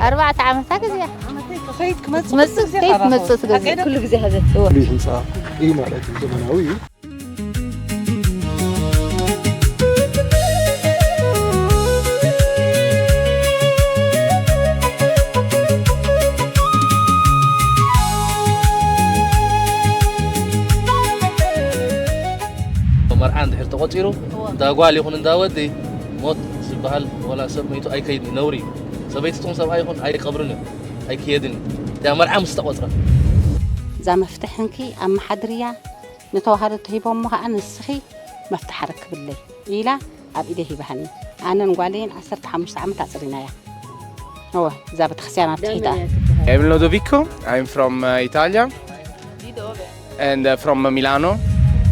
ኣርባዕተ ዓመታ ግዜ ክትመጽእ ክትመጽእ ክትመጽእ ትገዝእ። ኩሉ ግዜ ሀዘት። ፍሉይ ህንፃ እዩ ማለት እዩ። ዘመናዊ እዩ። መርዓ እንድሕር ተቖጺሩ፣ እንዳ ጓል ይኹን እንዳ ወዲ፣ ሞት ዝበሃል፣ ወላ ሰብ መይቱ ኣይከይድን እዩ፣ ነውሪ እዩ። ሰበይቲ ትኹን ሰብኣይ ይኹን ኣይቀብርን እዩ፣ ኣይክየድን እዩ። እቲኣ መርዓ ምስ ተቖጽረት። እዛ መፍትሕንኪ ኣመሓድርያ፣ ንተዋህዶ ተሂቦ እሞ ኸዓ ንስኺ መፍትሕ ኣረክብለይ ኢላ ኣብ ኢደ ሂባሃኒ። ኣነን ጓለይን ዓሰርተ ሓሙሽተ ዓመት ኣጽሪናያ። እወ፣ እዛ ቤተክርስትያን ኣብ ትሒታ። Emil Lodovico, I'm from uh, Italia and uh, from Milano.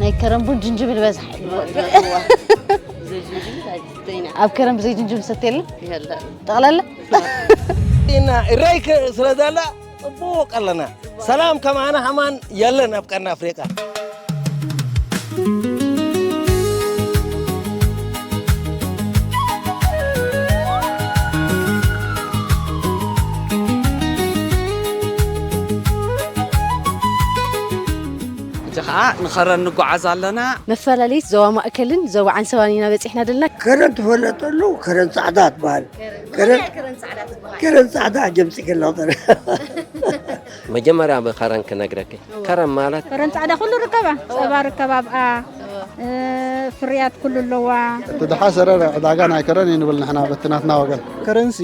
ናይ ከረን ቡን ጅንጅብል በዝሓ እዩ። ኣብ ከረን ብዘይ ጅንጅብል ሰትየሉ? ጠቕላላ? ኢና እራይ ከ-፣ ስለ ዘላ ጽቡቕ ኣለና። ሰላም ከማና ሃማን የለን ኣብ ቀርኒ ኣፍሪቃ። ሕጂ ኸዓ ንኸረን ንጓዓዝ ኣለና። መፈላለይት ዞባ ማእከልን ዞባ ዓንሰባን ኢና በጺሕና ደለና። ከረን ትፈለጠሉ ከረን ጻዕዳ ትበሃል። ከረን፣ ከረን ጻዕዳ ጀምጺ ከለኹ። መጀመርያ ብኸረን ክነግረኪ። ከረን ማለት ከረን ጻዕዳ ኩሉ ርከባ፣ ጸባ ርከባ ኣብኣ፣ እ፣ ፍርያት ኩሉ ኣለዋ። እቲ ድሓሰረ ዕዳጋ ናይ ከረን እዩ ንብል ንሕና በቲ ናትና ወገን። ከረንሲ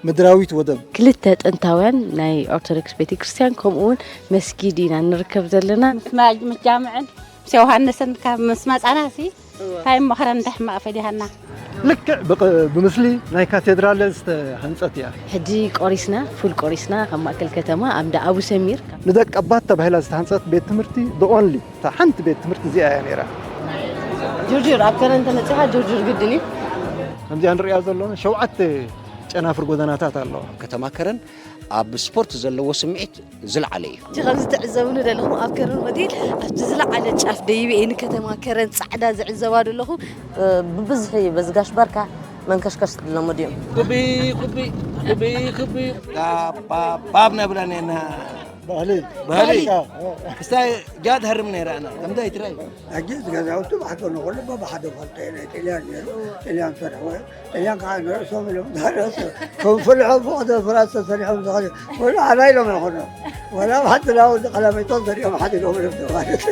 ምድራዊት ወደብ። ክልተ ጥንታውያን ናይ ኦርቶዶክስ ቤተክርስትያን ከምኡ እውን መስጊድ ኢና ንርከብ ዘለና። ምስ ማ-፣ መጃምዕን ምስ ዮሃንስን ካብ ምስ መጻና ሲ እወ። እንታይ እሞ ከረን እንታይ ሕማቕ ፈዲሃና። ልክዕ ብቕ-፣ ብምስሊ ናይ ካቴድራል ዝተሃንጸት እያ። ሕጂ ቆሪስና፣ ፉል ቆሪስና፣ ካብ ማእከል ከተማ ኣብ እንዳ ኣቡ ሰሚር። ንደቀባት ተባሂላ ዝተሃንጸት ቤት ትምህርቲ፣ the only፣ እታ ሓንቲ ቤት ትምህርቲ እዚኣ እያ ነይራ። ጅርጅር ኣብ ከረን ተመጺኻ ጅርጅር ግድን እዩ። ከምዚኣ ንሪኣ ዘለና ሸውዓተ ጨናፍር ጎደናታት ኣለዋ። ከተማ ከረን ኣብ ስፖርት ዘለዎ ስምዒት ዝለዓለ እዩ። እቲ ከምዚ ትዕዘቡኒ ዘለኹም ኣብ ከረን ሆቴል ኣብቲ ዝለዓለ ጫፍ ደይበ እየ ንከተማ ከረን ጻዕዳ ዝዕዘባ ዘለኹ። እ፣ ብብዝሒ በዚ ጋሽ ባርካ መንከሽከሽ ዝለመዱ እዮም። ኩቢ፣ ኩቢ፣ ኩቢ፣ ኩቢ። ባ፣ ባ፣ ባብ ነብለን ኢና። ባህሊ። ባህሊ። ባህሊ። ክስታይ ጃድ ሃርም ነይራ ኣና። ከምዚ ኣይትራይ። ሕጂ እቲ ገዛውቲ ብሓደ ንኹሉ በብሓደ ፈልጦ እየ። ናይ ጥልያን ነይሩ፣ ጥልያን ሰርሕዎ። ጥልያን ከዓ ንርእሶም ኢሎም ዝሃለሱ። ከም ፍልሖ ብቑዕተ ፍራስ ተሰሪሖም ዝኸዱ። ወላ ሓዳ ኢሎም ኣይኾኑ። ወላ ኣብ ሓንቲ ላው ዝቐለመይቶም ዘሪኦም ሓዲጎም እዮም ማለት።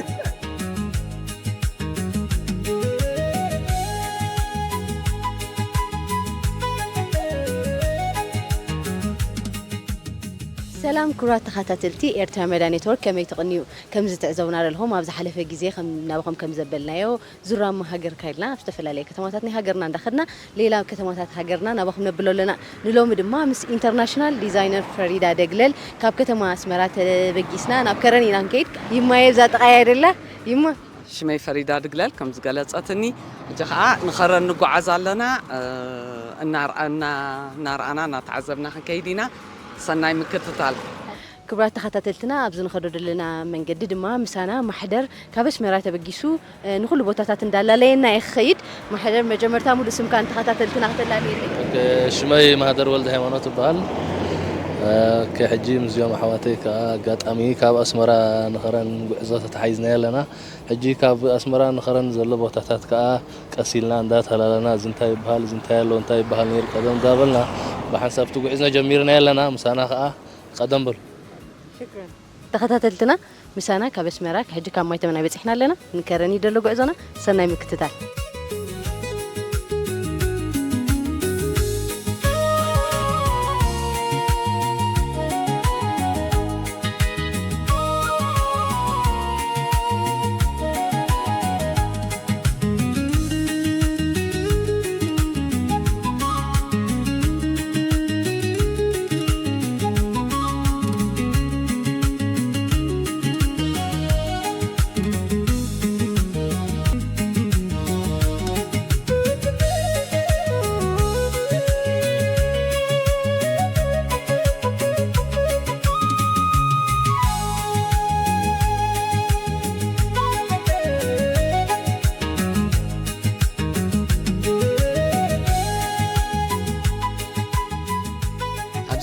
ሰላም ክቡራት ተኸታተልቲ ኤርትራ መዳ ኔትወርክ፣ ከመይ ትቕንዩ? ከምዚ ትዕዘቡና ዘለኹም፣ ኣብ ዝሓለፈ ግዜ ከም፣ ናባኹም ከም ዘበልናዮ፣ ዙራማ ሃገርካ ኢልና ኣብ ዝተፈላለየ ከተማታት ናይ ሃገርና እንዳኸድና፣ ሌላ ከተማታት ሃገርና ናባኹም ነብሎ ኣለና። ንሎሚ ድማ ምስ ኢንተርናሽናል ዲዛይነር ፈሪዳ ደግለል ካብ ከተማ ኣስመራ ተበጊስና ናብ ከረን ኢና ንከይድ። ይማየ እዛ ጥቓያ ደላ፣ ይማ። ሽመይ ፈሪዳ ድግለል ከም ዝገለጸትኒ፣ ሕጂ ኸኣ ንኸረን ንጓዓዝ ኣለና። እ፣ እናርኣ-፣ እና-፣ እናርኣና እናተዓዘብና ክንከይድ ኢና። ሰናይ ምክትታል። ክቡራት ተኸታተልትና፣ ኣብዚ ንኸዶ ዘለና መንገዲ ድማ ምሳና ማሕደር ካብ ኣስመራ ተበጊሱ፣ እ፣ ንኹሉ ቦታታት እንዳላለየና እዩ ክኸይድ። ማሕደር፣ መጀመርታ ሙሉእ ስምካ ንተኸታተልትና ክተላልየልና። ኦኬ፣ ሽመይ ማህደር ወልደ ሃይማኖት እበሃል። እ፣ ኦኬ፣ ሕጂ ምስዚኦም ኣሕዋተይ ከኣ ኣጋጣሚ ካብ ኣስመራ ንኸረን ጉዕዞ ተተሓሒዝናዮ ኣለና። ሕጂ ካብ ኣስመራ ንኸረን ዘሎ ቦታታት ከኣ ቀስ ኢልና እንዳተላለና፣ እዚ እንታይ ይበሃል፣ እዚ እንታይ ኣሎ፣ እንታይ ይበሃል ነይሩ ቀደም እንዳበልና ብሓንሳብ እቲ ጉዕዝና ጀሚርናዮ ኣለና። ምሳና ከኣ ቀደም በሉ። ሽክረን። ተኸታተልትና፣ ምሳና ካብ ኣስመራ፣ ሕጂ ካብ ማይተመን በጺሕና ኣለና። ንከረን እዩ ዘሎ ጉዕዞና። ሰናይ ምክትታል።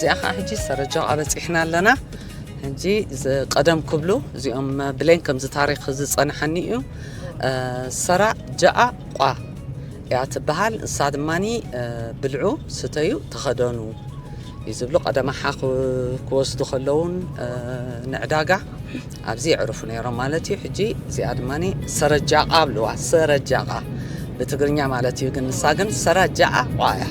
እዚኣ ከዓ ሕጂ ሰረጃ በፂሕና ኣለና። ሕጂ ዝ-፣ ቀደም ክብሉ እዚኦም ብሌን ከምዚ ታሪክ ዝፀንሐኒ እዩ። እ፣ ሰራ ጃኣ ቋ እያ ትበሃል። ንሳ ድማኒ፣ እ፣ ብልዑ፣ ስተዩ፣ ተኸደኑ እዩ ዝብሉ። ቀደም ኣሓ ክ-፣ ክወስዱ ከለውን፣ እ፣ ንዕዳጋ ኣብዚ የዕርፉ ነይሮም ማለት እዩ። ሕጂ እዚኣ ድማኒ ሰረጃቃ ብልዋ፣ ሰረጃቃ ብትግርኛ ማለት እዩ። ግን ንሳ ግን ሰራጃቃ እያ።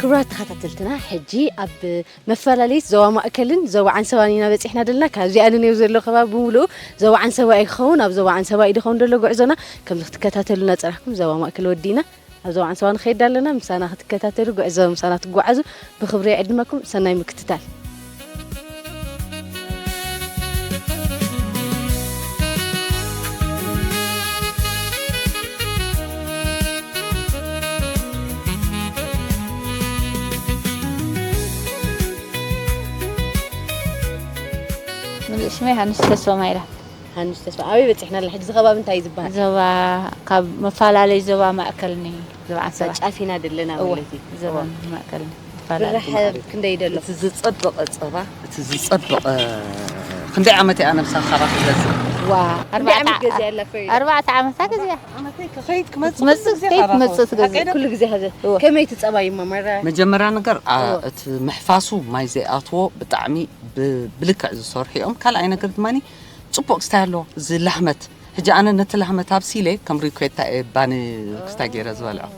ክቡራት ተኸታተልትና፣ ሕጂ ኣብ መፈላለዪት ዞባ ማእከልን ዞባ ዓንሰባን ኢና በጺሕና ደለና። ካብዚ ኣነ ነብ ዘሎ ከባቢ ብምሉኡ ዞባ ዓንሰባ እዩ ክኸውን። ኣብ ዞባ ዓንሰባ እዩ ድኸውን ደሎ ጉዕዞና። ከምዚ ክትከታተሉና ጸናሕኩም፣ ዞባ ማእከል ወዲእና ኣብ ዞባ ዓንሰባ ንኸይድ ኣለና። ምሳና ክትከታተሉ፣ ጉዕዞ ምሳና ትጓዓዙ ብኽብሪ ይዕድመኩም። ሰናይ ምክትታል። ምሉእ ሽመይ ሃንስ ተስፋ ማይራ። ሃንስ ተስፋ፣ ኣበይ በጺሕና ኣለና? ሕጂ እዚ ከባቢ እንታይ እዩ ዝበሃል? ዞባ፣ ካብ መፈላለይ ዞባ ማእከል ኒ፣ ዞባ ዓንሰባ። ጫፍ ኢና ደለና እወ፣ ማለት እዩ። ዞባ እወ። ማእከል ኒ፣ መፈላለይ። ብርሕ ክንደይ ደሎ? እቲ ዝጸበቐ ጸባ፣ እቲ ዝጸበቐ፣ ክንደይ ዓመት እያ ነብሳ ካባኺ ገዝእ? ዋ፣ ክንደይ ኣርባዕተ ዓመት ገዚኣ ኣላ ኮይና? ኣርባዕተ ዓመታ ገዚኣ። ዓመተይ ክኸይድ ክመጽእ ክትመጽእ፣ ኩሉ ግዜ ክትከይድ ካባኺ። ክትመጽእ ትገዝእ። ሓቀይ ዶ? ኩሉ ግዜ ሃዘ። እወ። ከመይ እቲ ጸባይ እሞ መረ? መጀመርያ ነገር፣ ኣ፣ እወ። እቲ ምሕፋሱ ማይ ዘይኣትዎ ብጣዕሚ ብ-፣ ብልክዕ ዝሰርሑ እዮም። ካልኣይ ነገር ድማኒ ጽቡቕ ክስታይ ኣለዎ። እዚ ላህመት፣ ሕጂ ኣነ ነቲ ላህመት ኣብሲለ ከም ሪኮታ እየ ባኒ ክስታይ ገይረ ዝበልዖ።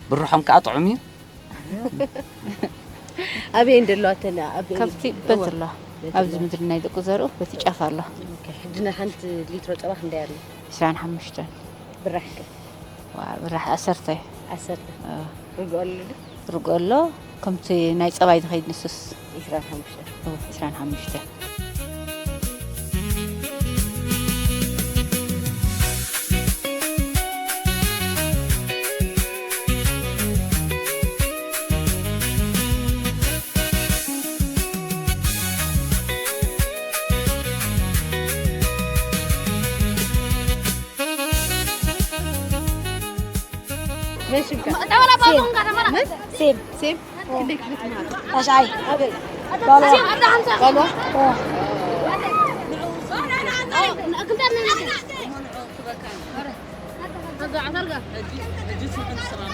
ብርሖም ከኣ ጥዑም እዩ። ኣበይ እንደለዋ ተን ኣብ ከብቲ በት ኣለዋ። በት ኣብዚ ኣለዋ። ምድሪ ናይ ደቁ ዘርኡ በቲ ጫፍ ኣሎ። ኦኬ፣ ሕጂ ናይ ሓንቲ ሊትሮ ጸባ ክንደይ ኣሎ? ዕስራን ሓሙሽተን። ብራሕ ከ? ዋ፣ ብራሕ ዓሰርተ። ዓሰርተ። እ። ርግኦ ኣሎ ዶ? ርግኦ ኣሎ፣ ከምቲ ናይ ጸባይ ዝኸይድ ንሱስ። ዕስራን ሓሙሽተ። እ፣ ዕስራን ሓሙሽተ። መን ሽምካ? ሴም። ምን? ሴም። ሴም? ክንደይ ክፍሊ ትምሃር? ታሽዓይ። ኣበይ? ባልዋ። ባልዋ? ኦ። ሕጂ፣ ሕጂ ስምዕን ስራን።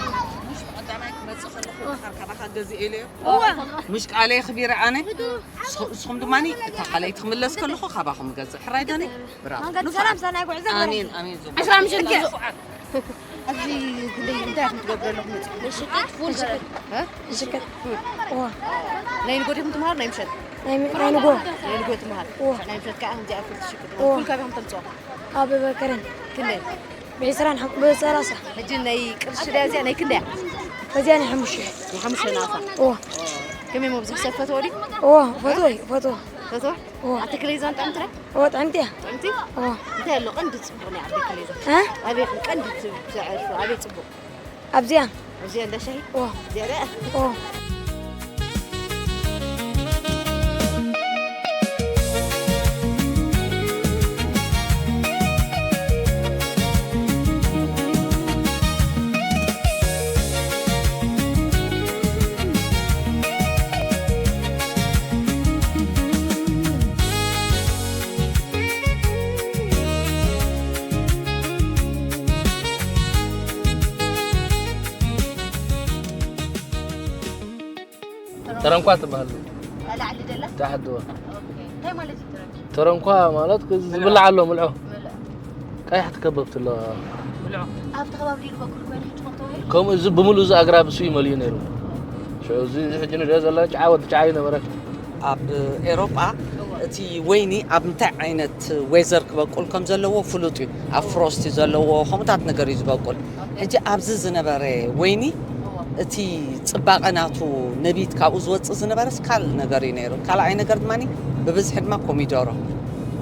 ምሽ ብቐዳማይ ክመጽእ ከለኹ፣ ድሓር ካባኻ ገዚኤ ኢለዮ። እወ። ምሽ ቃለይ ኣኽቢረ ኣነ። ንስኹ-፣ ንስኹም ድማኒ እታ ካልኣይቲ ክምለስ ከለኹ ካባኹም እገዝእ። ሕራይ ዶኒ? ብራቮ። መንገዲ ሰላም፣ ሰናይ ጉዕዞ። ኣሜን፣ ኣሜን። ዞም። ዕስራ ምሽት ግዜ። ንፉዓት። ኣብዚ ክንደይ፣ እንታይ ኢኹም ትገብሩ ኣለኹም መጺኹም? ምሽት፣ ፉል ሽክር። እ? ሽክር። ፉል። እዋ። ናይ ንጎ ዲኹም ትምሃሩ፣ ናይ ምሸት? ናይ ም-፣ ናይ ንጎ። ናይ ንጎ ትምሃር። እዋ። ናይ ምሸት ከኣ ከምዚኣ ፉል ትሽቅጥ። እዋ። ፉል ካበይ ኢኹም ተምጽኦ? ካብ በከረን። ክንደይ? ብዕስራን ሓም-፣ ብሰላሳ። ሕጂ ናይ ቅርሺ ድያ እዚኣ፣ ናይ ክንደይ እያ? እዚኣ ናይ ሓሙሽተ። ናይ ሓሙሽተ ናታ። እዋ። ከመይ እሞ ብዙሕ ሰብ ፈትዎ ድዩ? እዋ፣ ፈትዎ እዩ፣ ፈትዎ። ፈትዎ? እዋ። ኣቲ ክለይዛን ጥዕምቲ ድያ? እዋ፣ ጥዕምቲ እያ። ጥዕምቲ? እዋ። እንታይ ኣሎ ቀንዲ ጽቡቕ ናይ ዓዲ ክለይዛን? እ? ኣበይ ቀንዲ ት-፣ ትዕርፉ? ኣበይ ጽቡቕ? ኣብዚኣ። ኣብዚኣ እንዳ ሻሂ? እዋ። እዚኣ ድያ? እዋ። ተረንኳ ትበሃል። ላዕሊ ደላ? ታሕቲ። ኦኬ። እንታይ ማለት እዩ ተረንኳ? ተረንኳ ማለት እዚ ዝብላዕ ኣሎ፣ ምልዖ። ምልዖ። ቀያሕቲ ከበብቲ ኣለዋ። ኣብቲ ከባቢ ድዩ ዝበቁል ኮይኑ ሕጂ ከምኡ ተባሂሉ? ከምኡ እዚ ብምሉእ እዚ ኣግራብ እሱ እዩ መሊኡ ነይሩ። ሽዑ እዚ፣ እዚ ሕጂ ንሪኦ ዘለና ጭዓ ወዲ ጭዓ እዩ ነበረ። ኣብ ኤሮጳ እወ። እቲ ወይኒ ኣብ እንታይ ዓይነት ዌዘር ክበቁል ከም ዘለዎ ፍሉጥ እዩ። ኣብ ፍሮስቲ ዘለዎ ከምኡታት ነገር እዩ ዝበቁል። ኦኬ። ሕጂ ኣብዚ ዝነበረ ወይኒ እወ። እቲ ጽባቐ ናቱ ነቢት ካብኡ ዝወጽእ ዝነበረስ ካልእ ነገር እዩ ነይሩ። ካልኣይ ነገር ድማ ብብዝሒ ድማ ኮሚደሮ።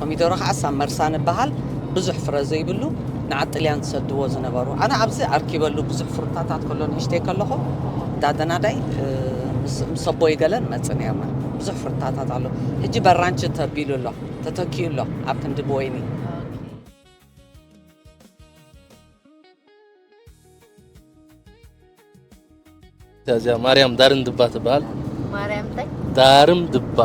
ኮሚደሮ ከዓ ሳብ መርሳ ንበሃል ብዙሕ ፍረ ዘይብሉ ንዓዲ ጥልያን ዝሰድዎ ዝነበሩ። ኣነ ኣብዚ ኣርኪበሉ ብዙሕ ፍሩታታት ከሎ ንእሽተይ ከለኹ እንዳ ደናዳይ፣ እ፣ ምስ፣ ምስ ኣቦይ ገለን መጽእ ነይርና። ብዙሕ ፍሩታታት ኣሎ። ሕጂ በራንቺ ተቢሉ ኣሎ፣ ተተኪኡ ኣሎ ኣብ ክንዲ ብወይኒ። እዚኣ ማርያም ዳርን ድባ ትበሃል። ማርያም እንታይ? ዳርም ድባ።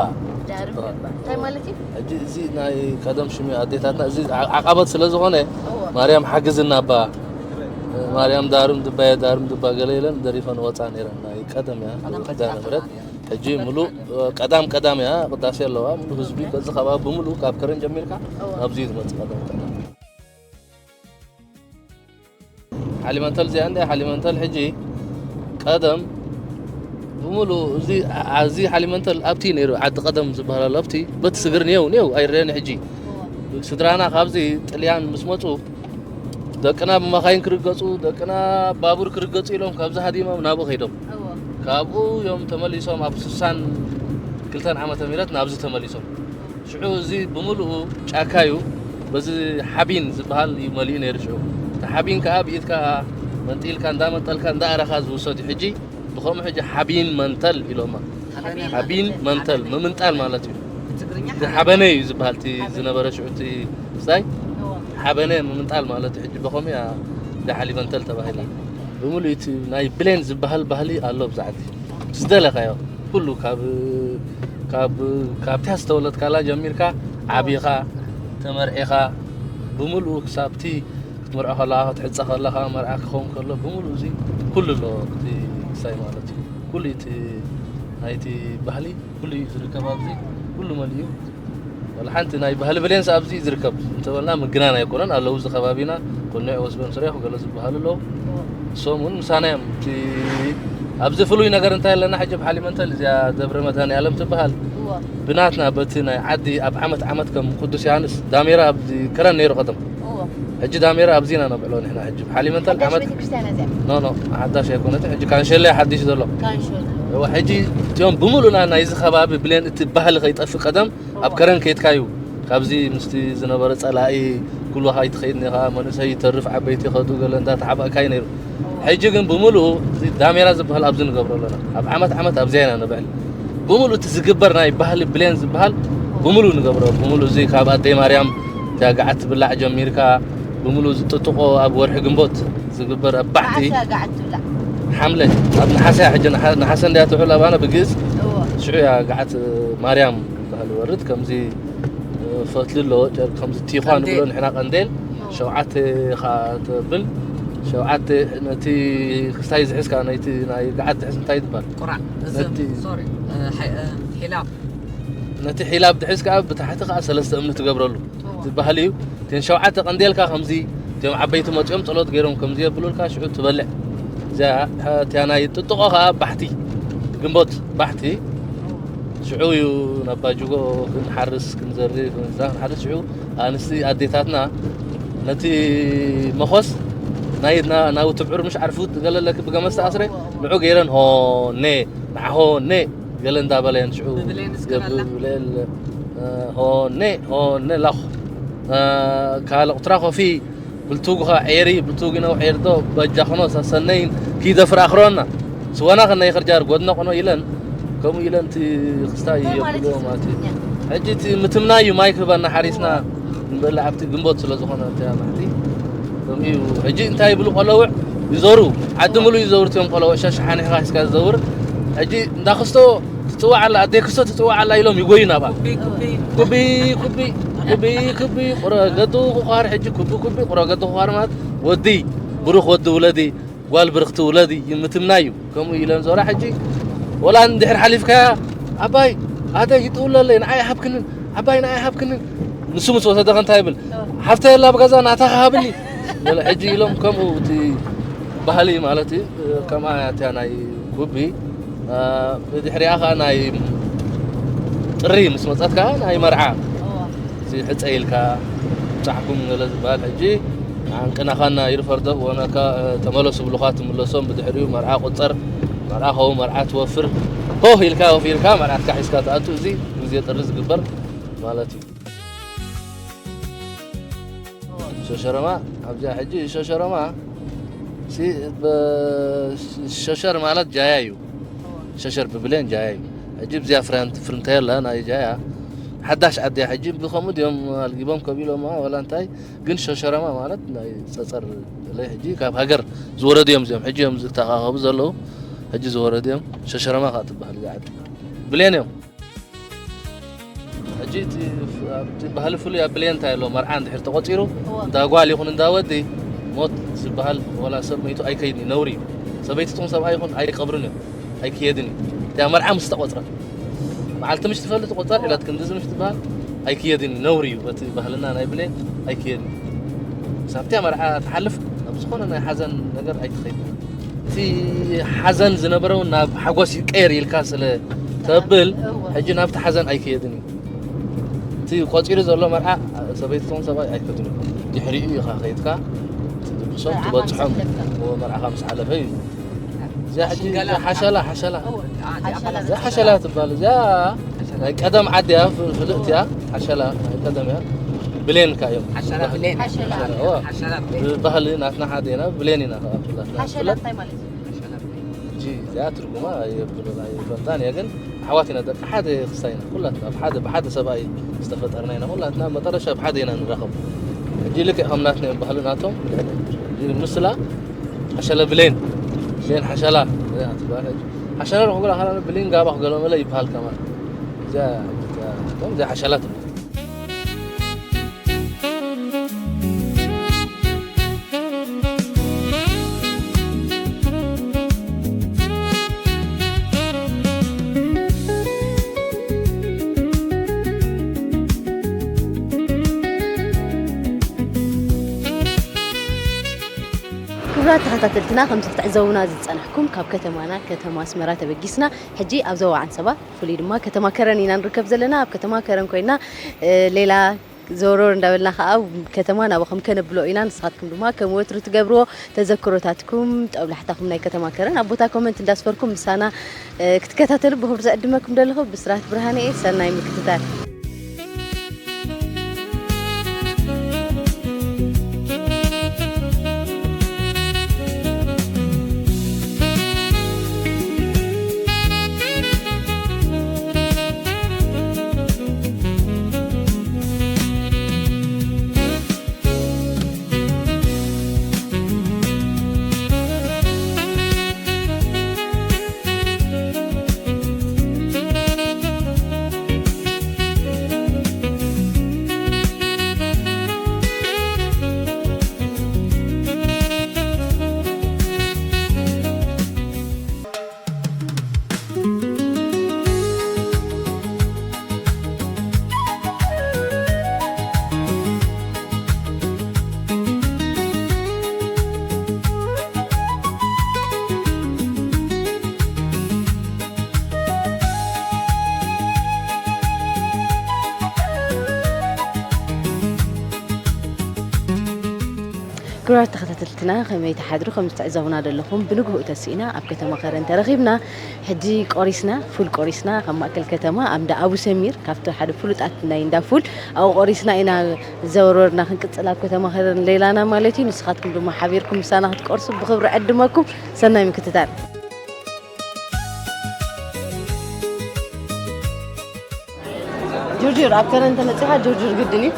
ዳርም ድባ እንታይ ማለት እዩ? ሕጂ እዚ ናይ ቀደም ሽም ኣዴታትና እዚ ዓ- ዓቐበት ስለ ዝኾነ እዎ። ማርያም ሓግዝና እባ፣ ማርያም ዳርም ድባ እየ፣ ዳርም ድባ ገለ ኢለን ደሪፈን ወፃ ነይረን። ናይ ቀደም እያ እዛ ንብረት። ሕጂ ሙሉእ ቀዳም ቀዳም እያ፣ ቅዳሴ ኣለዋ። ሙሉ ህዝቢ ከዚ ከባቢ ብምሉእ ካብ ከረን ጀሚርካ እዎ። ኣብዚ እዩ ዝመፅእ ቀዳም ቀዳም። ሓሊመንተል እዚኣ እንደ ሓሊመንተል ሕጂ ቀደም ብምሉእ እዚ፣ እዚ ሓሊመንተል ኣብቲ ነይሩ፣ ዓዲ ቀደም ዝበሃል ኣሎ። ኣብቲ በቲ ስግር ኔው ኔው ኣይረአን። ሕጂ ስድራና ካብዚ ጥልያን ምስ መፁ ደቅና ብመኻይን ክርገፁ፣ ደቅና ባቡር ክርገፁ ኢሎም ካብዚ ሃዲሞም ናብኡ ከይዶም። እዎ። ካብኡ እዮም ተመሊሶም ኣብ ስሳን ክልተን ዓመተ ምህረት ናብዚ ተመሊሶም። ሽዑ እዚ ብምሉኡ ጫካ እዩ። በዚ ሓቢን ዝበሃል እዩ መሊኡ ነይሩ። ሽዑ እቲ ሓቢን ከዓ ብኢድካ መንጢልካ እንዳመንጠልካ እንዳኣረኻ ዝውሰድ እዩ። ሕጂ ብኸምኡ ሕጂ ሓቢን መንተል ኢሎማ። ሓቢን መንተል ምምንጣል ማለት እዩ። ብትግርኛ እቲ ሓበነ እዩ ዝበሃል እቲ ዝነበረ ሽዑ እቲ ስታይ እዎ። ሓበነ ምምንጣል ማለት እዩ። ሕጂ ብኸምኡ እያ እዛ ሓሊመንተል ተባሂላ። ብምሉእ እቲ ናይ ብሌን ዝበሃል ባህሊ ኣሎ ኣብዚ ዓዲ። ዝደለኻዮ ኩሉ ካብ ካብ ካብታ ዝተወለድካላ ጀሚርካ ዓቢኻ ተመርዒኻ ብምሉኡ ክሳብቲ ክትምርዖ ከለኻ ክትሕፀ ከለኻ መርዓ ክኸውን ከሎ ብምሉእ እዚ ኩሉ ኣሎ። እቲ ክሳይ ማለት እዩ ኩሉ እቲ ናይቲ ባህሊ ኩሉ እዩ ዝርከብ ኣብዚ ኩሉ መሊኡ። ወላ ሓንቲ ናይ ባህሊ ብሌንስ ኣብዚ እዩ ዝርከብ እንተበልና ምግናን ኣይኮነን። ኣለዉ እዚ ከባቢና ኮኖዕ ወስበን ስሬ ክገሎ ዝበሃሉ ኣለዉ። እሶም እውን ምሳና እዮም። እቲ ኣብዚ ፍሉይ ነገር እንታይ ኣለና ሕጂ ኣብ ሓሊመንተል እዚኣ ደብረ መድሃኔ ዓለም ትበሃል እዎ። ብናትና በቲ ናይ ዓዲ ኣብ ዓመት ዓመት ከም ቅዱስ ዮሃንስ ዳሜራ ኣብዚ ከረን ነይሩ ቀደም። እዎ። ሕጂ ዳሜራ ኣብዚ ኢና ነብዕሎ ንሕና ሕጂ ሓሊመንተል ሓዳሽ ዓመት ቤተክርስትያን እዚኣ። ኖ ኖ ሓዳሽ ኣይኮነትን። ሕጂ ካንሸለ ሓዲሽ ዘሎ ካንሾ። እዋ ሕጂ እቲኦም ብምሉእና ናይዚ ከባቢ ብሌን እቲ ባህሊ ከይጠፍእ ቀደም ኣብ ከረን ከይድካ እዩ ካብዚ ምስቲ ዝነበረ ፀላኢ ኩሉ ከይትኸይድ ኒኻ መንእሰይ ይተርፍ ዓበይቲ ይኸዱ ገለ እንዳተሓባእካ እዩ ነይሩ። ሕጂ ግን ብምሉኡ እዚ ዳሜራ ዝበሃል ኣብዚ ንገብሮ ኣለና። ኣብ ዓመት ዓመት ኣብዚያ ኢና ንብዕል። ብምሉእ እቲ ዝግበር ናይ ባህሊ ብሌን ዝበሃል ብምሉእ ንገብሮ። ብምሉእ እዚ ካብ ኣደይ ማርያም እቲኣ ገዓት ትብላዕ ጀሚርካ ብምሉእ ዝጥጥቆ ኣብ ወርሒ ግንቦት ዝግበር ኣብ ባሕቲ መዓስ እያ ገዓት ትብላዕ? ሓምለ ኣብ ነሓሰ እያ። ሕጂ ነሓ- ነሓሰ እንድያ ትውዕል ኣባና ብግእዝ እዎ። ሽዑ እያ ገዓት ማርያም ዝበሃል ወርድ ከምዚ ፈትሊ ኣለዎ ጨርቂ ከምዚ ቲኳ ንብሎ ንሕና ቀንዴል ሸውዓተ ኢኻ ተብል ሸውዓተ ነቲ ክስታይ ዝሕዝካ ናይቲ ናይ ገዓት ዝሕዝ እንታይ ትባል ቁራዕ እዚ ነቲ- ሶሪ እ፣ ሓይ- እ፣ ሒላብ ነቲ ሒላብ ድሕዝ ከዓ ብታሕቲ ከዓ ሰለስተ እምኒ ትገብረሉ ዝበሃል እዩ። እተን ሸውዓተ ቀንዴልካ ከምዚ እቶም ዓበይቲ መፂኦም ፀሎት ገይሮም ከምዚ የብሉልካ ሽዑ ትበልዕ። እዚኣ እቲያ ናይ ጥጥቆ ከዓ ባሕቲ ግንቦት ባሕቲ ሽዑ እዩ ናብ ባጅጎ ክንሓርስ ክንዘርእ ክንዛ ክንሓርስ ሽዑ ኣንስቲ ኣዴታትና ነቲ መኾስ ናይ ናውቲ ብዕር ምሽ ዓርፉ ገለለክ ብገመስ ተኣስረ ንዑ ገይረን ሆኔ ንዓሆኔ ገለ እንዳበለየን ሽዑ ብብሌን እስከ በላ። ብብሌን ሆኔ ሆኔ ላኹ ካልቕ ትራኾፊ ብልቱጉኻ ዔሪ ብልቱጊነው ዔርዶ በጃኽኖ ሰሰነይን ኪደፍር ኣኽሮና ስወና ከነይ ኽርጃር ጎድኖ ቕኖ ኢለን ከምኡ ኢለን እቲ ክስታይ እንታይ ማለት የብልዎ እዩ ማለት እዩ። ትግርኛ? ሕጂ እቲ ምትምናይ እዩ ማይ ክህበና ሓሪስና ንበላ ኣብቲ ግንቦት ስለ ዝኾነ እቲያ ማሕቲ ከምኡ እዩ። ሕጂ እንታይ ይብሉ ቆለውዕ ይዞሩ ዓዲ ምሉእ ይዘውር እቲኦም ቆለውዕ ሸሽ ሓኒሕካ ሒዝካ ዝዘውር ሕጂ እንዳ ክስቶ ትፅዋዕ ኣላ ኣደይ ክስቶ ትፅዋዕ ኣላ ኢሎም ይጎዩ ናብኣ ኩቢ ኩቢ ኩቢ ኩቢ ኩቢ ኩቢ ቁረ ገዱ ቁዃር ሕጂ ኩቢ ኩቢ ቁረ ገዱ ቁዃር ማለት ወዲ ብሩኽ ወዲ ውለዲ ጓል ብርኽቲ ውለዲ ምትምናይ እዩ። ከምኡ ኢለን ዞራ ሕጂ ወላ እንድሕር ሓሊፍካያ ዓባይ ኣደይ ይጥውለለይ ንዓይ ሃብክንን ዓባይ ንዓይ ሃብክንን ንሱ ምስ ወሰደኸ እንታይ ይብል ሓፍተይ ኣላ ብገዛ ናታ ሃብኒ በለ። ሕጂ ኢሎም ከምኡ እቲ ባህሊ ማለት እዩ። ከምኣ እያ እቲያ ናይ ኩቢ ብድሕሪኣ ከዓ ናይ ጥሪ ምስ መፀት ከዓ ናይ መርዓ እዚ ሕፀ ኢልካ ብፃሕኩም ገለ ዝበሃል ሕጂ ዓንቅናኻና ይርፈርዶ ወነካ ተመለሱ ብልኳ ትምለሶም ብድሕሪኡ መርዓ ቁፀር መርዓ ኸው መርዓ ትወፍር ሆ ኢልካ ወፊርካ መርዓትካ ሒዝካ ትኣቱ። እዚ ግዜ ጥሪ ዝግበር ማለት እዩ። ሸሸረማ ኣብዚኣ ሕጂ ሸሸረማ ሲ- በ- ሸሸር ማለት ጃያ እዩ። ሸሸር ብብሌን ጃያ እዩ። ሕጂ ብዚኣ ፍረንት ፍርምታ የለ ናይ ጃያ ሓዳሽ ዓድያ ሕጂ ብኸምኡ ድዮም ኣልጊቦም ከቢሎማ ወላ እንታይ። ግን ሸሸረማ ማለት ናይ ጸጸር ለይ ሕጂ ካብ ሃገር ዝወረዱ እዮም እዚኦም። ሕጂ እዮም ዝተኣኻኸቡ ዘለዉ። ሕጂ ዝወረዱ እዮም። ሸሸረማ ከዓ ትበሃል እዛ ዓዲ። ብሌን እዮም። ሕጂ እቲ ፍ- ኣብቲ ባህሊ ፍሉይ ኣብ ብሌን እንታይ ኣሎ? መርዓ እንድሕር ተቖጺሩ እወ። እንዳ ጓል ይኹን እንዳ ወዲ ሞት ዝበሃል ወላ ሰብ መይቱ ኣይከይድን እዩ፣ ነውሪ እዩ። ሰበይቲ ትኹን ሰብኣይ ይኹን ኣይቀብርን እዮም፣ ኣይክየድን እዩ። እቲኣ መርዓ ምስ ተቖጽረት መዓልቲ ምሽ ትፈልጥ ቆጸር ኢላት ክንድዚ ምሽ ትበሃል ኣይክየድን እዩ፣ ነውሪ እዩ። በቲ ባህልና ናይ ብሌን ኣይክየድን እዩ። ሳብቲያ መርዓ ትሓልፍ ኣብ ዝኾነ ናይ ሓዘን ነገር ኣይትኸይድ። እቲ ሓዘን ዝነበረ እውን ናብ ሓጎስ ይቀየር ኢልካ ስለ ተብል እወ። ሕጂ ናብቲ ሓዘን ኣይክየድን እዩ። እቲ ቆጺሩ ዘሎ መርዓ ሰበይቲ ትኹን ሰብኣይ ኣይከድን እዩ። ድሕሪኡ ኢኻ ከይድካ ትድብሶም መርዓኻ ትበጽሖም። ምስ ሓለፍካ። እወ፣ መርዓኻ ምስ ሓለፈ እዩ። እዚኣ ሕጂ ሽንገላ እዛ ሓሸላ ሓሸላ። እወ፣ ሓሸላ። እዛ ሓሸላ ትበሃል እዚኣ ናይ ቀደም ዓዲ እያ፣ ፍ- ፍልጥቲ እያ። ሓሸላ ናይ ቀደም እያ። ብሌን ከ እዮም ሓሸላ ዝበሃል። ብሌን። ሓሸላ። ሓሸላ፣ እወ። ሓሸላ ብሌን። ብባህሊ ናትና ሓደ ኢና፣ ብሌን ኢና ከኣ ኩላትና ሓሸላ ንፍለጥ። እንታይ ማለት እዩ? ሓሸላ ብሌን። ሕጂ እዚኣ ትርጉማ የብሉን ኣይፈልጣን እየ፣ ግን ኣሕዋት ኢና፣ ደቂ ሓደ ክስታይ ኢና። ኩላትና ኣብ ሓደ፣ ብሓደ ሰብኣይ ዝተፈጠርና ኢና። ኩላትና መጠረሻ ኣብ ሓደ ኢና ንራኸብ። ሕጂ ልክዕ ከም ናትና እዮም ባህሊ ናቶም። ሕጂ ምስላ ሓሸለ ብሌን፣ ብሌን ሓሸላ እያ ትበሃል። ሓሸለ ርሑቕ ግራ ካላ ብሌን ጋባ ክገለመለ ይበሃል ከማን። እዚኣ፣ እዚኣ፣ እዚኣ ሓሸላ ትበሃል። ክቡራት ተኸታተልትና፣ ከምዚ ክትዕዘቡና ዝጸናሕኩም፣ ካብ ከተማና፣ ከተማ ኣስመራ ተበጊስና፣ ሕጂ ኣብ ዞባ ዓንሰባ፣ ብፍሉይ ድማ ከተማ ከረን ኢና ንርከብ ዘለና። ኣብ ከተማ ከረን ኮይና፣ እ፣ ሌላ ዘወርወር እንዳበልና ከኣ ከተማ ናባኹም ከነብሎ ኢና። ንስኻትኩም ድማ ከም ወትሩ ትገብርዎ ተዘክሮታትኩም፣ ጦብላሕታኹም ናይ ከተማ ከረን ኣብ ቦታ ኮመንት እንዳስፈርኩም ምሳና፣ እ፣ ክትከታተሉ ብኽብሪ ዘዕድመኩም ዘለኹ ብስራት ብርሃነ እየ። ሰናይ ምክትታል። ክቡራት ተኸታተልትና፣ ከመይ ትሓድሩ? ከም እትዕዘቡና ዘለኹም፣ ብንግሆኡ ተሲእና ኣብ ከተማ ከረን ተረኺብና። ሕጂ ቆሪስና፣ ፉል ቆሪስና፣ ካብ ማእከል ከተማ ኣብ እንዳ ኣቡ ሰሚር፣ ካብቲ ሓደ ፍሉጣት ናይ እንዳ ፉል፣ ኣብኡ ቆሪስና ኢና ዘወርወርና ክንቅጽል ኣብ ከተማ ከረን ሌላና ማለት እዩ። ንስኻትኩም ድማ ሓቢርኩም ምሳና ክትቆርሱ ብኽብሪ ዕድመኩም። ሰናይ ምክትታል። ጅርጅር ኣብ ከረን ተመጺኻ ጅርጅር ግድን እዩ።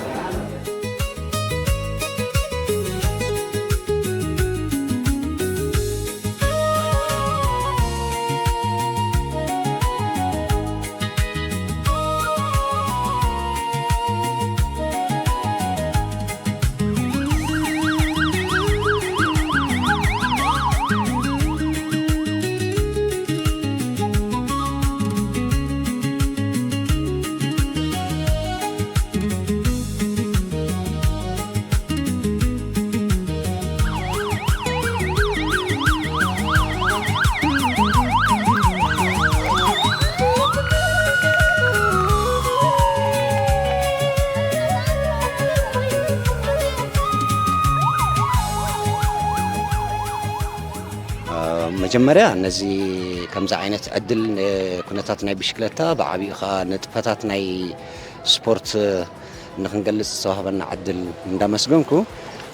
መጀመርያ ነዚ ከምዚ ዓይነት ዕድል ኩነታት ናይ ብሽክለታ ብዓቢኡ ከዓ ንጥፈታት ናይ ስፖርት ንክንገልፅ ዝተዋህበና ዕድል እንዳመስገንኩ፣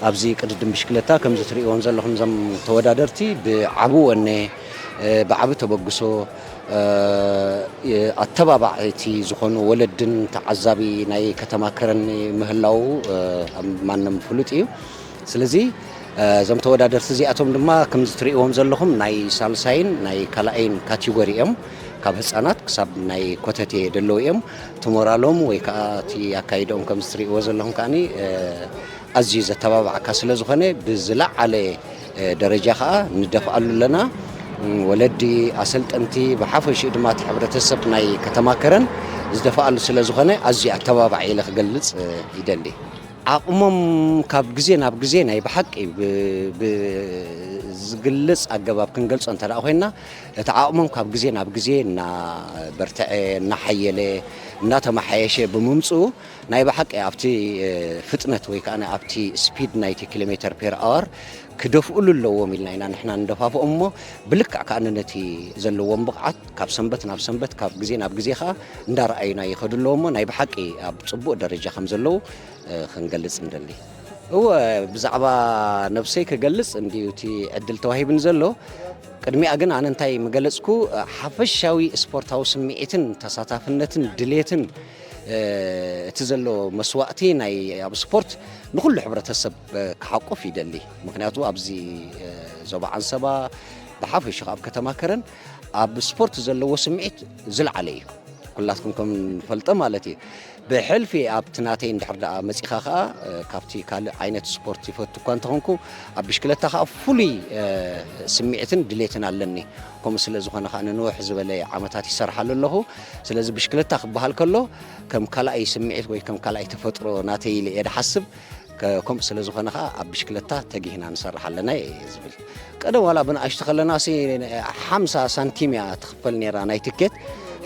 ኣብዚ ቅድድም ብሽክለታ ከምዚ ትርእይዎም ዘለኹም እዞም ተወዳደርቲ ብዓቢ ወነ፣ ብዓቢ ተበግሶ፣ ኣተባባዕቲ ዝኾኑ ወለድን ተዓዛቢ ናይ ከተማ ከረን ምህላው ማንም ፍሉጥ እዩ። ስለዚ እዞም ተወዳደርቲ እዚኣቶም ድማ ከምዚ ትርእይዎም ዘለኹም ናይ ሳልሳይን ናይ ካልኣይን ካቴጎሪ እዮም። ካብ ህፃናት ክሳብ ናይ ኮተቴ ዘለዉ እዮም። እቲ ሞራሎም ወይ ከዓ እቲ ኣካይደኦም ከምዚ ትርእይዎ ዘለኹም ከዓኒ ኣዝዩ ዘተባባዕካ ስለ ዝኾነ ብዝለዓለ ደረጃ ከዓ ንደፍኣሉ ኣለና። ወለዲ፣ ኣሰልጠንቲ፣ ብሓፈሽኡ ድማ እቲ ሕብረተሰብ ናይ ከተማ ከረን ዝደፍኣሉ ስለ ዝኾነ ኣዝዩ ኣተባባዒ ኢለ ክገልፅ ይደሊ። ዓቕሞም ካብ ግዜ ናብ ግዜ ናይ ብሓቂ ብ-፣ ብዝግልጽ ኣገባብ ክንገልጾ እንተ ደኣ ኮይንና፣ እቲ ዓቕሞም ካብ ግዜ ናብ ግዜ እናበርትዐ፣ እናሓየለ፣ እናተመሓየሸ ብምምጽኡ፣ ናይ ብሓቂ ኣብቲ፣ እ፣ ፍጥነት ወይ ከኣ ኣብቲ ስፒድ ናይቲ ኪሎ ሜተር ፔር ኣወር ክደፍኡሉ ኣለዎም ኢልና ኢና ንሕና ንደፋፍኦም እሞ፣ ብልክዕ ከኣ ነቲ ዘለዎም ብቕዓት ካብ ሰንበት ናብ ሰንበት፣ ካብ ግዜ ናብ ግዜ ከኣ እንዳረኣዩና ይኸዱ ኣለዉ እሞ፣ ናይ ብሓቂ ኣብ ጽቡቕ ደረጃ ከም ዘለዉ እ፣ ክንገልጽ ንደሊ። እወ፣ ብዛዕባ ነብሰይ ክገልጽ እንድዩ እቲ ዕድል ተዋሂብኒ ዘሎ። ቅድሚኣ ግን ኣነ እንታይ ምገለጽኩ፣ ሓፈሻዊ ስፖርታዊ ስምዒትን ተሳታፍነትን ድሌትን፣ እ፣ እቲ ዘሎ መስዋእቲ ናይ ኣብ ስፖርት ንኹሉ ሕብረተሰብ፣ እ፣ ክሓቁፍ ይደሊ። ምኽንያቱ ኣብዚ፣ እ፣ ዞባ ዓንሰባ ብሓፈሽኡ ኣብ ከተማ ከረን ኣብ ስፖርት ዘለዎ ስምዒት ዝለዓለ እዩ። ኩላትኩም ከም ንፈልጦ ማለት እዩ። ብሕልፊ ኣብቲ ናተይ እንድሕር ደኣ መጺኻ ኸኣ፣ እ፣ ካብቲ ካልእ ዓይነት ስፖርት ይፈቱ እኳ እንተኾንኩ፣ ኣብ ብሽክለታ ኸኣ ፍሉይ፣ እ፣ ስምዒትን ድሌትን ኣለኒ። ከምኡ ስለ ዝኾነ ኸኣ ንንውሕ ዝበለ ዓመታት ይሰርሓሉ ኣለኹ። ስለዚ ብሽክለታ ክበሃል ከሎ፣ ከም ካልኣይ ስምዒት ወይ ከም ካልኣይ ተፈጥሮ ናተይ ኢለ እየ ድሓስብ። ከ-፣ ከምኡ ስለ ዝኾነ ኸኣ ኣብ ብሽክለታ ተጊህና ንሰርሕ ኣለና እየ ዝብል። ቀደም ዋላ ብንኣሽቱ ከለናሲ ሓምሳ ሳንቲም እያ ትኽፈል ነይራ ናይ ትኬት።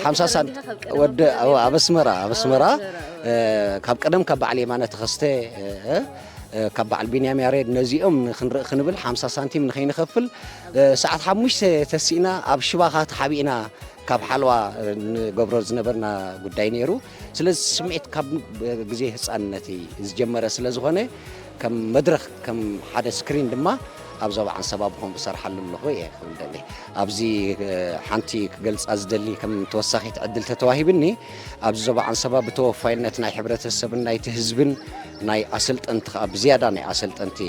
ሓምሳ ሳንቲም ወዲ፣ ኣዎ፣ ኣብ ኣስመራ፣ ኣብ ኣስመራ፣ ኣብ ኣስመራ፣ እ፣ ካብ ቀደም ካብ በዓል የማነ ተኸስተ፣ እ፣ እ፣ ካብ በዓል ቢንያም ያሬድ ነዚኦም ንኽንርኢ ክንብል ሓምሳ ሳንቲም ንኸይንኸፍል፣ እ፣ ሰዓት ሓሙሽተ ተሲእና ኣብ ሽባኻ ተሓቢእና ካብ ሓለዋ ንገብሮ ዝነበርና ጉዳይ ነይሩ። ስለዚ ስምዒት ካብ ግዜ ህፃንነተይ ዝጀመረ ስለ ዝኾነ፣ ከም መድረኽ፣ ከም ሓደ ስክሪን ድማ ኣብ ዞባ ዓንሰባ ብኸምኡ እሰርሓሉ ኣለኹ እየ ክብል ደሊ። ኣብዚ፣ እ፣ ሓንቲ ክገልፃ ዝደሊ ከም ተወሳኺት ዕድል ተተዋሂብኒ፣ ኣብዚ ዞባ ዓንሰባ ብተወፋይነት ናይ ሕብረተሰብን ናይቲ ህዝብን ናይ ኣሰልጠንቲ ከኣ ብዝያዳ ናይ ኣሰልጠንቲ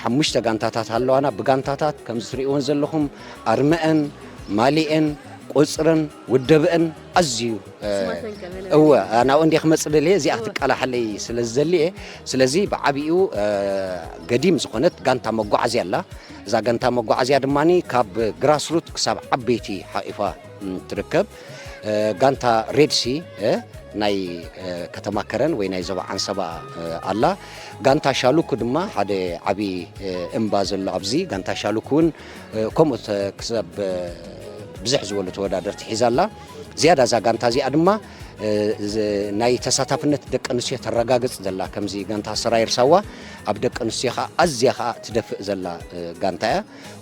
ሓሙሽተ ጋንታታት ኣለዋና። ብጋንታታት ከምዚ ትርእይወን ዘለኹም ኣርመአን፣ ማሊአን፣ ቁጽረን ውደብአን ኣዝዩ፣ እ፣ ስማተን ከበለ እወ፣ ናብኡ እንድየ ክመጽእ ደልየ፣ እዚኣ እወ። ክትቃላሓለይ ስለ ዝደሊ እየ። ስለዚ ብዓቢኡ፣ እ፣ ገዲም ዝኾነት ጋንታ መጓዓዝያ ኣላ። እዛ ጋንታ መጓዓዝያ ድማኒ ካብ ግራስሩት ክሳብ ዓበይቲ ሓቂፋ፣ ም፣ ትርከብ። እ፣ ጋንታ ሬድሲ፣ እ፣ ናይ፣ እ፣ ከተማ ከረን ወይ ናይ ዞባ ዓንሰባ፣ እ፣ ኣላ። ጋንታ ሻሉኩ ድማ ሓደ ዓቢ፣ እ፣ እምባ ዘሎ ኣብዚ። ጋንታ ሻሉኩ እውን፣ እ፣ ከምኡ ተ-፣ ክሳብ፣ እ፣ ብዝሕ ዝበሉ ተወዳደርቲ ሒዛ ኣላ። ዝያዳ እዛ ጋንታ እዚኣ ድማ፣ እ፣ ዝ-፣ ናይ ተሳታፍነት ደቂ ኣንስትዮ ተረጋግጽ ዘላ፣ ከምዚ ጋንታ ሰራየር ሳዋ ኣብ ደቂ ኣንስትዮ ኸኣ ኣዝያ ኸኣ ትደፍእ ዘላ፣ እ፣ ጋንታ እያ።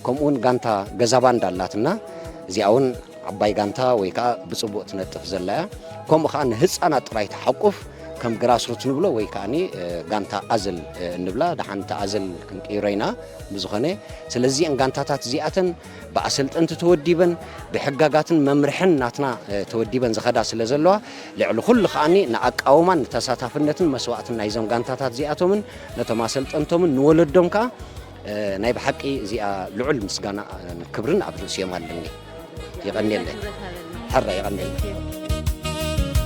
ከምኡ እውን ጋንታ ገዛ ባንዳ ኣላትና። እዚኣ እውን ዓባይ ጋንታ ወይ ከኣ ብጽቡቕ ትነጥፍ ዘላ እያ። ከምኡ ከኣ ንህጻናት ጥራይ ትሓቁፍ፣ ከም ግራስሩት ንብሎ ወይ ከኣኒ፣ እ፣ ጋንታ ኣዘል፣ እ፣ እንብላ፣ ደሓን እቲ ኣዘል ክንቅይሮ ኢና ብዝኾነ። ስለዚ እዘን ጋንታታት እዚኣተን ብኣሰልጠንቲ ተወዲበን፣ ብሕጋጋትን መምርሕን ናትና፣ እ፣ ተወዲበን ዝኸዳ ስለ ዘለዋ፣ ልዕሊ ኩሉ ከኣኒ ንኣቃውማን ንተሳታፍነትን መስዋእትን ናይዞም ጋንታታት እዚኣቶምን ነቶም ኣሰልጠንቶምን ንወለዶም ከኣ፣ እ፣ ናይ ብሓቂ እዚኣ ልዑል ምስጋና፣ እ፣ ክብርን ኣብ ርእሲኦም ኣለኒ። የቐንየለይ። ክብረት ሃበልና። ሕራይ የቐንየለይ። Thank you።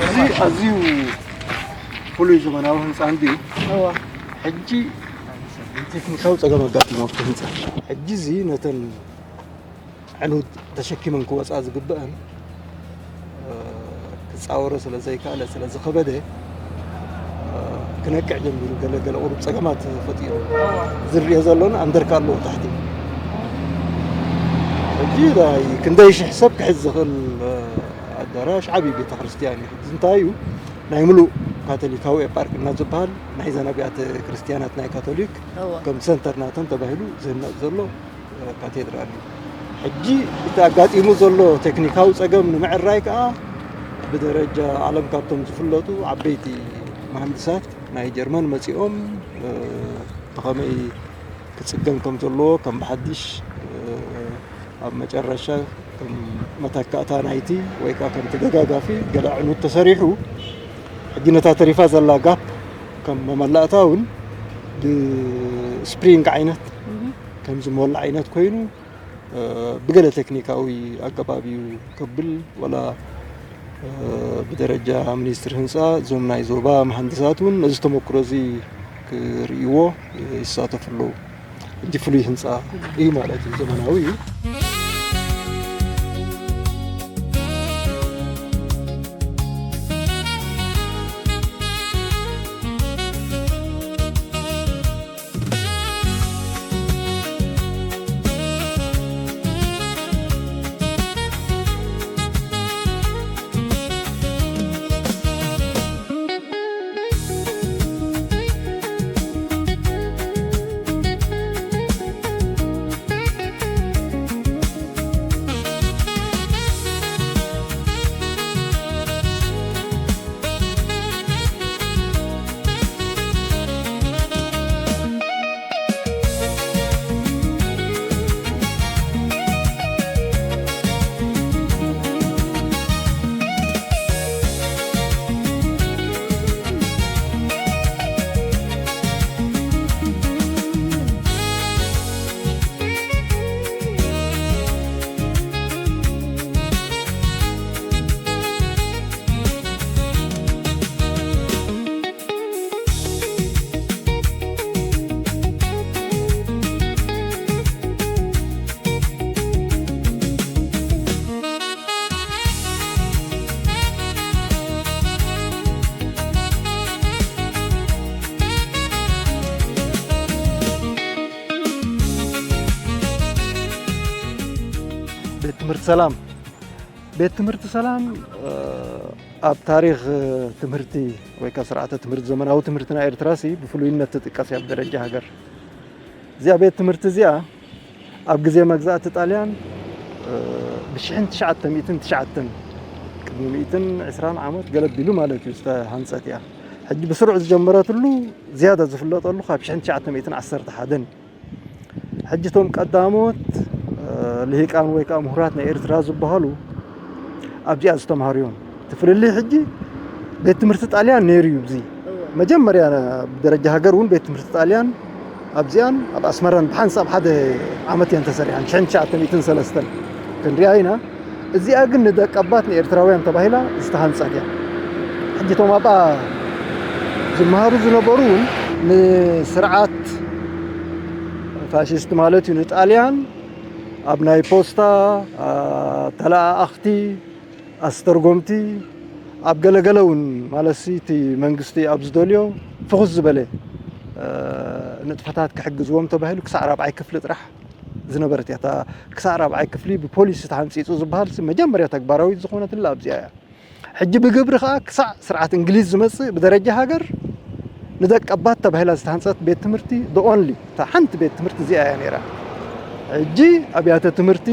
እዚ ኣዝዩ ፍሉይ ዘመናዊ ህንጻ እንድዩ። እዋ። ሕጂ ቴክኒካዊ ጸገም ኣጋጢሙ ኣብቲ ህንጻ። ሕጂ እዚ ነተን ዕኑድ ተሸኪመን ክወጻ ዝግበአን፣ እ፣ ክጻወሮ ስለ ዘይከኣለ፣ ስለ ዝኸበደ፣ እ፣ ክነቅዕ ጀሚሩ፣ ገለ ገለ ቁሩብ ጸገማት ፈጢሩ። ዝርአ ዘሎና ኣንደርካ ኣለዎ ታሕቲ። ሕጂ ናይ ክንደይ ሽሕ ሰብ ክሕዝ ዝኽእል ኣዳራሽ፣ ዓብዪ ቤተ ክርስቲያን እዩ። ሕጂ እንታይ እዩ፣ ናይ ምሉእ ካቶሊካዊ ኤጳርቅና ዝበሃል ናይ ዘን ኣብያተ ክርስቲያናት ናይ ካቶሊክ እወ። ከም ሰንተር ናተን ተባሂሉ ዝህነጽ ዘሎ ካቴድራል እዩ። ሕጂ እቲ ኣጋጢሙ ዘሎ ቴክኒካዊ ጸገም ንምዕራይ ከኣ ብደረጃ ዓለም ካብቶም ዝፍለጡ ዓበይቲ መሃንድሳት ናይ ጀርመን መጺኦም፣ እ፣ ብኸመይ ክጽገም ከም ዘለዎ ከም ብሓድሽ፣ እ፣ ኣብ መጨረሻ ከም መተካእታ ናይቲ ወይ ከኣ ከም ተደጋጋፊ ገለ ዕኑድ ተሰሪሑ፣ ሕጂ ነታ ተሪፋ ዘላ ጋፕ ከም መመላእታ እውን ብስፕሪንግ ዓይነት ከም ዝሞላ ዓይነት ኮይኑ፣ እ፣ ብገለ ቴክኒካዊ ኣገባብ እዩ ከብል፣ ወላ፣ እ፣ ብደረጃ ሚኒስትሪ ህንፃ እዞም ናይ ዞባ መሃንድሳት እውን ነዚ ተመክሮ እዚ ክርእይዎ ይሳተፉ ኣለዉ። ሕጂ ፍሉይ ህንፃ እዩ ማለት እዩ፣ ዘመናዊ እዩ። ቤት ትምህርቲ ሰላም። ቤት ትምህርቲ ሰላም፣ እ፣ ኣብ ታሪኽ ትምህርቲ ወይ ከኣ ስርዓተ ትምህርቲ፣ ዘመናዊ ትምህርቲ ናይ ኤርትራ ሲ ብፍሉይነት ትጥቀስ እያ ብደረጃ ሃገር። እዚኣ ቤት ትምህርቲ እዚኣ ኣብ ግዜ መግዛእቲ ጣልያን፣ እ፣ ብሽሕን ትሽዓተ ሚእትን ትሽዓተን፣ ቅድሚ ሚእትን ዕስራን ዓመት ገለ ኣቢሉ ማለት እዩ፣ ዝተሃንጸት እያ። ሕጂ ብስሩዕ ዝጀመረትሉ ዝያዳ ዝፍለጠሉ ካብ ሽሕን ትሽዓተ ሚእትን ዓሰርተ ሓደን እዩ። ሕጂ እቶም ቀዳሞት፣ እ፣ ልሂቃን ወይ ከኣ ምሁራት ናይ ኤርትራ ዝበሃሉ ኣብዚኣ ዝተምሃሩ እዮም። እቲ ፍልልይ ሕጂ ቤት ትምህርቲ ጣልያን ነይሩ እዩ። እዚ እወ። መጀመርያ ብደረጃ ሃገር እውን ቤት ትምህርቲ ጣልያን ኣብዚኣን ኣብ ኣስመራን ብሓንሳብ ሓደ ዓመት እየን ተሰሪሐን፣ ሽሕን ትሽዓተ ሚእትን ሰለስተን ክንሪኣ ኢና። እዚኣ ግን ንደቀባት ንኤርትራውያን ተባሂላ ዝተሃንጸት እያ። ሕጂ እቶም ኣብኣ ዝመሃሩ ዝነበሩ እውን ንስርዓት ፋሽስት ማለት እዩ፣ ንጣልያን ኣብ ናይ ፖስታ፣ ኣ፣ ተለኣኣኽቲ፣ ኣስተርጎምቲ፣ ኣብ ገለገለ እውን ማለትሲ እቲ መንግስቲ ኣብ ዝደልዮ ፍኹስ ዝበለ፣ እ፣ ንጥፈታት ክሕግዝዎም ተባሂሉ ክሳዕ ራብዓይ ክፍሊ ጥራሕ ዝነበረት እያ። እታ ክሳዕ ራብዓይ ክፍሊ ብፖሊሲ ተሓንጺጹ ዝበሃል መጀመርያ ተግባራዊት ዝኾነትላ ኣብዚኣ እያ። ሕጂ ብግብሪ ከኣ ክሳዕ ስርዓት እንግሊዝ ዝመጽእ ብደረጃ ሃገር ንደቀባት ተባሂላ ዝተሃንጸት ቤት ትምህርቲ፣ the only፣ እታ ሓንቲ ቤት ትምህርቲ እዚኣ እያ ነይራ። ሕጂ ኣብያተ ትምህርቲ፣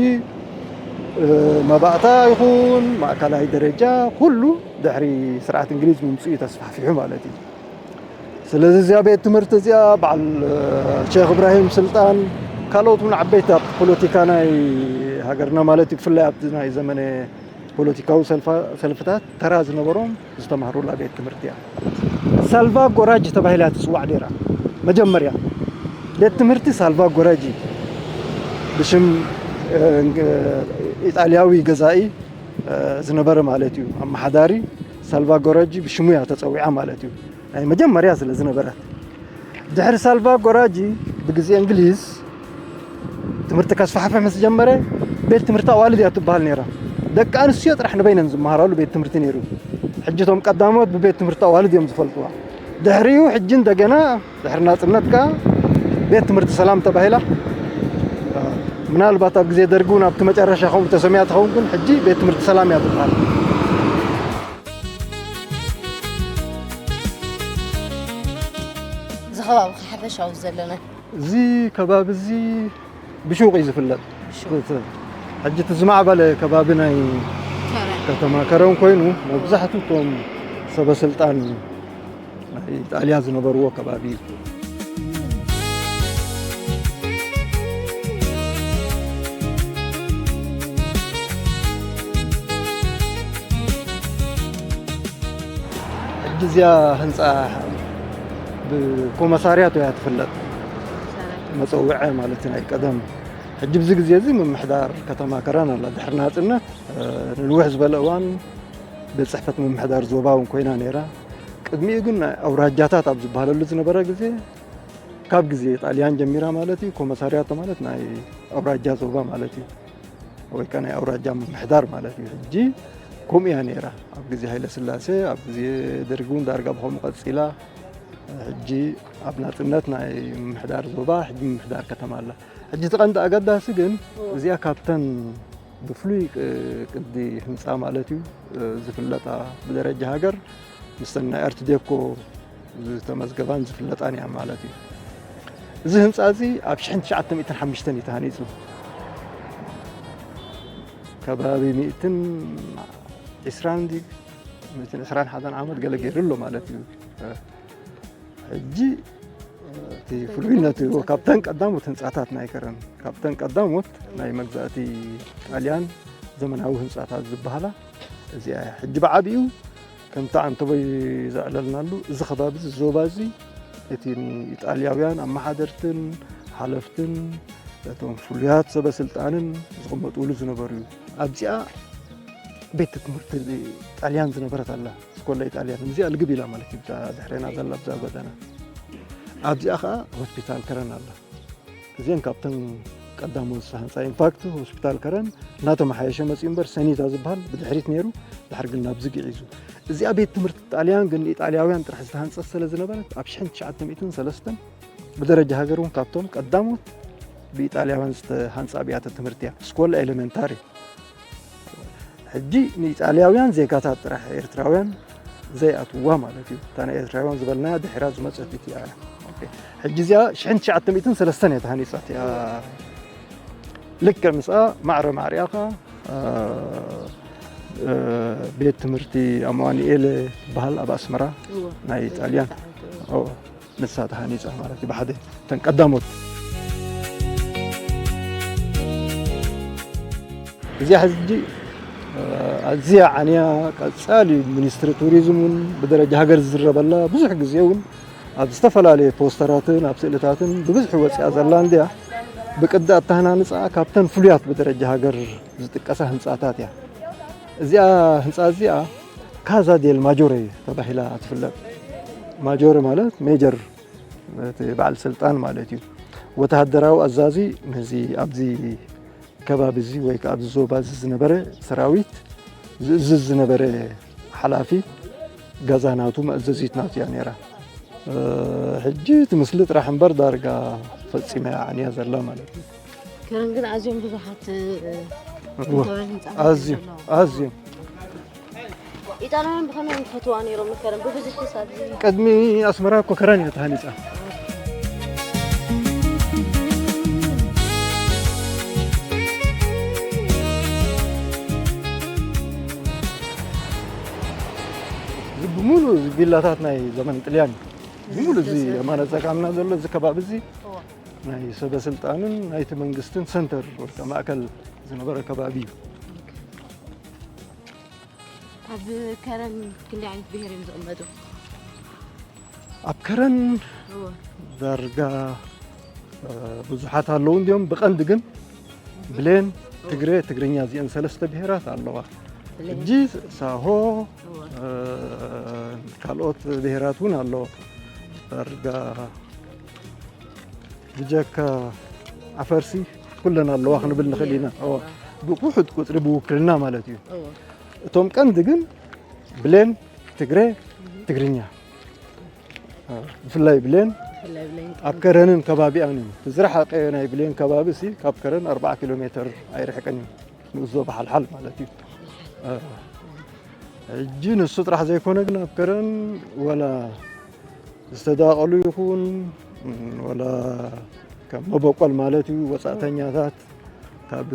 እ፣ መባእታ ይኹን ማእከላይ ደረጃ ኩሉ ድሕሪ ስርዓት እንግሊዝ ምምጽኡ እዩ ተስፋሕፊሑ ማለት እዩ። ስለዚ እዚኣ ቤት ትምህርቲ እዚኣ በዓል፣ እ፣ ሼኽ እብራሂም ስልጣን፣ ካልኦት እውን ዓበይቲ ኣብቲ ፖለቲካ ናይ ሃገርና ማለት እዩ፣ ብፍላይ ኣብቲ ናይ ዘመነ ፖለቲካዊ ሰልፋ-፣ ሰልፍታት ተራ ዝነበሮም ዝተማህሩላ ቤት ትምህርቲ እያ። ሳልቫ ጎራጂ ተባሂላ ትጽዋዕ ነይራ። መጀመርያ ቤት ትምህርቲ ሳልቫ ጎራጂ ብሽም፣ እ፣ ኢጣልያዊ ገዛኢ፣ እ፣ ዝነበረ ማለት እዩ። ኣመሓዳሪ ሳልቫ ጎራጂ ብሽሙ እያ ተጸዊዓ ማለት እዩ። ናይ መጀመርያ ስለ ዝነበረት። ድሕሪ ሳልቫ ጎራጂ ብግዜ እንግሊዝ ትምህርቲ ከስፋሕፍሕ ምስ ጀመረ ቤት ትምህርቲ ኣዋልድ እያ ትበሃል ነይራ። ደቂ ኣንስትዮ ጥራሕ ንበይነን ዝመሃራሉ ቤት ትምህርቲ ነይሩ። ሕጂ እቶም ቀዳሞት ብቤት ትምህርቲ ኣዋልድ እዮም ዝፈልጥዋ። ድሕሪኡ ሕጂ እንደገና ድሕሪ ናጽነት ከኣ ቤት ትምህርቲ ሰላም ተባሂላ። ምናልባት ኣብ ግዜ ደርጊ እውን ኣብቲ መጨረሻ ከምኡ ተሰምያ ትኸውን፣ ግን ሕጂ ቤት ትምህርቲ ሰላም እያ ትበሃል። እዚ ከባቢ ሓፈሻዊ ዘለና እዚ ከባቢ እዚ ብሹቕ እዩ ዝፍለጥ። ሕጂ እቲ ዝማዕበለ ከባቢ ናይ ከተማ ከረን ኮይኑ፣ መብዛሕትኡ እቶም ሰበ ስልጣን ናይ ኢጣልያ ዝነበርዎ ከባቢ እዩ። ሕጂ እዚኣ ህንፃ ብኮመሳርያት እያ ትፍለጥ። መፀውዐ ማለት ናይ ቀደም። ሕጂ ብዚ ግዜ እዚ ምምሕዳር ከተማ ከረን ኣላ። ድሕሪ ናፅነት ንንውሕ ዝበለ እዋን ቤት ፅሕፈት ምምሕዳር ዞባ እውን ኮይና ነይራ። ቅድሚኡ ግን ኣውራጃታት ኣብ ዝበሃለሉ ዝነበረ ግዜ ካብ ግዜ ጣልያን ጀሚራ ማለት እዩ። ኮመሳርያቶ ማለት ናይ ኣውራጃ ዞባ ማለት እዩ፣ ወይ ከ ናይ ኣውራጃ ምምሕዳር ማለት እዩ። ሕጂ ከምኡ እያ ነይራ። ኣብ ግዜ ሃይለ ስላሴ፣ ኣብ ግዜ ደርጊ እውን ዳርጋ ብኸምኡ ቀፂላ። ሕጂ ኣብ ናፅነት ናይ ምምሕዳር ዞባ፣ ሕጂ ምምሕዳር ከተማ ኣላ። ሕጂ እቲ ቀንዲ ኣገዳሲ ግን እዚኣ ካብተን ብፍሉይ ቅዲ ህንፃ ማለት እዩ ዝፍለጣ ብደረጃ ሃገር፣ ምስተን ናይ ኣርት ዴኮ ዝተመዝገባን ዝፍለጣን እያ ማለት እዩ። እዚ ህንፃ እዚ ኣብ ሽሕን ትሽዓተ ሚእትን ሓሙሽተን እዩ ተሃኒፁ። ከባቢ ሚእትን ዕስራን ድዩ፣ ሚእትን ዕስራን ሓደን ዓመት ገለ ገይሩ ኣሎ ማለት እዩ። ሕጂ እቲ ፍሉይነቱ ካብተን ቀዳሞት ህንፃታት ናይ ከረን፣ ካብተን ቀዳሞት ናይ መግዛእቲ ጣልያን ዘመናዊ ህንፃታት ዝበሃላ እዚኣ እያ። ሕጂ ብዓቢኡ ከምቲ ዓንተቦይ ዘዕለልናሉ፣ እዚ ከባቢ እዚ፣ ዞባ እዚ፣ እቲ ንኢጣልያውያን ኣመሓደርትን ሓለፍትን እቶም ፍሉያት ሰበ ስልጣንን ዝቕመጥሉ ዝነበሩ እዩ። ኣብዚኣ ቤት ትምህርቲ ጣልያን ዝነበረት ኣላ፣ ስኮላ ኢጣልያን። እዚኣ ልግብ ኢላ ማለት እዩ፣ እዛ ድሕሬና ዘላ ብዛ ጎደና። ኣብዚኣ ኸዓ ሆስፒታል ከረን ኣላ። እዚአን ካብተን ቀዳሞት ዝተሃንፃ። ኢንፋክት ሆስፒታል ከረን እናተመሓየሸ መፂኡ እምበር፣ ሰኒታ ዝበሃል ብድሕሪት ነይሩ፣ ድሕሪ ግን ናብ ዝግ ይዒዙ። እዚኣ ቤት ትምህርቲ ጣልያን ግን ንኢጣልያውያን ጥራሕ ዝተሃንፀት ስለ ዝነበረት፣ ኣብ ሽሕን ትሽዓተ ሚእትን ሰለስተን ብደረጃ ሃገር እውን ካብቶም ቀዳሞት ብኢጣልያውያን ዝተሃንፃ ኣብያተ ትምህርቲ እያ። ስኮላ ኤሌመንታሪ። ሕጂ ንኢጣልያውያን ዜጋታት ጥራሕ ኤርትራውያን ዘይኣትውዋ ማለት እዩ። እታ ናይ ኤርትራውያን ዝበልናያ ድሒራ ዝመጸት እቲኣ እያ። ኦኬ። ሕጂ እዚኣ ሽሕን ትሽዓተ ሚእትን ሰለስተን እያ ተሃኒጻ እቲኣ። ልክዕ ምስኣ ማዕረ ማዕሪኣ ኸኣ፣ እ፣ እ፣ ቤት ትምህርቲ ኣማኑኤል ዝበሃል ኣብ ኣስመራ እወ። ናይ ጣልያን። እወ። ንሳ ተሃኒጻ ማለት እዩ፣ ብሓደ እተን ቀዳሞት። እዚኣ ሕጂ፣ እ፣ ኣዝያ ዓንያ፣ ቀጻሊ ሚኒስትሪ ቱሪዝም እውን ብደረጃ ሃገር ዝዝረበላ፣ ብዙሕ ግዜ እውን ኣብ ዝተፈላለየ ፖስተራትን ኣብ ስእልታትን ብብዝሒ ወጺኣ ዘላ እንድያ። ብቅዲ ኣተሃናንጻኣ ካብተን ፍሉያት ብደረጃ ሃገር ዝጥቀሳ ህንጻታት እያ። እዚኣ ህንጻ እዚኣ ካዛ ዴል ማጆሬ ተባሂላ ትፍለጥ። ማጆሬ ማለት ሜጀር፣ እቲ በዓል ስልጣን ማለት እዩ። ወተሃደራዊ ኣዛዚ ነዚ ኣብዚ ከባቢ እዚ ወይ ከዓ ኣብዚ ዞባ እዚ ዝነበረ ሰራዊት ዝእዝዝ ዝነበረ ሓላፊ ገዛ ናቱ መእዘዚት ናቱ እያ ነይራ። እ፣ ሕጂ እቲ ምስሊ ጥራሕ እምበር ዳርጋ ፈጺማ እያ ዓንያ ዘላ ማለት እዩ። ከረን ግን ኣዝዮም ብዙሓት፣ እ፣ እወ፣ ጥንታውያን ህንጻታት ኣዝዮም፣ ዘለዋ። ኣዝዮም። ኢጣልያውያን ብኸመይ እዮም ዝፈትዋ ነይሮም ንከረን? ብብዝሒ ሳብ እዚ ቅድሚ ኣስመራ እኮ ከረን እያ ተሃኒጻ። እዚ ብምሉእ እዚ ቪላታት ናይ ዘመን ጥልያን እዩ። ብምሉእ እዚ የማነ ጸጋምና ዘሎ እዚ ከባቢ እዚ እወ። ናይ ሰበ ስልጣንን ናይቲ መንግስትን ሰንተር ወይ ከዓ ማእከል ዝነበረ ከባቢ እዩ። ኣብ ከረን ክንደይ ዓይነት ብሄር እዮም ዝቕመጡ? ኣብ ከረን እወ። ዳርጋ፣ እ፣ ብዙሓት ኣለዉ እንድዮም። ብቐንዲ ግን ብሌን፣ ትግረ፣ ትግርኛ እዚአን ሰለስተ ብሄራት ኣለዋ። ብሌን። ሕጂ ሳሆ፣ እወ። እ፣ ካልኦት ብሄራት እውን ኣለዎ። ዳርጋ ብጀካ ዓፈርሲ ኩለን ኣለዋ ክንብል ንኽእል ኢና። እወ። ብውሑድ ቁፅሪ ብውክልና ማለት እዩ። እወ። እቶም ቀንዲ ግን ብሌን፣ ትግረ፣ ትግርኛ። ብፍላይ ብሌን ብፍላይ ብሌን ኣብ ከረንን ከባቢኣን እዩ። እቲ ዝረሓቀ ናይ ብሌን ከባቢ ሲ ካብ ከረን ኣርባዓ ኪሎ ሜትር ኣይርሕቅን እዩ። ንኡስ ዞባ ሓልሓል ማለት እዩ። ሕጂ ንሱ ጥራሕ ዘይኮነ ግን ኣብ ከረን ወላ ዝተዳቐሉ ይኹን ወላ ከም መበቆል ማለት እዩ ወፃእተኛታት ካብ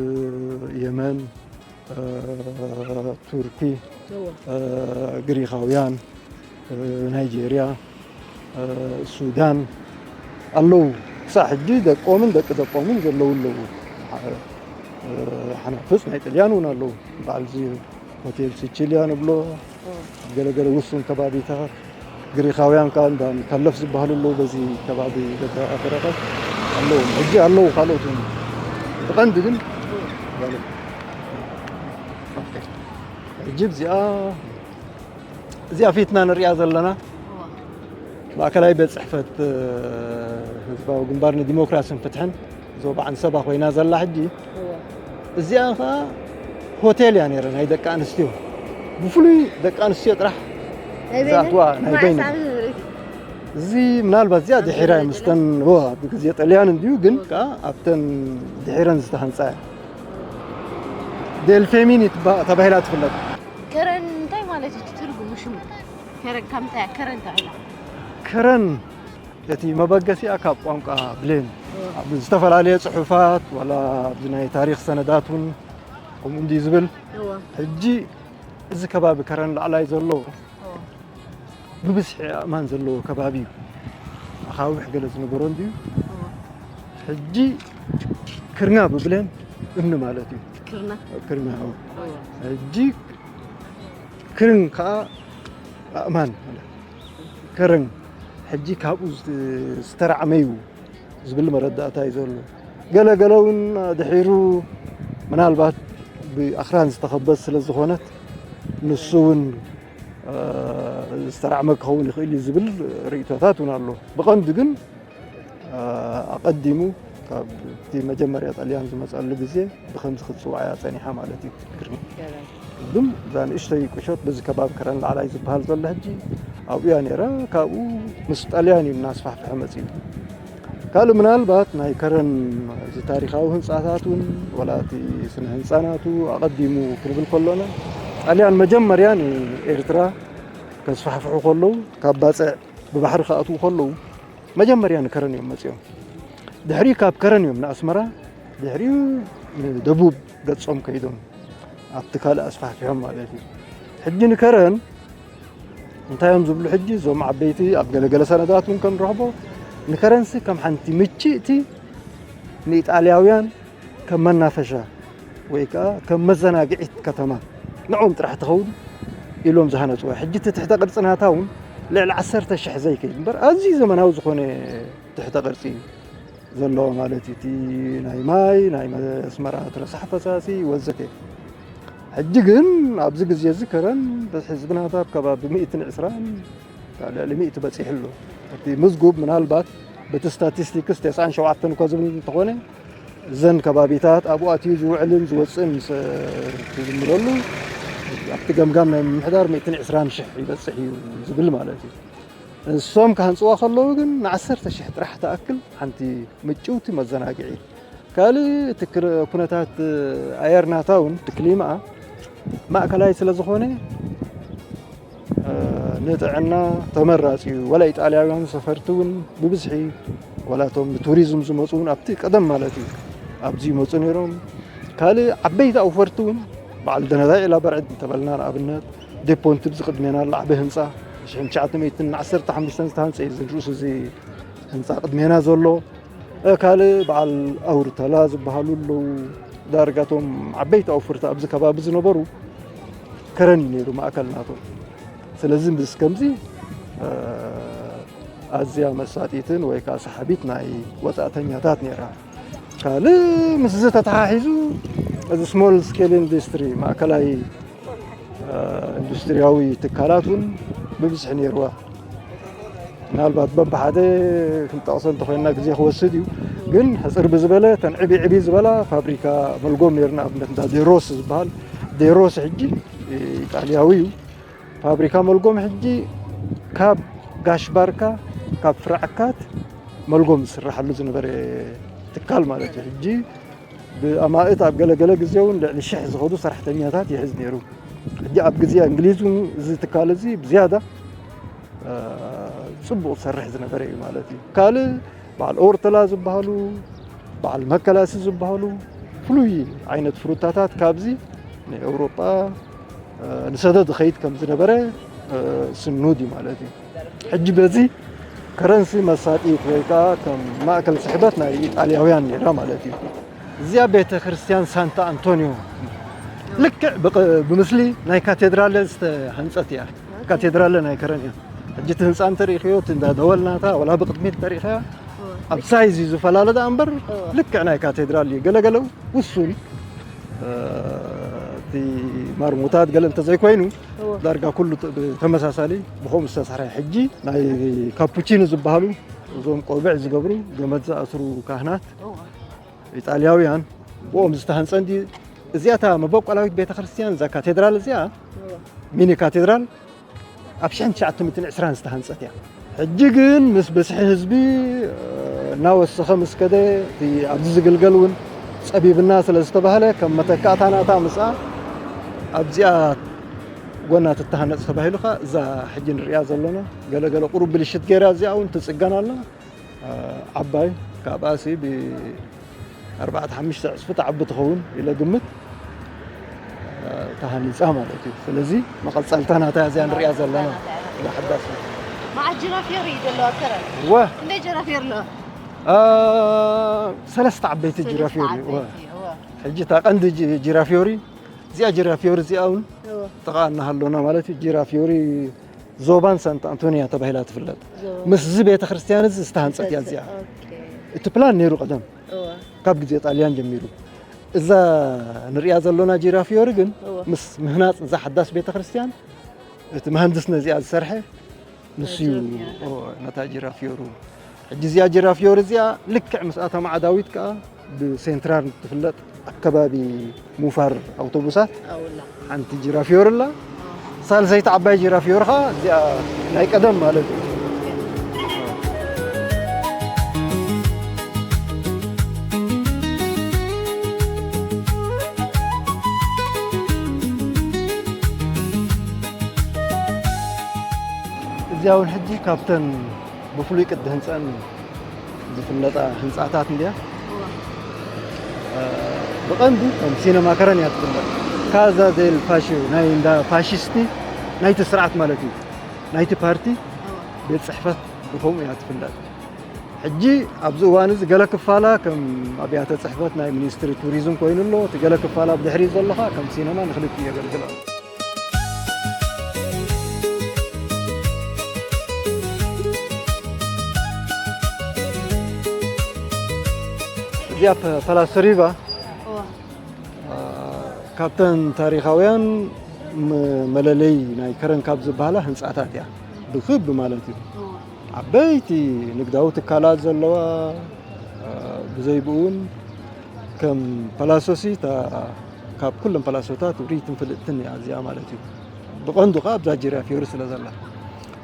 የመን፣ ቱርኪ፣ ግሪኻውያን፣ ናይጄርያ፣ ሱዳን ኣለዉ። ክሳዕ ሕጂ ደቆምን ደቂ ደቆምን ዘለዉ ኣለዉ። ሓናፍፅ ናይ ጥልያን እውን ኣለዉ። በዓል እዚ ሆቴል ሲቺልያ ንብሎ ገለገለ ውሱን ከባቢታት ግሪኻውያን ከዓ እንዳ ከለፍ ዝበሃሉ ኣለዉ። በዚ ከባቢ ገዛ ኣፈረቀት ኣለዉ። ሕጂ ኣለዉ ካልኦት እውን። ብቐንዲ ግን ማለት ሕጂ እዚኣ እዚኣ ፊትና ንሪኣ ዘለና ማእከላይ ቤት ፅሕፈት ህዝባዊ ግንባር ንዲሞክራሲን ፍትሕን ዞባ ዓንሰባ ኮይና ዘላ ሕጂ እዚኣ ከዓ ሆቴል እያ ነይረ ናይ ደቂ ኣንስትዮ ብፍሉይ ደቂ ኣንስትዮ ጥራሕ ዝኣትዋ ናይ በይነ እዚ ምናልባት እዚኣ ድሒራ ምስተን ኣብ ግዜ ጠልያን እንድዩ ግን ከዓ ኣብተን ድሒረን ዝተሃንፃ እያ ዴልፌሚን ተባሂላ ትፍለጥ ከረን እንታይ ማለት እዩ ትርጉሙ ሽሙ ከረን ካብ ምንታይ ከረን ተባሂላ ከረን እቲ መበገሲኣ ካብ ቋንቋ ብሌን ኣብ ዝተፈላለየ ፅሑፋት ዋላ ኣብዚ ናይ ታሪክ ሰነዳት እውን ከምኡ እንዲ ዝብል ሕጂ እዚ ከባቢ ከረን ላዕላይ ዘሎ ብብዝሒ ኣእማን ዘለዎ ከባቢ እዩ ኣኻውሕ ገለ ዝነበሮ እንድዩ ሕጂ ክርና ብብሌን እምኒ ማለት እዩ ክርና ሕጂ ክርን ከዓ ኣእማን ከረን ሕጂ ካብኡ ዝተራዕመዩ ዝብል መረዳእታ እዩ ዘሎ ገለገለ እውን ድሒሩ ምናልባት ብኣኽራን ዝተኸበት ስለ ዝኾነት ንሱ እውን ዝተራዕመ ክኸውን ይኽእል እዩ ዝብል ርእቶታት እውን ኣሎ ብቐንዱ ግን ኣቐዲሙ ካብ እቲ መጀመርያ ጣልያን ዝመፀሉ ግዜ ብከምዚ ክትፅዋዕ እያ ፀኒሓ ማለት እዩ ትግርኛ ግን እዛ ንእሽተይ ቁሸት በዚ ከባቢ ከረን ላዕላይ ዝበሃል ዘሎ ሕጂ ኣብኡ እያ ነይራ ካብኡ ምስ ጣልያን እዩ እናስፋሕፍሐ መፂኡ ካልእ ምናልባት ናይ ከረን እዚ ታሪካዊ ህንፃታት እውን ወላ እቲ ስነ ህንፃናቱ ኣቐዲሙ ክንብል ከሎና ጣልያን መጀመርያ ንኤርትራ ከስፋሕፍሑ ከለዉ ካብ ባፅዕ ብባሕሪ ክኣትዉ ከለዉ መጀመርያ ንከረን እዮም መፂኦም ድሕሪ ካብ ከረን እዮም ንኣስመራ ድሕሪኡ ንደቡብ ገፆም ከይዶም ኣብቲ ካልእ ኣስፋሕፊሖም ማለት እዩ ሕጂ ንከረን እንታይ እዮም ዝብሉ ሕጂ እዞም ዓበይቲ ኣብ ገለገለ ሰነዳት እውን ከም ንረኽቦ ንከረንሲ ከም ሓንቲ ምችእቲ ንኢጣልያውያን ከም መናፈሻ ወይ ከዓ ከም መዘናግዒት ከተማ ንዕኦም ጥራሕ ትኸውን ኢሎም ዝሃነፅዋ ሕጂ እቲ ትሕተ ቅርፂ ናታ እውን ልዕሊ ዓሰርተ ሽሕ ዘይከይድ እምበር ኣዝዩ ዘመናዊ ዝኾነ ትሕተ ቅርፂ እዩ ዘለዎ ማለት እዩ እቲ ናይ ማይ ናይ መስመራት ረሳሕ ፈሳሲ ወዘተ ሕጂ ግን ኣብዚ ግዜ እዚ ከረን በዝሒ ህዝብናታ ኣብ ከባቢ ሚእትን ዕስራን ልዕሊ ሚእቲ በፂሑ ኣሎ እቲ ምዝጉብ ምናልባት በቲ ስታቲስቲክስ ተስዓን ሸውዓተን እኳ ዝብል እንተኾነ እዘን ከባቢታት ኣብኡ ኣትዩ ዝውዕልን ዝወፅእን ምስ ትዝምረሉ ኣብቲ ገምጋም ናይ ምምሕዳር ሚእትን ዕስራን ሽሕ ይበፅሕ እዩ ዝብል ማለት እዩ እሶም ክሃንፅዋ ከለዉ ግን ንዓሰርተ ሽሕ ጥራሕ ትኣክል ሓንቲ ምጭውቲ መዘናግዒ ካልእ እቲ ኩነታት ኣየር ናታ እውን እቲ ክሊማኣ ማእከላይ ስለ ዝኾነ ንጥዕና ተመራፂ እዩ ወላ ኢጣልያውያን ሰፈርቲ እውን ብብዝሒ ወላ እቶም ንቱሪዝም ዝመፁ እውን ኣብቲ ቀደም ማለት እዩ ኣብዚ ይመፁ ነይሮም ካልእ ዓበይቲ ኣውፈርቲ እውን በዓል ደነዳይ ኢላ በርዕድ እንተበልና ንኣብነት ዴፖንትብ ዝቅድሜና ኣሎ ዓበ ህንፃ ሽሕን ትሽዓተ ሚእትን ዓሰርተ ሓሙሽተን ዝተሃንፀ እዩ ዝንርእሱ እዚ ህንፃ ቅድሜና ዘሎ ካልእ በዓል ኣውርተላ ዝበሃሉ ኣለዉ ዳርጋቶም ዓበይቲ ኣውፍርቲ ኣብዚ ከባቢ ዝነበሩ ከረን እዩ ነይሩ ማእከል ናቶም ስለዚ ምስ ከምዚ ኣዝያ መሳጢትን ወይ ከዓ ሰሓቢት ናይ ወፃእተኛታት ነይራ ካልእ ምስዚ ተተሓሒዙ እዚ small scale industry ማእከላይ ኢንዱስትሪያዊ ትካላት እውን ብብዝሒ ነይርዋ ምናልባት በብሓደ ክንጠቕሶ እንተኮይንና ግዜ ክወስድ እዩ ግን ሕፅር ብዝበለ ተን ዕቢ ዕቢ ዝበላ ፋብሪካ መልጎም ነይሩ ንኣብነት እንዳ ዴሮስ ዝበሃል ዴሮስ ሕጂ ኢጣልያዊ እዩ ፋብሪካ መልጎም ሕጂ ካብ ጋሽ ባርካ ካብ ፍረ ዓካት መልጎም ዝስራሓሉ ዝነበረ ትካል ማለት እዩ። ሕጂ ብኣማእት ኣብ ገለገለ ግዜ እውን ልዕሊ ሽሕ ዝኸዱ ሰራሕተኛታት ይሕዝ ነይሩ። ሕጂ ኣብ ግዜ እንግሊዝ እውን እዚ ትካል እዚ ብዝያዳ፣ እ፣ ጽቡቕ ዝሰርሕ ዝነበረ እዩ ማለት እዩ። ካልእ በዓል ኦርተላ ዝበሃሉ፣ በዓል መከላሲ ዝበሃሉ ፍሉይ ዓይነት ፍሩታታት ካብዚ ንኤውሮጳ፣ እ፣ ንሰደድ ዝኸይድ ከም ዝነበረ፣ እ፣ ስኑድ እዩ ማለት እዩ። ሕጂ በዚ ከረንሲ መሳጢት ወይ ከዓ ከም ማእከል ስሕበት ናይ ኢጣልያውያን ነይራ ማለት እዩ። እዚኣ ቤተ ክርስቲያን ሳንታ ኣንቶኒዮ ልክዕ ብቕ-፣ ብምስሊ ናይ ካቴድራል ዝተሃንጸት እያ። ካቴድራል ናይ ከረን እያ። ሕጂ እቲ ህንጻ እንተሪእኽዮ፣ እቲ እንዳ ደወል ናታ፣ ወላ ብቕድሚት እንተሪእኽያ፣ ኣብ ሳይዝ እዩ ዝፈላለ ደኣ እምበር፣ እወ። ልክዕ ናይ ካቴድራል እዩ። ገለገለ ውሱን፣ እ፣ እቲ ማርሞታት ገለ እንተዘይኮይኑ፣ እወ። ዳርጋ ኩሉ ተ-፣ ብተመሳሳሊ ብኸምኡ ዝተሰርሐ። ሕጂ ናይ ካፑቺኖ ዝበሃሉ፣ እዞም ቆቢዕ ዝገብሩ፣ ገመድ ዝኣስሩ ካህናት፣ እወ። ኢጣልያውያን፣ ብኦም ዝተሃንጸ እንዲ፣ እዚኣታ መበቆላዊት ቤተ ክርስቲያን፣ እዛ ካቴድራል እዚኣ፣ እወ። ሚኒ ካቴድራል፣ ኣብ ሽሕን ትሽዓተ ሚእትን ዕስራን ዝተሃንጸት እያ። ሕጂ ግን ምስ ብዝሒ ህዝቢ፣ እ፣ እናወሰኸ ምስ ከደ፣ እቲ ኣብዚ ዝግልገል እውን ጸቢብና ስለ ዝተባህለ፣ ከም መተካእታ ናታ ምስኣ ኣብዚኣ ጎና ትተሃነጽ ተባሂሉ ኸኣ፣ እዛ ሕጂ ንሪኣ ዘለና ገለ ገለ ቁሩብ ብልሽት ገይራ፣ እዚኣ እውን ትጽገን ኣላ። እ፣ ዓባይ፣ ካብኣሲ ብ ኣርባዕተ ሓሙሽተ ዕጽፊ ትዓቢ ትኸውን ኢለ ግምት፣ እ፣ ተሃኒጻ ማለት እዩ። ስለዚ መቐጸልታ ናታ እዚኣ ንሪኣ ዘለና። መቐጸልታ ናታ እያ። እዛ ሓዳስ። መዓት ጅራፊዮሪ እዩ ዘለዋ ከረን? እወ። ክንደይ ጅራፊዮሪ ኣለዋ? እ፣ ሰለስተ ዓበይቲ ሰለስተ ጅራፊዮሪ፣ እወ። ዓበይቲ፣ እወ። ሕጂ እታ ቀንዲ ጅ-፣ ጅራፊዮሪ፣ እዚኣ ጅራፊዮሪ እዚኣ እውን እወ። ጥቓ እናሃለና ማለት እዩ። ጅራፊዮሪ ዞባን ሳንታ ኣንቶኒያ ተባሂላ ትፍለጥ። ዞባ። ምስዚ ቤተ ክርስቲያን እዚ ዝተሃንጸት እያ እዚኣ። ኦኬ። እቲ ፕላን ነይሩ ቀደም፣ እወ። ካብ ግዜ ጣልያን ጀሚሩ። እዛ ንሪኣ ዘሎና ጂራፊዮሪ ግን እወ። ምስ ምህናጽ እዛ ሓዳስ ቤተ ክርስቲያን፣ እቲ መሃንድስ ነዚኣ ዝሰርሐ ንሱ እዩ። ጂራፊዮሪ። እወ፣ ነታ ጂራፊዮሪ። ሕጂ እዚኣ ጂራፊዮሪ እዚኣ ልክዕ ምስኣ ተማዓዳዊት ከኣ ብሴንትራል ትፍለጥ፣ ኣብ ከባቢ ሙፋር ኣውቶቡሳት ኣውላ። ሓንቲ ጂራፊዮር ኣላ። ኣዎ። ሳልሰይቲ ዓባይ ጂራፊዮር ኸኣ እዚኣ ናይ ቀደም ማለት እዩ። እዚኣ እውን ሕጂ ካብተን ብፍሉይ ቅዲ ህንፀን ዝፍለጣ ህንፃታት እንድያ። እዋ። እ፣ ብቐንዱ ከም ሲነማ ከረን እያ ትፍለጥ። ካዛ ዴል ፋሽዮ፣ ናይ እንዳ ፋሽስቲ ናይቲ ስርዓት ማለት እዩ። ናይቲ ፓርቲ እዋ። ቤት ጽሕፈት ብኸምኡ እያ ትፍለጥ። ሕጂ ኣብዚ እዋን እዚ ገለ ክፋላ ከም ኣብያተ ጽሕፈት ናይ ሚኒስትሪ ቱሪዝም ኮይኑ ኣሎ። እቲ ገለ ክፋላ ብድሕሪት ዘሎ ኸኣ ከም ሲነማ ንኽልቲኡ የገልግል ኣሎ። እዚኣ ፐ-፣ ፓላስ ሪቫ፣ እዋ። አ፣ ካብተን ታሪኻውያን መ-፣ መለለዪ ናይ ከረን ካብ ዝበሃላ ህንጻታት እያ። ብክቢ ማለት እዩ። እዋ። ዓበይቲ ንግዳዊ ትካላት ዘለዋ፣ አ፣ ብዘይ ብኡ እውን ከም ፓላሶሲ እታ ካብ ኩለን ፓላሶታት ውርይትን ፍልጥትን እያ እዚኣ ማለት እዩ። ብቐንዱ ኸዓ ኣብዛ ጂራ ፊዮሪ ስለ ዘላ።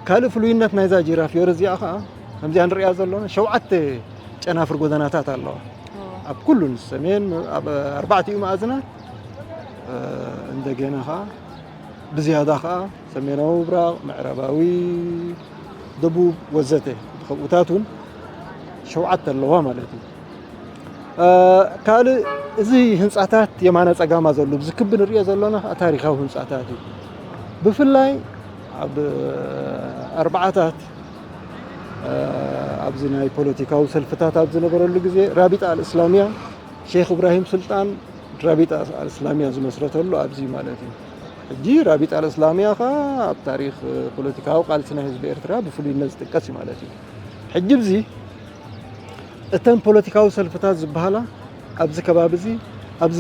ካልእ ፍሉይነት ናይዛ ጂራ ፊዮሪ እዚኣ ኸዓ ከምዚኣ ንሪኣ ዘለና ሸውዓተ ጨናፍር ጎደናታት ኣለዋ። እዎ። ኣብ ኩሉን ሰሜን፣ ኣብ ኣርባዕቲኡ መኣዝናት፣ እ፣ እንደገና ኸዓ ብዝያዳ ኸዓ ሰሜናዊ ምብራቕ፣ ምዕራባዊ፣ ደቡብ ወዘተ ብኸምኡታት እውን ሸውዓተ ኣለዋ ማለት እዩ። እ፣ ካልእ እዚ ህንጻታት የማነ ጸጋማ ዘሎ፣ ብዚ ክቢ ንሪኦ ዘለና ኸዓ ታሪኻዊ ህንጻታት እዩ። ብፍላይ ኣብ ኣርባዓታት፣ እ፣ ኣብዚ ናይ ፖለቲካዊ ሰልፍታት ኣብ ዝነበረሉ ግዜ ራቢጣ ኣልእስላምያ ሼኽ እብራሂም ሱልጣን ራቢጣ ኣልእስላምያ ዝመስረተሉ ኣብዚ ማለት እዩ። ሕጂ ራቢጣ ኣልእስላምያ ኸዓ ኣብ ታሪኽ ፖለቲካዊ ቃልሲ ናይ ህዝቢ ኤርትራ ብፍሉይነት ዝጥቀስ እዩ ማለት እዩ። ሕጂ ኣብዚ እተን ፖለቲካዊ ሰልፍታት ዝበሃላ ኣብዚ ከባቢ እዚ፣ ኣብዚ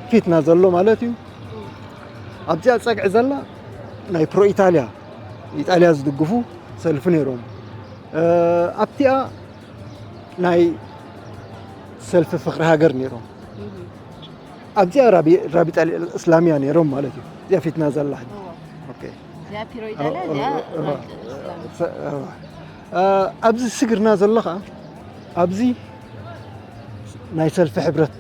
ፊትና ዘሎ ማለት እዩ። ኣብዚኣ ጸግዒ ዘላ ናይ ፕሮ ኢጣልያ፣ ኢጣልያ ዝድግፉ ሰልፊ ነይሮም። እ፣ ኣብቲኣ ናይ ሰልፊ ፍቕሪ ሃገር ነይሮም። እህ። ኣብዚኣ ራቢ-፣ ራቢጣ እስላሚያ ነይሮም ማለት እዩ። እዚኣ ፊትና ዘላ ሕጂ። እዎ። ኦኬ። እዚኣ ፒሮይዳላ፣ እዚኣ እ፣ እ፣ እ፣ ኣብዚ ስግርና ዘሎ ኸዓ፣ ኣብዚ ናይ ሰልፊ ሕብረት፣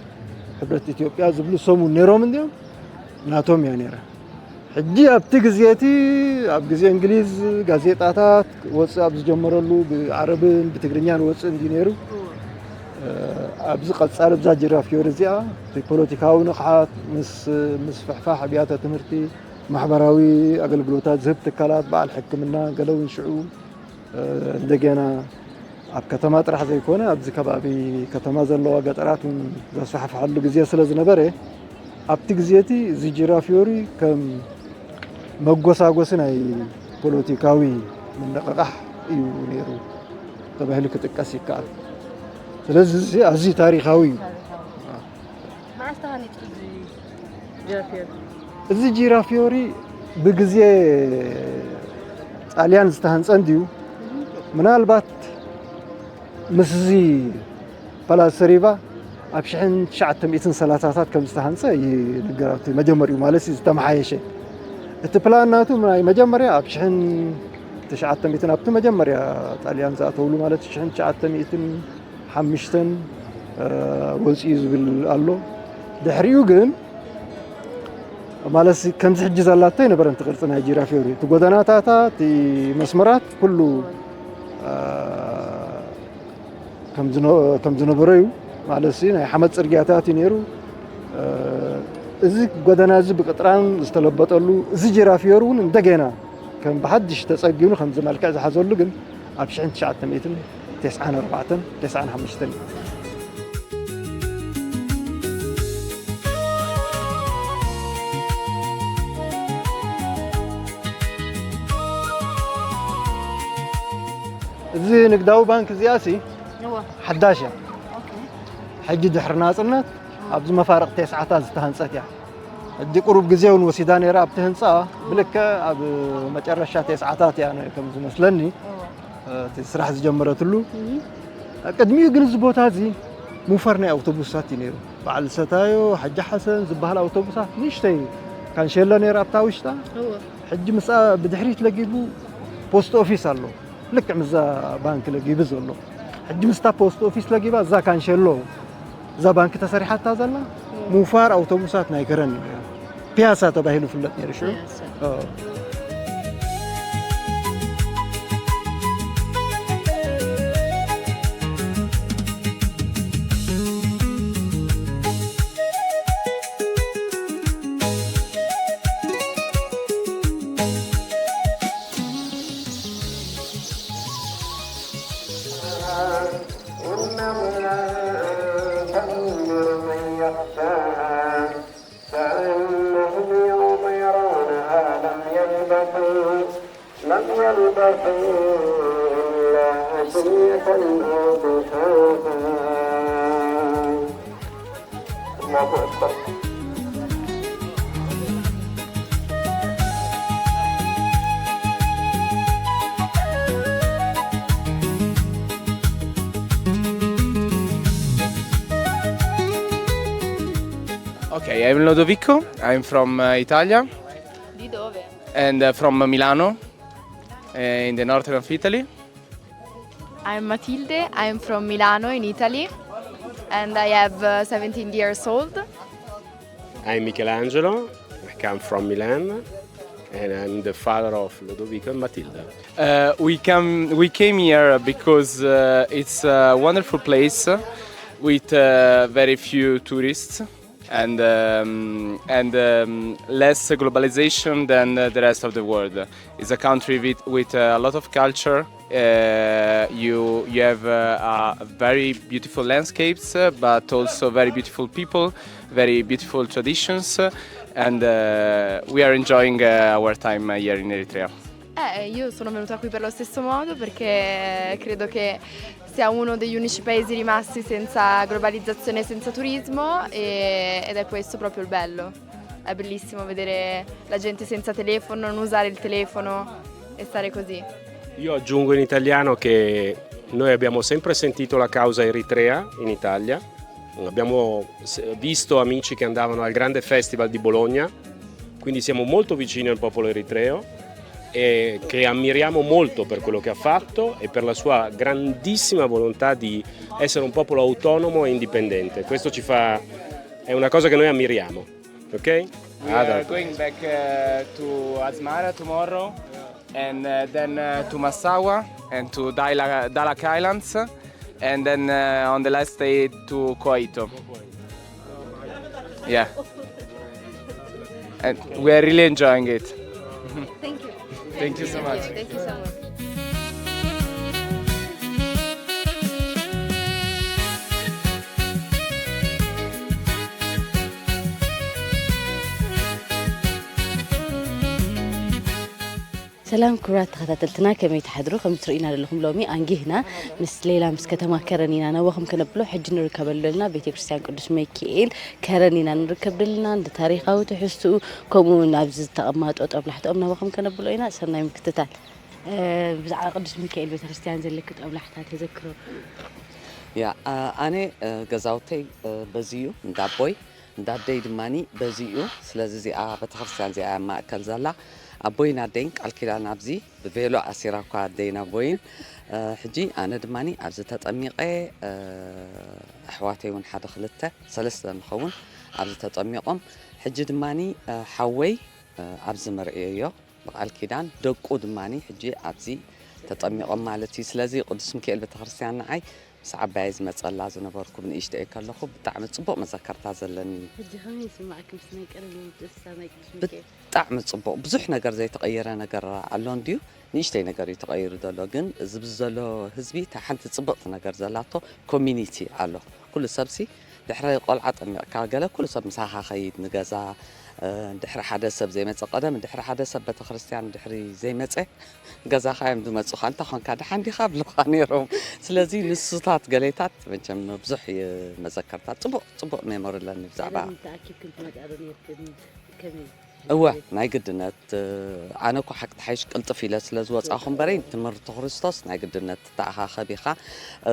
ሕብረት ኢትዮጵያ ዝብሉ ሰሙን ነይሮም እንዲዮም፣ ናቶም እያ ነይራ። ሕጂ ኣብቲ ግዜ እቲ፣ ኣብ ግዜ እንግሊዝ ጋዜጣታት ወፅእ ኣብ ዝጀመረሉ፣ ብዓረብን ብትግርኛን ወፅእ እንዲ ነይሩ። እ፣ ኣብዚ ቀፃሊ ኣብዛ ጅራፍ ፊዮሪ እዚኣ እቲ ፖለቲካዊ ንቕሓት ምስ ምስፍሕፋሕ ኣብያተ ትምህርቲ፣ ማሕበራዊ ኣገልግሎታት ዝህብ ትካላት፣ በዓል ሕክምና፣ ገለ እውን ሽዑ፣ እ፣ እንደገና ኣብ ከተማ ጥራሕ ዘይኮነ ኣብዚ ከባቢ ከተማ ዘለዋ ገጠራት እውን ዘስፋሕፍሐሉ ግዜ ስለ ዝነበረ፣ ኣብቲ ግዜ እቲ እዚ ጅራፍ ፊዮሪ ከም መጎሳጎሲ ናይ ፖለቲካዊ ምንቕቓሕ እዩ ነይሩ ተባሂሉ ክጥቀስ ይከኣል። ስለዚ እዚ ኣዝዩ ታሪኻዊ እዩ። መዓስ ተሃኒጹ እዚ ጅራፍ ፊዮሪ? እዚ ጅራፍ ፊዮሪ ብግዜ ጣልያን ዝተሃንጸ እንድዩ። ምናልባት ምስዚ ፓላስ ሪቫ ኣብ ሽሕን ትሽዓተ ሚእትን ሰላሳታት ከም ዝተሃንጸ ይንገር። ኣብቲ መጀመሪኡ ማለት እዩ ዝተመሓየሸ። እቲ ፕላን ናቱ ናይ መጀመርያ ኣብ ሽሕን ትሽዓተ ሚእትን ኣብቲ መጀመርያ ጣልያን ዝኣተውሉ ማለት ሽሕን ትሽዓተ ሚእትን ሓምሽተን፣ እ፣ ወፂኡ ዝብል ኣሎ። ድሕሪኡ ግን ማለት ከምዚ ሕጂ ዘላቶ ኣይነበረን እቲ ቅርፂ ናይ ጂራፊዮሪ። እቲ ጎደናታታ፣ እቲ መስመራት ኩሉ፣ እ፣ ከም ዝነ-፣ ከም ዝነበሮ እዩ። ማለት ናይ ሓመድ ፅርግያታት እዩ ነይሩ። እ፣ እዚ ጎደና እዚ ብቅጥራን ዝተለበጠሉ፣ እዚ ጂራፊዮሪ እውን እንደገና ከም ብሓድሽ ተፀጊኑ ከምዚ መልክዕ ዝሓዘሉ ግን ኣብ ሽሕን ትሽዓተ ሚእትን ተስዓን ኣርባዕተን ተስዓን ሓሙሽተን እዩ። እዚ ንግዳዊ ባንክ እዚኣሲ እወ። ሓዳሽ እያ። ኦኬ። ሕጂ ድሕሪ ናጽነት ኣብዚ መፋርቕ ተስዓታት ዝተሃንጸት እያ። ሕጂ ቁሩብ ግዜ እውን ወሲዳ ነይራ ኣብቲ ህንጻ፣ ብልክዕ ኣብ መጨረሻ ተስዓታት እያ ነ-፣ ከም ዝመስለኒ፣ እወ። እቲ ስራሕ ዝጀመረትሉ። እህ። ቅድሚኡ ግን እዚ ቦታ እዚ ሙፈር ናይ ኣውቶቡሳት እዩ ነይሩ። በዓል ሰታዮ፣ ሓጂ ሓሰን ዝበሃል ኣውቶቡሳት ንእሽተይ ካንሸሎ ነይራ ኣብታ ውሽጣ። እወ። ሕጂ ምስኣ ብድሕሪት ለጊቡ ፖስት ኦፊስ ኣሎ። ልክዕ ምስዛ ባንክ ለጊቡ ዘሎ። ሕጂ ምስታ ፖስት ኦፊስ ለጊባ እዛ ካንሸሎ፣ እዛ ባንክ ተሰሪሓታ ዘላ፣ ሙፋር ኣውቶቡሳት ናይ ከረን እዩ። ፒያሳ ተባሂሉ ይፍለጥ ነይሩ ሽዑ። ፒያሳ። ኦ። إنما أنت منذر من يخشاها، كأنهم يوم يرونها لم يلبثوا، لم يلبثوا إلا عشية أو ضحاها. الله أكبر. Okay, I'm Lodovico. I'm from, uh, Italia. Di dove? And, uh, from Milano, uh, in the north of Italy. I'm Matilde. I'm from Milano in Italy. And I have, uh, seventeen years old. I'm Michelangelo. I come from Milan. And I'm the father of Lodovico and Matilda. Uh, we come, we came here because, uh, it's a wonderful place with, uh, very few tourists and, um, and, um, less globalization than, uh, the rest of the world. It's a country with, with, uh, a lot of culture. Uh, you, you have, uh, a very beautiful landscapes, uh, but also very beautiful people, very beautiful traditions, uh, and, uh, we are enjoying, uh, our time, uh, here in Eritrea. Eh, io sono venuta qui per lo stesso modo perché credo che sia uno degli unici paesi rimasti senza globalizzazione e senza turismo e, ed è questo proprio il bello. È bellissimo vedere la gente senza telefono, non usare il telefono e stare così. Io aggiungo in italiano che noi abbiamo sempre sentito la causa eritrea in Italia, abbiamo s-, visto amici che andavano al grande festival di Bologna, quindi siamo molto vicini al popolo eritreo. e che ammiriamo molto per quello che ha fatto e per la sua grandissima volontà di essere un popolo autonomo e indipendente. Questo ci fa, è una cosa che noi ammiriamo, ok? We are going back uh, to Asmara tomorrow and uh, then uh, to Massawa and to Daila, Dalak Islands and then uh, on the last day to Koito. Yeah. And we are really enjoying it. Thank you. Thank you so much. Thank you so much. ሰላም ክቡራት ተኸታተልትና፣ ከመይ ትሓድሩ? ከም ትርእዩና ዘለኹም ሎሚ ኣንጊህና ምስ ሌላ ምስ ከተማ ከረን ኢና ናባኹም ከነብሎ። ሕጂ ንርከበሉ ዘለና ቤተ ክርስቲያን ቅዱስ ሚካኤል ከረን ኢና ንርከብ ዘለና። እንደ ታሪኻዊ ትሕዝትኡ ከምኡ እውን ኣብዚ ዝተቐማጦ ጦብላሕትኦም ናባኹም ከነብሎ ኢና። ሰናይ ምክትታል። እ፣ ብዛዕባ ቅዱስ ሚካኤል ቤተ ክርስቲያን ዘለኪ ጦብላሕታ ተዘክሮ። ያ ኣ- ኣነ እ፣ ገዛውተይ እ፣ በዚ እዩ፣ እንዳ ኣቦይ እንዳ ኣደይ ድማኒ በዚ እዩ። ስለዚ እዚኣ ቤተክርስትያን እዚኣ እያ ማእከል ዘላ። ኣቦይን ኣደይን ቃል ኪዳን ኣብዚ ብቬሎ ኣሲራ እኳ ኣደይን ኣቦይን። እ፣ ሕጂ ኣነ ድማኒ ኣብዚ ተጠሚቐ እ፣ ኣሕዋተይ እውን ሓደ ክልተ ሰለስተ ንኸውን ኣብዚ ተጠሚቖም። ሕጂ ድማኒ እ፣ ሓወይ እ፣ ኣብዚ መርዕዮ ብቃል ኪዳን ደቁ ድማኒ ሕጂ ኣብዚ ተጠሚቖም ማለት እዩ። ስለዚ ቅዱስ ሚካኤል ቤተክርስትያን ንዓይ ምስ ዓባየ ዝመፀላ ዝነበርኩ ብንእሽተይ ከለኹ ብጣዕሚ ፅቡቕ መዘከርታ ዘለኒ እዩ። ሕጂ ከመይ ይስማዕኪ ምስ ናይ ቀደም ትእስሳ ናይ ቅዱስ ሚካኤል? ብጣዕሚ ፅቡቕ፣ ብዙሕ ነገር ዘይተቐየረ ነገር ኣሎ እንድዩ፣ ንእሽተይ ነገር እዩ ተቐይሩ ዘሎ። ግን እዚ ብዚ ዘሎ ህዝቢ እታ ሓንቲ ፅብቕቲ ነገር ዘላቶ ኮሚኒቲ ኣሎ። ኩሉ ሰብሲ ድሕሪ ቆልዓ ጠሚቕካ ገለ ኩሉ ሰብ ምሳኻ ኸይድ ንገዛ። እ፣ ድሕሪ ሓደ ሰብ ዘይመፀ፣ ቀደም ድሕሪ ሓደ ሰብ ቤተክርስትያን ድሕሪ ዘይመፀ ገዛኻ እዮም ዝመፁኻ። እንታይ ኾንካ ደሓን ዲኻ ብሉኻ ነይሮም። ስለዚ ንሱታት ገሌታት መቸም ብዙሕ እዩ መዘከርታ። ፅቡቕ ፅቡቕ ሜሞሪ ኣለኒ ብዛዕባ ቀደም ተኣኪብክን ትመጣ ዶ ነርክን? ከመይ? እወ፣ ናይ ግድነት። ኣነ እኮ ሓቂ ተሓይሽ ቅልጥፍ ኢለ ስለ ዝወፃኹ እምበረይ ትምህርቲ ክርስቶስ ናይ ግድነት ተኣኻኸብ ኢኻ።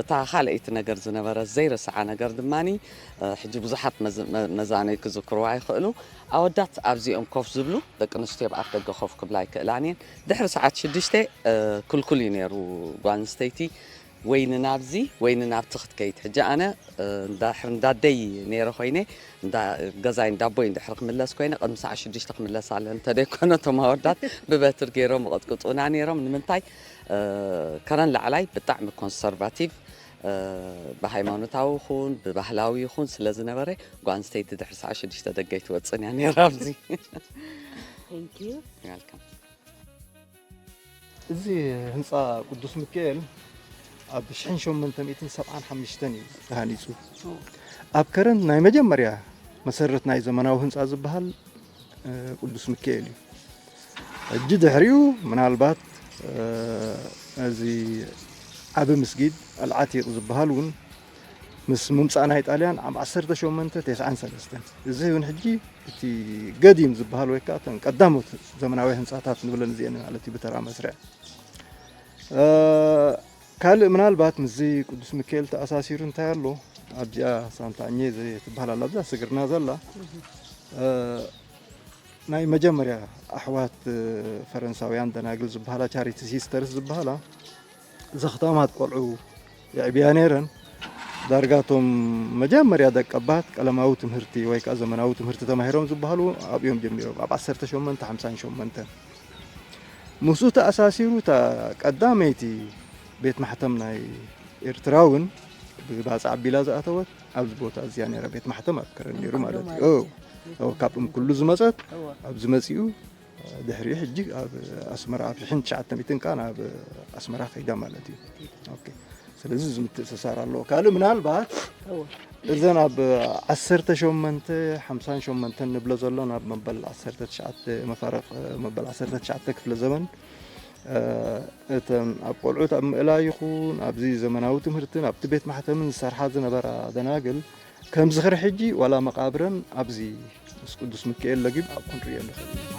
እታ ካልኣይቲ ነገር ዝነበረ ዘይረስዓ ነገር ድማኒ ሕጂ ብዙሓት መዝ- መ- መዛነይ ክዝክርዋ ይኽእሉ። ኣወዳት ኣብዚኦም ኮፍ ዝብሉ፣ ደቂ ኣንስትዮ ኣብ ኣፍ ደገ ኮፍ ክብላ ኣይክእላን እየን። ድሕሪ ሰዓት ሽዱሽተ ክልኩል እዩ ነይሩ ጓል ኣንስተይቲ ወይ ንናብዚ ወይ ንናብቲ ክትከይድ። ሕጂ ኣነ እንዳ- እንዳ ኣደይ ነይረ ኮይነ እንዳ- ገዛይ እንዳ ኣቦይ እንድሕር ክምለስ ኮይነ ቅድሚ ሰዓት ሽዱሽተ ክምለስ ኣለ እንተደይኮነ እቶም ኣወዳት ብበትር ገይሮም ይቐጥቅጡና ነይሮም። ንምንታይ? ከረን ላዕላይ ብጣዕሚ ኮንሰርቫቲቭ ብሃይማኖታዊ ይኹን ብባህላዊ ይኹን ስለ ዝነበረ ጓል ኣንስተይቲ ድሕሪ ሰዓት ሽዱሽተ ደገ ኣይትወፅን እያ ነይራ ኣብዚ። Thank you። Welcome። እዚ ህንፃ ቅዱስ ሚካኤል ኣብ ሽሕን ሸሞንተ ሚእትን ሰብዓን ሓሙሽተን እዩ ተሃኒፁ። ኣብ ከረን ናይ መጀመርያ መሰረት ናይ ዘመናዊ ህንፃ ዝበሃል እ፣ ቅዱስ ሚካኤል እዩ። ሕጂ ድሕሪኡ ምናልባት እ፣ እዚ ዓቢ ምስጊድ ኣልዓቲቕ ዝበሃል እውን ምስ ምምፃእ ናይ ጣልያን ዓም ዓሰርተ ሸሞንተ ተስዓን ሰለስተን፣ እዚ እውን ሕጂ እቲ ገዲም ዝበሃል ወይ ከዓ እተን ቀዳሞት ዘመናዊ ህንፃታት ንብለን እዚአን ማለት እዩ ብተራ መስርዕ። እ፣ ካልእ ምናልባት ምስዚ ቅዱስ ሚካኤል ተኣሳሲሩ እንታይ ኣሎ ኣብዚኣ ሳንታኘ ትበሃል ኣላ ኣብዛ ስግርና ዘላ። እ፣ ናይ መጀመርያ ኣሕዋት እ፣ ፈረንሳውያን ደናግል ዝበሃላ ቻሪቲ ሲስተርስ ዝበሃላ ዘኽታማት ቆልዑ የዕብያ ነይረን። ዳርጋቶም መጀመርያ ደቀባት ቀለማዊ ትምህርቲ ወይ ከዓ ዘመናዊ ትምህርቲ ተማሂሮም ዝበሃሉ ኣብዮም ጀሚሮም ኣብ ዓሰርተ ሸሞንተ ሓምሳን ሸሞንተ። ምስኡ ተኣሳሲሩ እታ ቀዳመይቲ ቤት ማሕተም ናይ ኤርትራ እውን ብባፅዕ ኣቢላ ዝኣተወት ኣብዚ ቦታ እዚኣ ነይራ። ቤት ማሕተም ኣብ ከረን ነይሩ ማለት እዩ። ኦ፣ ካብኦም ኩሉ ዝመፀት ኣብዚ መፂኡ ድሕሪኡ ሕጂ ኣብ ኣስመራ ኣብ ሽሕን ትሽዓተ ሚእትን ከኣ ናብ ኣስመራ ከይዳ ማለት እዩ። ኦኬ። ስለዚ እዚ ምትእስሳር ኣለዎ። ካልእ ምናልባት እዘን ኣብ ዓሰርተ ሸሞንተ ሓምሳን ሸሞንተን ንብሎ ዘሎ ናብ መበል ዓሰርተ ትሽዓተ መፋረቕ መበል ዓሰርተ ትሽዓተ ክፍለ ዘመን እተን ኣብ ቆልዑት ኣብ ምእላይ ይኹን ኣብዚ ዘመናዊ ትምህርትን ኣብቲ ቤት ማሕተምን ዝሰርሓ ዝነበራ ደናግል ከም ዝኽሪ ሕጂ ዋላ መቓብረን ኣብዚ ምስ ቅዱስ ሚካኤል ለጊብ ኣብ ክንርእዮ ንኽእል ኢና።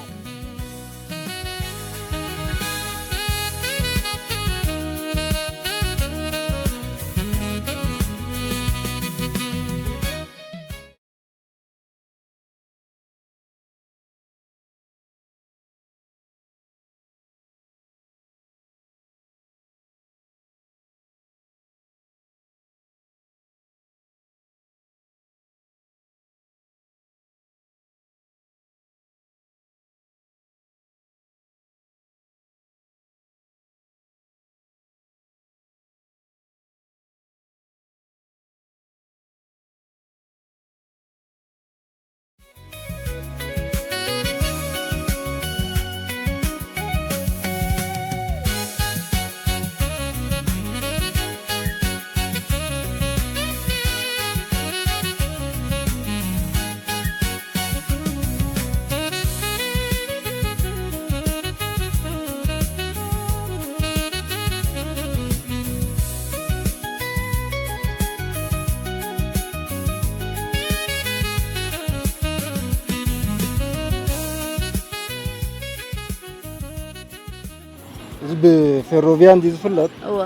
እዚ ብፌሮቪያ እንዲ ዝፍለጥ እወ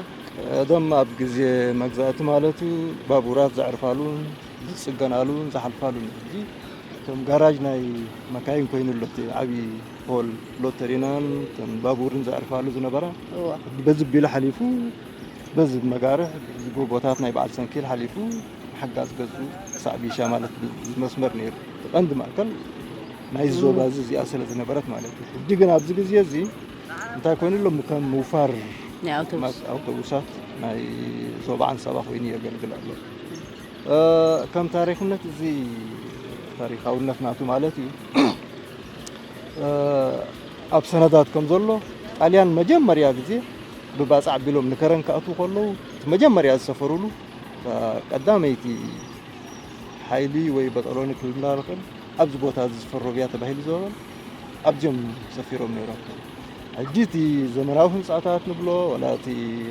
ቀደም ኣብ ግዜ መግዛእቲ ማለት እዩ ባቡራት ዘዕርፋሉን ዝፅገናሉን ዝሓልፋሉን እዩ። ሕጂ እቶም ጋራጅ ናይ መካይን ኮይኑ ኣሎ እቲ ዓብዪ ሆል ሎተሪናን እተን ባቡርን ዘዕርፋሉ ዝነበራ እወ በዚ ቢሉ ሓሊፉ በዚ መጋርሕ በዚ ጎቦታት ናይ በዓል ሰንኪል ሓሊፉ ሓጋዝ ገጹ ክሳዕ ቢሻ ማለት እዚ መስመር ነይሩ። እቲ ቀንዲ ማእከል ናይ ዞባ እዚ እዚኣ ስለ ዝነበረት ማለት እዩ። ሕጂ ግን ኣብዚ ግዜ እዚ እንታይ ኮይኑ ኣሎ ከም ምውፋር ናይ ኣውቶቡስ ኣውቶቡሳት ናይ ዞባ ዓንሰባ ኮይኑ የገልግል ኣሎ። ከም ታሪክነት እዚ ታሪካውነት ናቱ ማለት እዩ። ኣብ ሰነዳት ከም ዘሎ ጣልያን መጀመርያ ግዜ ብባፅዕ ኣቢሎም ንከረን ክኣትዉ ከለዉ እቲ መጀመርያ ዝሰፈሩሉ እታ ቀዳመይቲ ሓይሊ ወይ በጠሎኒ ክብልና ንኽእል ኣብዚ ቦታ እዚ ዝፈሮብያ ተባሂሉ ዝበሃል ኣብዚኦም ሰፊሮም ነይሮም። ሕጂ እቲ ዘመናዊ ህንፃታት ንብሎ ወላ እቲ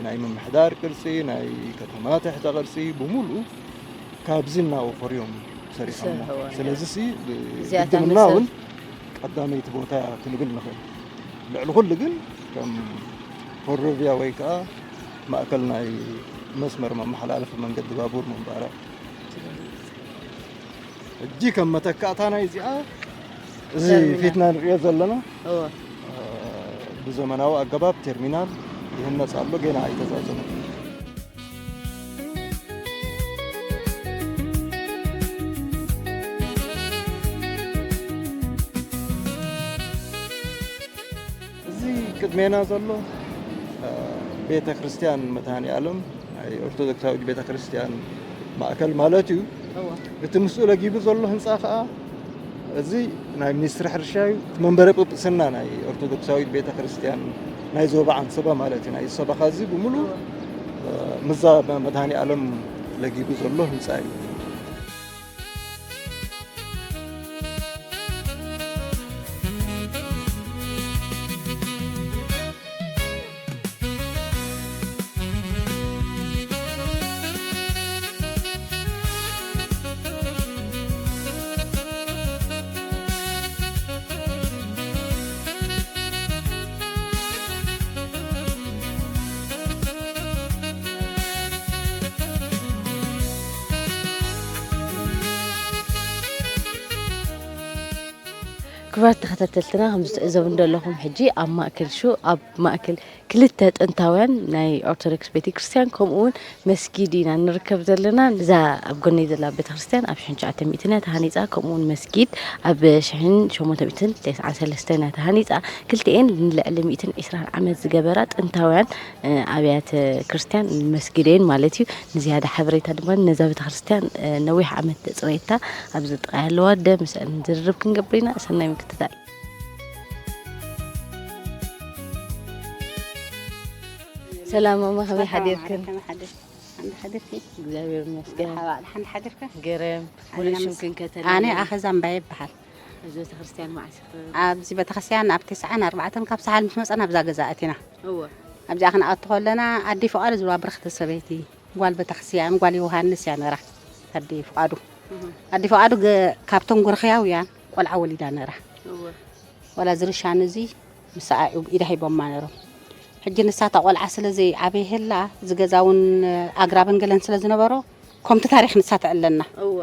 ናይ ምምሕዳር ቅርፂ ናይ ከተማ ትሕተ ቅርፂ ብምሉኡ ካብዚ እናወፈሩ እዮም ሰሪሖሞ። ዝሰርሕዎ ስለዚ ሲ እዚኣታ ግድምና መሰረት- እውን ቀዳመይቲ ቦታ እያ ክንብል ንኽእል። ልዕሊ ኩሉ ግን ከም ፈሮቪያ ወይ ከዓ ማእከል ናይ መስመር መመሓላለፊ መንገዲ ባቡር ምንባራ ሕጂ ከም መተካእታ ናይ እዚኣ እዚ ተርሚናል። ፊትና ንሪኦ ዘለና እወ ብዘመናዊ ኣገባብ ተርሚናል ይህነፅ ኣሎ፣ ገና ኣይተዛዘመን። እዚ ቅድሜና ዘሎ ቤተ ክርስቲያን መድኃኔ ዓለም ናይ ኦርቶዶክሳዊት ቤተ ክርስቲያን ማእከል ማለት እዩ። እወ እቲ ምስኡ ለጊቡ ዘሎ ህንፃ ከዓ እዚ ናይ ሚኒስትሪ ሕርሻ እዩ። እቲ መንበረ ጵጵስና ናይ ኦርቶዶክሳዊት ቤተ ክርስቲያን ናይ ዞባ ዓንሰባ ማለት እዩ። ናይ ሰበኻ እዚ ብምሉእ ምዛ መድኃኔ ዓለም ለጊቡ ዘሎ ህንፃ እዩ። ክቡራት ተኸታተልትና፣ ከም ዝትዕዘቡ እንደለኹም ሕጂ ኣብ ማእከል ሹ ኣብ ማእከል ክልተ ጥንታውያን ናይ ኦርቶዶክስ ቤተክርስትያን ከምኡ እውን መስጊድ ኢና ንርከብ ዘለና። እዛ ኣብ ጎነይ ዘላ ቤተክርስትያን ኣብ ሽሕን ትሽዓተ ሚእትን እያ ተሃኒፃ፣ ከምኡ እውን መስጊድ ኣብ ሽሕን ሸሞንተ ሚእትን ተስዓን ሰለስተን እያ ተሃኒፃ። ክልቲኤን ንልዕሊ ሚእትን ዕስራን ዓመት ዝገበራ ጥንታውያን ኣብያተ ክርስቲያን መስጊድ እየን ማለት እዩ። ንዝያዳ ሓበሬታ ድማ ነዛ ቤተክርስትያን ነዊሕ ዓመት ዘፅረየታ ኣብዚ ጥቓ ያለዋ ኣደ ምስአን ዝርርብ ክንገብር ኢና። ሰናይ ምክትታል። ሰላም ማማ፣ ከመይ ሓዲርክን? ከመይ ሓደርኪ? እግዚኣብሔር ይመስገን። ሓባ ሓንቲ ሓደርካ? ገረም። ሙሉእ ሽምክን ከተና? ኣነ ኣኸዛ እምባየ ይበሃል። እዚ ቤተክርስትያን መዓስ ይኽፈት? ኣብዚ ቤተክርስትያን ኣብ ተስዓን ኣርባዕተን ካብ ሰሓል ምስ መፀና ኣብዛ ገዛ ኣቲና። እወ። ኣብዚኣ ክንኣቱ ከለና ኣዲ ፍቓዱ ዝብላ ብርኽቲ ሰበይቲ ጓል ቤተክርስትያን ጓል ዮሃንስ እያ ነራ። ኣዲ ፍቓዱ ኣዲ ፍቓዱ ገ- ካብቶም ጉርኽያውያን ቆልዓ ወሊዳ ነራ። እወ። ዋላ ዝርሻን እዚ ምስኣ ኢዳ ሂቦማ ነሮም። ሕጂ ንሳ እታ ቆልዓ ስለ ዘይዓበየህላ ዝገዛውን ኣግራብን ገለን ስለ ዝነበሮ ከምቲ ታሪክ ንሳ ትዕለና። እወ።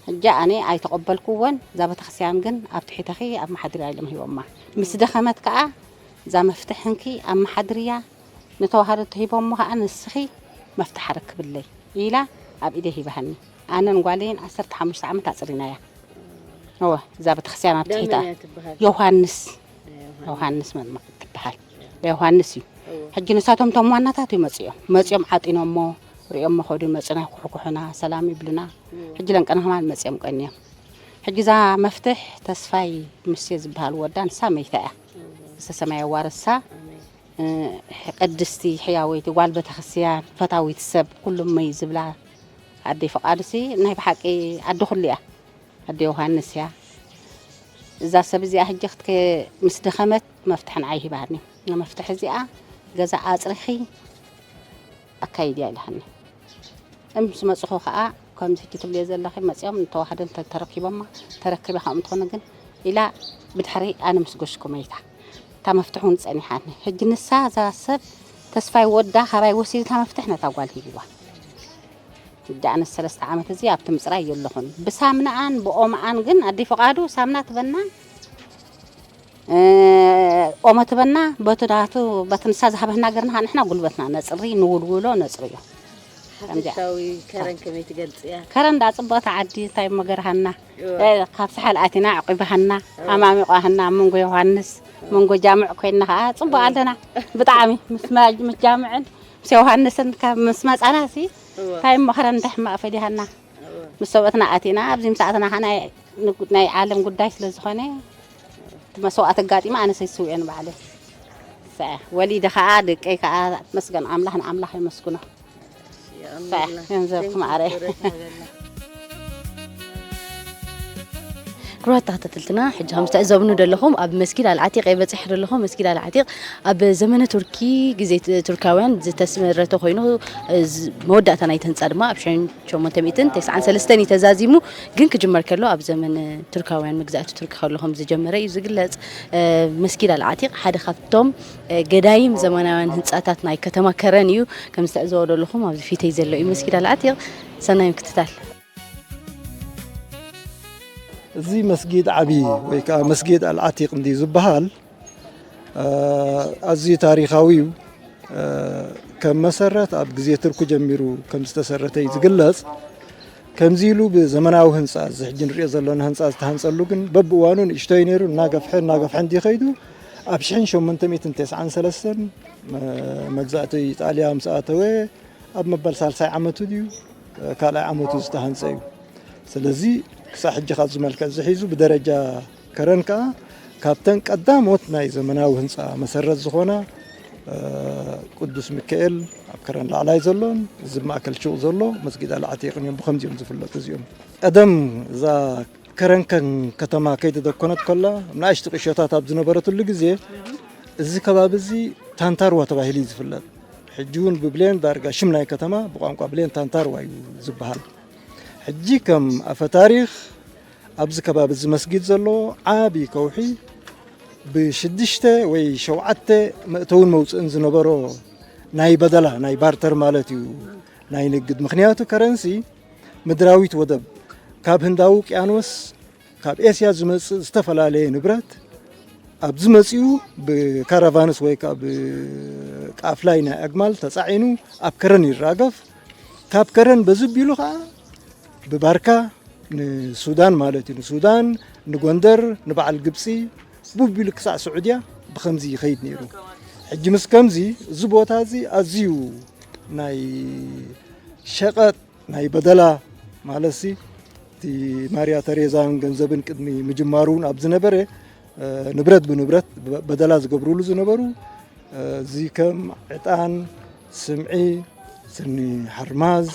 ሕጂ ኣነ ኣይተቐበልኩዎን። እዛ ቤተክርስትያን ግን ኣብ ትሒተኺ ኣብ መሓድርያ ኢሎም ሂቦማ። ምስ ደኸመት ከዓ እዛ መፍትሕ እንኪ ኣብ መሓድርያ ንተዋህዶ ተሂቦሞ ከዓ ንስኺ መፍትሕ ኣረክብለይ ኢላ ኣብ ኢደ ሂባሃኒ። ኣነን ጓለይን ዓሰርተ ሓሙሽተ ዓመት ኣፅሪናያ። እወ እዛ ቤተክርስትያን ኣብ ትሒታ ዳመን እያ ትበሃል? ዮሃንስ ናይ ዮሃንስ። ዮሃንስ መጥምቕ ትበሃል። ዮሃንስ እዩ። እወ። ሕጂ ንሳቶም እቶም ዋናታት እዩ መፅኦም መፅኦም ዓጢኖሞ ሪኦሞ ከዱ መፅና ኩሕኩሑና ሰላም ይብሉና። ሕጂ ለንቀና ከማን መፅኦም ቀንዮም። ሕጂ እዛ መፍትሕ ተስፋይ ሙሴ ዝበሃል ወዳ ንሳ መይታ እያ። ዝተሰማየ ዋርሳ ኣሜን። እ፣ ቅድስቲ ሕያወይቲ ጓል ቤተክርስትያን ፈታዊት ሰብ ኩሉም መይ ዝብላ ኣደይ ፍቓዱሲ ናይ ብሓቂ ኣደ ኩሉ እያ። ኣደ ዮሃንስ እያ። እዛ ሰብ እዚኣ ሕጂ ክትከ ምስ ደኸመት መፍትሕ ንዓይ ሂባኒ። መፍትሕ እዚኣ ገዛ ኣፅሪኺ ኣካይድያ ኢላሃኒ። እም ምስ መፅኹ ከዓ ከምዚ ሕጂ ትብልዮ ዘለኺ መፅኦም ንተዋህዶ እንተ ተረኪቦማ ተረኪበ ከምኡ እንትኾነ ግን ኢላ ብድሕሪ ኣነ ምስ ጎሽኩ መይታ። እታ መፍትሕ እውን ጸኒሓትኒ። ሕጂ ንሳ እዛ ሰብ ተስፋይ ወዳ ካባይ ወሲዱ እታ መፍትሕ ነታ ጓል ሂብዋ። ሕጂ ኣነስ ሰለስተ ዓመት እዚ ኣብቲ ምጽራይ የለኹን። ብሳምናኣን ብኦምኣን ግን ኣደይ ፍቓዱ ሳምና ትበና፣ እ፣ ኦሞ ትበና፣ በቲ ናቱ፣ በቲ ንሳ ዝሃበና ገርና ንሕና ጉልበትና ነጽሪ፣ ንውልውሎ ነጽርዮ። ከምዚኣ። ሓፈሻዊ ከረን ከመይ ትገልጽያ? ከረን ዳ ጽብቕቲ ዓዲ፣ እንታይ እሞ ገርሃና። እወ። እ፣ ካብ ሳሕል ኣቲና ኣዕቂባሃና፣ እወ። ኣማሚቋሃና፣ ኣብ መንጎ ዮሃንስ፣ እወ። መንጎ ጃምዕ ኮይንና ኸዓ ጽቡቕ እወ። ኣለና። ብጣዕሚ ምስ ማ-፣ ምስ ጃምዕን ምስ ዮሃንስን ካብ ምስ መጻና ሲ፣ እወ። እንታይ እሞ ከረን እንዳ ሕማቕ ፈዲሃና። እወ። ምስ ሰብእትና ኣቲና፣ ኣብዚ ምስ ኣተና ኸዓ ናይ፣ ናይ ዓለም ጉዳይ ስለ ዝኾነ፣ እቲ መስዋእቲ ኣጋጢሙ ኣነ ሰይስውኤን ባዕለ። ሰ-፣ ወሊደ ኸዓ ደቀይ ከኣ መስገን ኣምላኽ ንኣምላኽ የመስግኖ። የቐንየልና። ሰ-፣ ገንዘብ Thank you፣ ክማዕረ። ክብረት ይሃበልና። ክቡራት ተኸታተልትና፣ ሕጂ ከም ዝተዕዘብኑ ዘለኹም ኣብ መስጊድ ኣልዓቲቕ እየ በጺሐ ዘለኹ። መስጊድ ኣልዓቲቕ ኣብ ዘመነ ቱርኪ፣ ግዜ ት-፣ ቱርካውያን ዝተስመረተ ኮይኑ፣ ዝ-፣ መወዳእታ ናይቲ ህንጻ ድማ ኣብ ሽሕን ሸሞንተ ሚእትን ተስዓን ሰለስተን እዩ ተዛዚሙ። ግን ክጅመር ከሎ ኣብ ዘመን ቱርካውያን መግዛእቲ ቱርኪ ከሎ ከም ዝጀመረ እዩ ዝግለጽ። እ፣ መስጊድ ኣልዓቲቕ ሓደ ካብቶም፣ እ፣ ገዳይም ዘመናውያን ህንጻታት ናይ ከተማ ከረን እዩ። ከም ዝተዕዘቦ ዘለኹም ኣብዚ ፊተይ ዘሎ እዩ መስጊድ ኣልዓቲቕ። ሰናይ ምክትታል። እዚ መስጊድ ዓቢ ወይ ከኣ መስጊድ ኣልዓቲቕ እንድዩ ዝበሃል። እ፣ ኣዝዩ ታሪኻዊ እዩ። እ፣ ከም መሰረት ኣብ ግዜ ቱርኪ ጀሚሩ ከም ዝተሰረተ እዩ ዝግለጽ። ከምዚ ኢሉ ብዘመናዊ ህንጻ፣ እዚ ሕጂ ንሪኦ ዘለና ህንጻ ዝተሃንጸሉ ግን በብእዋኑ ንእሽቶይ ነይሩ፣ እናገፍሐ፣ እናገፍሐ እንድዩ ከይዱ። ኣብ ሽሕን ሸሞንተ ሚእትን ተስዓን ሰለስተን፣ እ፣ መግዛእቲ ኢጣልያ ምስ ኣተወ፣ ኣብ መበል ሳልሳይ ዓመቱ ድዩ፣ ካልኣይ ዓመቱ ዝተሃንጸ እዩ። ስለዚ ክሳብ ሕጂ ካብዚ መልክዕ እዚ ሒዙ ብደረጃ ከረን ከኣ ካብተን ቀዳሞት ናይ ዘመናዊ ህንጻ መሰረት ዝኾና፣ እ፣ ቅዱስ ሚካኤል ኣብ ከረን ላዕላይ ዘሎን እዚ ማእከል ሹቕ ዘሎ መስጊድ ኣልዓቲቕን እዮም ብኸምዚኦም ዝፍለጡ እዚኦም። ቀደም እዛ ከረን ከም ከተማ ከይተደኮነት ከላ፣ ንኣሽቱ ቁሸታት ኣብ ዝነበረትሉ ግዜ፣ እዚ ከባቢ እዚ ታንታርዋ ተባሂሉ እዩ ዝፍለጥ። ሕጂ እውን ብብሌን ዳርጋ ሽም ናይ ከተማ ብቋንቋ ብሌን ታንታርዋ እዩ ዝበሃል። ሕጂ ከም ኣፈ ታሪኽ ኣብዚ ከባቢ እዚ መስጊድ ዘሎ ዓቢ ከውሒ ብሽዱሽተ ወይ ሸውዓተ መእተውን መውጽእን ዝነበሮ ናይ በደላ፣ ናይ ባርተር ማለት እዩ፣ ናይ ንግድ። ምኽንያቱ ከረንሲ ምድራዊት ወደብ ካብ ህንዳዊ ውቅያኖስ ካብ ኤስያ ዝመጽእ ዝተፈላለየ ንብረት ኣብዚ መጺኡ ብካራቫንስ ወይ ከኣ ብቃፍላይ ናይ ኣግማል ተጻዒኑ ኣብ ከረን ይራገፍ። ካብ ከረን በዚ ቢሉ ከኣ ብባርካ ንሱዳን ማለት እዩ፣ ንሱዳን፣ ንጎንደር፣ ንበዓል ግብጺ፣ ብቢሉ ክሳዕ ስዑድያ ብኸምዚ ይኸይድ ነይሩ። ሕጂ ምስ ከምዚ እዚ ቦታ እዚ ኣዝዩ ናይ ሸቐጥ ናይ በደላ ማለትሲ፣ እቲ ማርያ ተሬዛን ገንዘብን ቅድሚ ምጅማሩ እውን ኣብ ዝነበረ፣ እ፣ ንብረት ብንብረት በ-፣ በደላ ዝገብሩሉ ዝነበሩ፣ እ፣ እዚ ከም ዕጣን፣ ስምዒ፣ ስኒ ሓርማዝ፣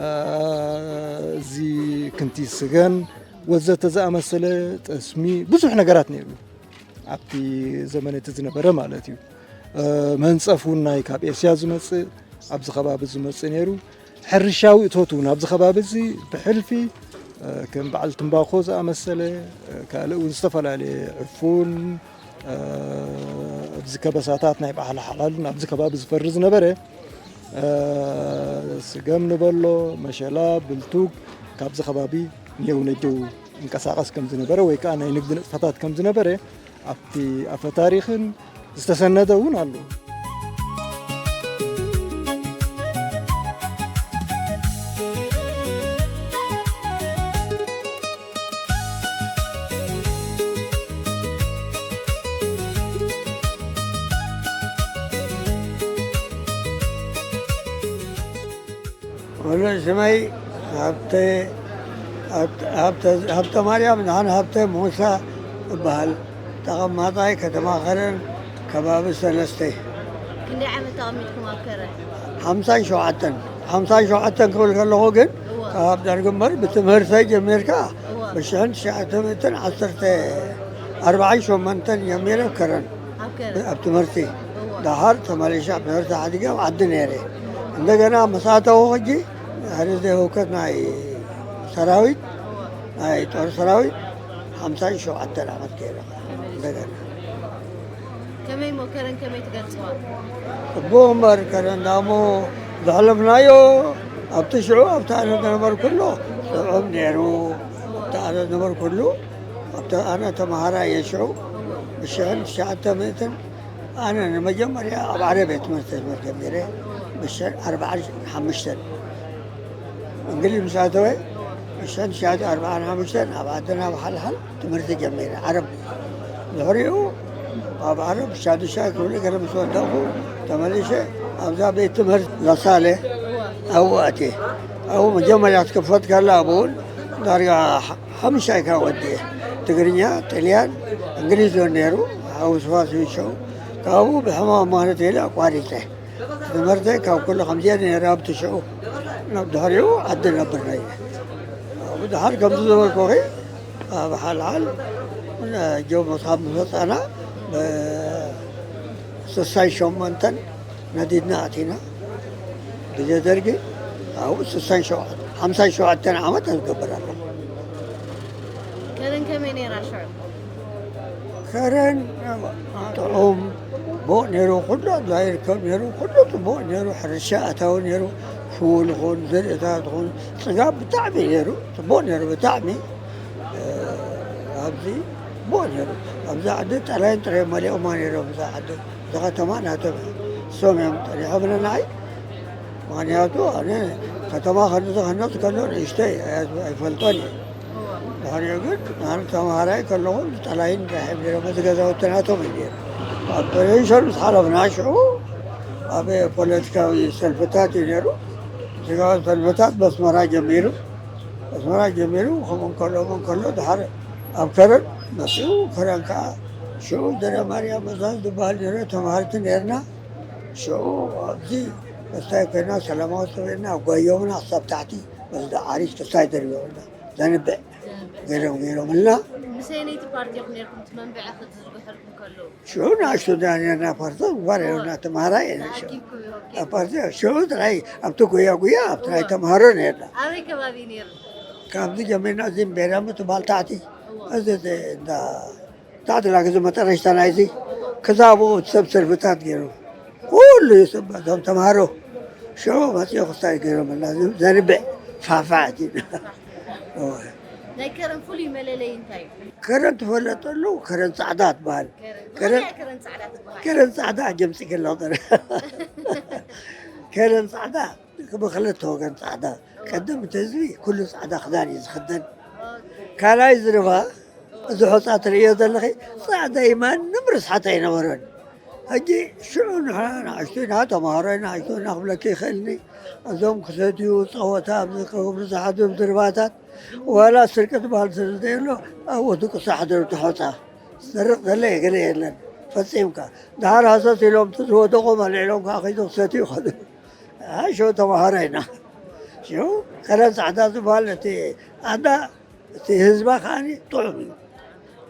እ፣ እዚ ክንቲት ስገም ወዘተ ዝኣመሰለ፣ ጠስሚ፣ ብዙሕ ነገራት ነይሩ። ኣብቲ ዘመን እቲ ዝነበረ ማለት እዩ። እ፣ መንጸፍ እውን ናይ ካብ ኤስያ ዝመጽእ፣ ኣብዚ ከባቢ ዝመጽእ ነይሩ። ሕርሻዊ እቶት እውን ኣብዚ ከባቢ እዚ ብሕልፊ፣ እ፣ ከም በዓል ትምባኾ ዝኣመሰለ፣ እ፣ ካልእ እውን ዝተፈላለየ ዕፉን፣ እ፣ ኣብዚ ከበሳታት ናይ በዓል ሓላልን ኣብዚ ከባቢ ዝፈሪ ዝነበረ፣ እ፣ ስገም ንበሎ፣ መሸላ፣ ብልቱግ ካብዚ ከባቢ ኔው ነጀው ይንቀሳቐስ ከም ዝነበረ ወይ ከኣ ናይ ንግዲ ንጥፈታት ከም ዝነበረ ኣብቲ ኣፈ ታሪኽን ዝተሰነደ እውን ኣሎ። ወሎ ስመይ ሃብተ፣ ሃብተ፣ ሃብተ፣ ሃብተ ማርያም፣ ንሓን ሃብተ ሙሳ እበሃል። ተቐማጣይ ከተማ ከረን፣ ከባቢ ሰለስተ። ክንደይ ዓመት ተቐሚጥኩም ኣብ ከረን? ሓምሳን ሸውዓተን። ሓምሳን ሸውዓተን ክብል ከለኹ ግን፣ እወ። ካብ ደርጊ እምበር፣ ብትምህርተይ ጀሚርካ፣ እወ። ብሽሕን ትሽዓተ ሚእትን ዓሰርተ ኣርባዓን ሸሞንተን ጀሚረ ኣብ ከረን። ኣብ ከረን? ኣብ ትምህርቲ። እወ። ደሓር ተመሊሻ ትምህርቲ ሓዲገ ኣብ ዓዲ ነይረ። እንደገና ምስ ኣተኹ ሕጂ፣ ድሕሪ እዚ ህውከት ናይ ሰራዊት፣ ናይ ጦር ሰራዊት፣ ሓምሳን ሸውዓተን ዓመት ገይረ። እንደገና። ከመይ ከመይ እሞ ከረን ከመይ ትገልጽዋ? ጽቡቕ እምበር ከረን ዳሞ ዘሕለፍናዮ ኣብቲ ሽዑ ኣብቲ ኣነ ዝነበርኩሉ ጥዑም ነይሩ። ኣብቲ ኣነ ዝነበርኩሉ ኣብቲ ኣነ ተምሃራይ እየ ሽዑ ብሽሕን ትሽዓተ ሚእትን ኣነ ንመጀመርያ ኣብ ዓረብ ቤት ትምህርቲ ትምህርቲ ጀሚረ ብሽሕን ኣርባዓን ሓሙሽተን እንግሊዝ ምስ ኣተወ ብሽሕን ትሽዓተ ኣርባዓን ሓሙሽተን ኣብ ዓድና ብሓልሓል ትምህርቲ ጀሚረ ዓረብ። ድሕሪኡ ኣብ ዓረብ ሻዱሻይ ክፍሊ ገለ ምስ ወደቕኩ ተመሊሸ ኣብዛ ቤት ትምህርቲ ላሳለ ኣብኡ ኣትየ። ኣብኡ መጀመርያ ትክፈት ከላ ኣብኡ እውን ዳርጋ ሓሙሻይ ካብ ወዲኤ ትግርኛ፣ ጥልያን፣ እንግሊዝ እውን ነይሩ። ሓውስዋስ ይሸው ካብኡ ብሕማም ማለት ኢለ ኣቋሪፀ። ትምህርተይ ካብ ኩሉ ከምዚኣ ነይረ ኣብ ትሽዑ ናብ ድሕሪኡ ዓዲ ነብር ነይረ። ኣብኡ ድሓር ከምዚ ዝበልኩኺ ኣብ ሓልሓል ጆሞ ካብ ምስ ወፃና ብስሳይ ሸሞንተን ነዲድና ኣቲና ግዜ ደርጊ ኣብኡ ስሳን ሸውዓተ ሓምሳን ሸውዓተን ዓመት ዝገብር ኣለኹ። ከረን ከመይ ነይራ ሽዑ? ከረን ጥዑም ቦእ ነይሩ፣ ኩሉ ኣድላይ ይርከብ ነይሩ፣ ኩሉ ፅቡቅ ነይሩ፣ ሕርሻ ኣታዊ ነይሩ፣ ፍውል ኹን ዘርእታት ኹን ፅጋብ ብጣዕሚ ነይሩ፣ ፅቡቅ ነይሩ ብጣዕሚ። ኣብዚ ቦእ ነይሩ፣ ኣብዚ ዓዲ ጠላይን ጥራይ መሊኦማ ነይሮም፣ እዛ ዓዲ፣ እዛ ከተማ ናቶም እዮም፣ እሶም እዮም ጠሊሖምና ንዓይ። ምኽንያቱ ኣነ ከተማ ከንዚ ከነሱ ከሎ ንእሽተይ ኣይፈልጦን እየ። ድሕሪኡ ግን ኣነ ተምሃራይ ከለኹ ጠላይን ራሒብ ነይሮም፣ እዚ ገዛውቲ ናቶም እዩ ነይሩ። ኣብ ፕሬንሸር ምስ ሓለፍና ሽዑ ኣብ ፖለቲካዊ ሰልፍታት እዩ ነይሩ። ስጋዊ ሰልፍታት በስመራ ጀሚሩ፣ በስመራ ጀሚሩ ከምኡ እንከሎ ከምኡ እንከሎ ድሓር ኣብ ከረን መፅኡ። ከረን ከዓ ሽዑ ደረ ማርያም መዛዝ ዝበሃል ነይሩ። ተምሃርቲ ነይርና። ሽዑ ኣብዚ ክስታይ ኮይና ሰላማዊ ሰበይና ኣጓዮምና ክሳብ ታሕቲ በዚ ዓሪሽ ክስታይ ደርቢዮምና ዘንብዕ ገይሮም ገይሮምልና። ምስ ኣየነይቲ ፓርቲ ኢኹም ነርኩም እቲ መንብዒ ክትዝርግሐልኩም ከለዉ? ሽዑ ንኣሽቱ ዳ ነርና ፓርቲ ጓር ነርና ተምሃራይ ኢና ሽዑ ተኣኪብኩም ኢኹም? ኣብ ፓርቲ ሽዑ ጥራይ ኣብቲ ጉያ ጉያ ኣብ ጥራይ ተምሃሮ ነርና። ኣበይ ከባቢ ነይሩ? ካብዚ ጀሚርና እዚ ቤራሚ ትበሃል ታሕቲ እዚ እንዳ ታሕቲ ላግዚ መጠረሽታ ናይዚ ክሳብኡ ሰብ ሰልፍታት ገይሩ ኩሉ ሰብ እዞም ተምሃሮ ሽዑ መፅኦ ክስታይ ገይሮምና ዘንብዕ ፋፋ ኣቲና። እወ። ናይ ከረን ፍሉይ መለለይ እንታይ እዩ? ከረን ትፈለጠሉ ከረን ፃዕዳ ትበሃል። ከረን ከረን- ብኸመይ ከረን ፃዕዳ ትበሃል? ከረን ፃዕዳ ጀምፂ ገለጠ ከረን ፃዕዳ ብክልተ ወገን ፃዕዳ ቀደም እቲ ህዝቢ ኩሉ ፃዕዳ ክዳን እዩ ዝክደን። ካልኣይ ዝርባ እዚ ሖፃ ትርእዮ ዘለኺ ፃዕዳ እዩ፣ ማንም ርስሓት ኣይነበረን። ሕጂ ሽዑ ንሕና ንኣሽቱ ኢና ተምሃሮ ኢና፣ ንኣሽቱ ኢና ክብለኪ ይኽእልኒ። እዞም ክሰትዩ ፀወታ ኣብዚ ክገብሩ ዝሓድሩ ዝርባታት ዋላ ስርቂ ዝበሃል ስለ ዘየሎ ኣብኡ ድቅሱ ሓደሩ። እቲ ሖፃ ዝሰርቕ ዘለ ገለ የለን ፈፂምካ። ድሓር ሃሰስ ኢሎም እቲ ዝወደቖም ኣልዒሎም ከዓ ከይዱ ክሰትዩ ይኸዱ። ሽዑ ተምሃሮ ኢና። ሽዑ ከረን ፃዕዳ ዝበሃል እቲ ኣዳ እቲ ህዝባ ከዓ ጥዑም እዩ።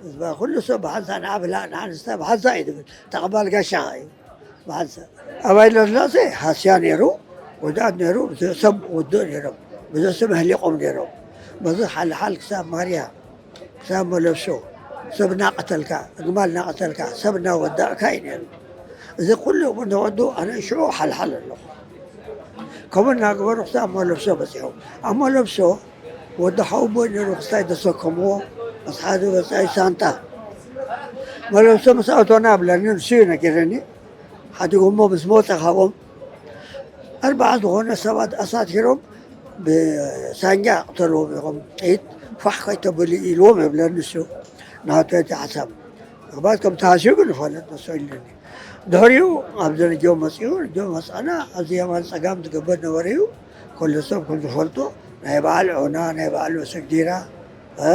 ህዝባ ኩሉ ሰብ ብሓንሳ ንዓ ብላ ንዓንስታ ብሓንሳ እዩ ዝብል ተቐባል ጋሻ እዩ። ብሓንሳ ኣባይ ለስላሴ ሃስያ ነይሩ፣ ወድኣት ነይሩ፣ ብዙሕ ሰብ ወድኡ ነይሮም፣ ብዙሕ ሰብ ኣህሊቖም ነይሮም። በዚ ሓልሓል ክሳብ ማርያ ክሳብ መለብሶ ሰብ እናቐተልካ፣ ኣግማል እናቐተልካ፣ ሰብ እናወዳእካ እዩ ነይሩ። እዚ ኩሉ ንወዱ ኣነ ሽዑ ሓልሓል ኣለኹ። ከምኡ እናገበሩ ክሳብ መለብሶ በፂሖም። ኣብ መለብሶ ወዲ ሓውቦይ ነይሩ ክስታይ ዘሰከምዎ ምስ ሓደ ወፃኢ ሳንጣ መለብሶ ምስ ኣእቶና ብለኒ ንሱ እዩ ነጊረኒ። ሓዲጎሞ ምስ መወፀ ካብኦም ኣርባዓ ዝኾነ ሰባት ኣሳቲሮም ብሳንጃ ቅተልዎም ኢኹም ጥይት ፋሕ ከይተብሉ ኢልዎም ይብለኒ ንሱ። ናቱ እቲ ሓሳብ ምኽባት ከም ተሃስዩ ግን ይፈልጥ ንሱ ኢሉኒ። ድሕሪኡ ኣብ ደረጃ መፅኡ ደረጃ መፃና ኣብዚ የማን ፀጋም ዝገበር ነበረ እዩ። ኩሉ ሰብ ከም ዝፈልጦ ናይ በዓል ዖና ናይ በዓል መሰግዲራ እ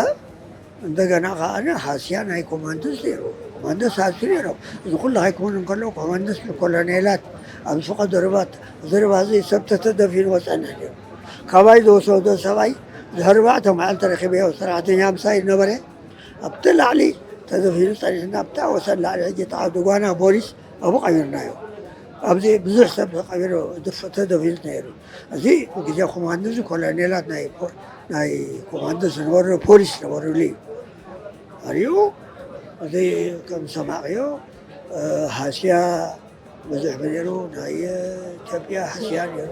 እንደገና ከዓ ሃስያ ናይ ኮማንዶስ ነይሩ። ኮማንዶስ ሃስዩ ነይሮም። እዚ ኩሉ ከይኮኑ እንከለዉ ኮማንዶስ ብኮሎኔላት ኣብ ዝፈቐዶ ርባት እዚ ርባ እዚ ሰብ ተተደፊኑ ወፀና ነይሩ። ካባይ ዝወሰዶ ሰብኣይ ድሕሪ ኣርባዕተ መዓልቲ ረኪበዮ ሰራሕተኛ ምሳይ ነበረ ኣብቲ ላዕሊ ተደፊኑ ፀኒሕና ኣብታ ወሰን ላዕሊ ሕጂ ተዓዲ ጓና ፖሊስ ኣብኡ ቀቢርናዮ። ኣብዚ ብዙሕ ሰብ ተቐቢሩ ተደፊኑ ነይሩ። እዚ ግዜ ኮማንዶ እዚ ኮሎኔላት ናይ ናይ ኮማንዶ ዝነበሩ ፖሊስ ነበሩሉ እዩ። ኣሪኡ እዚ ከም ሰማዕዮ ሃስያ ብዙሕ ነይሩ፣ ናይ ኢትዮጵያ ሃስያ ነይሩ።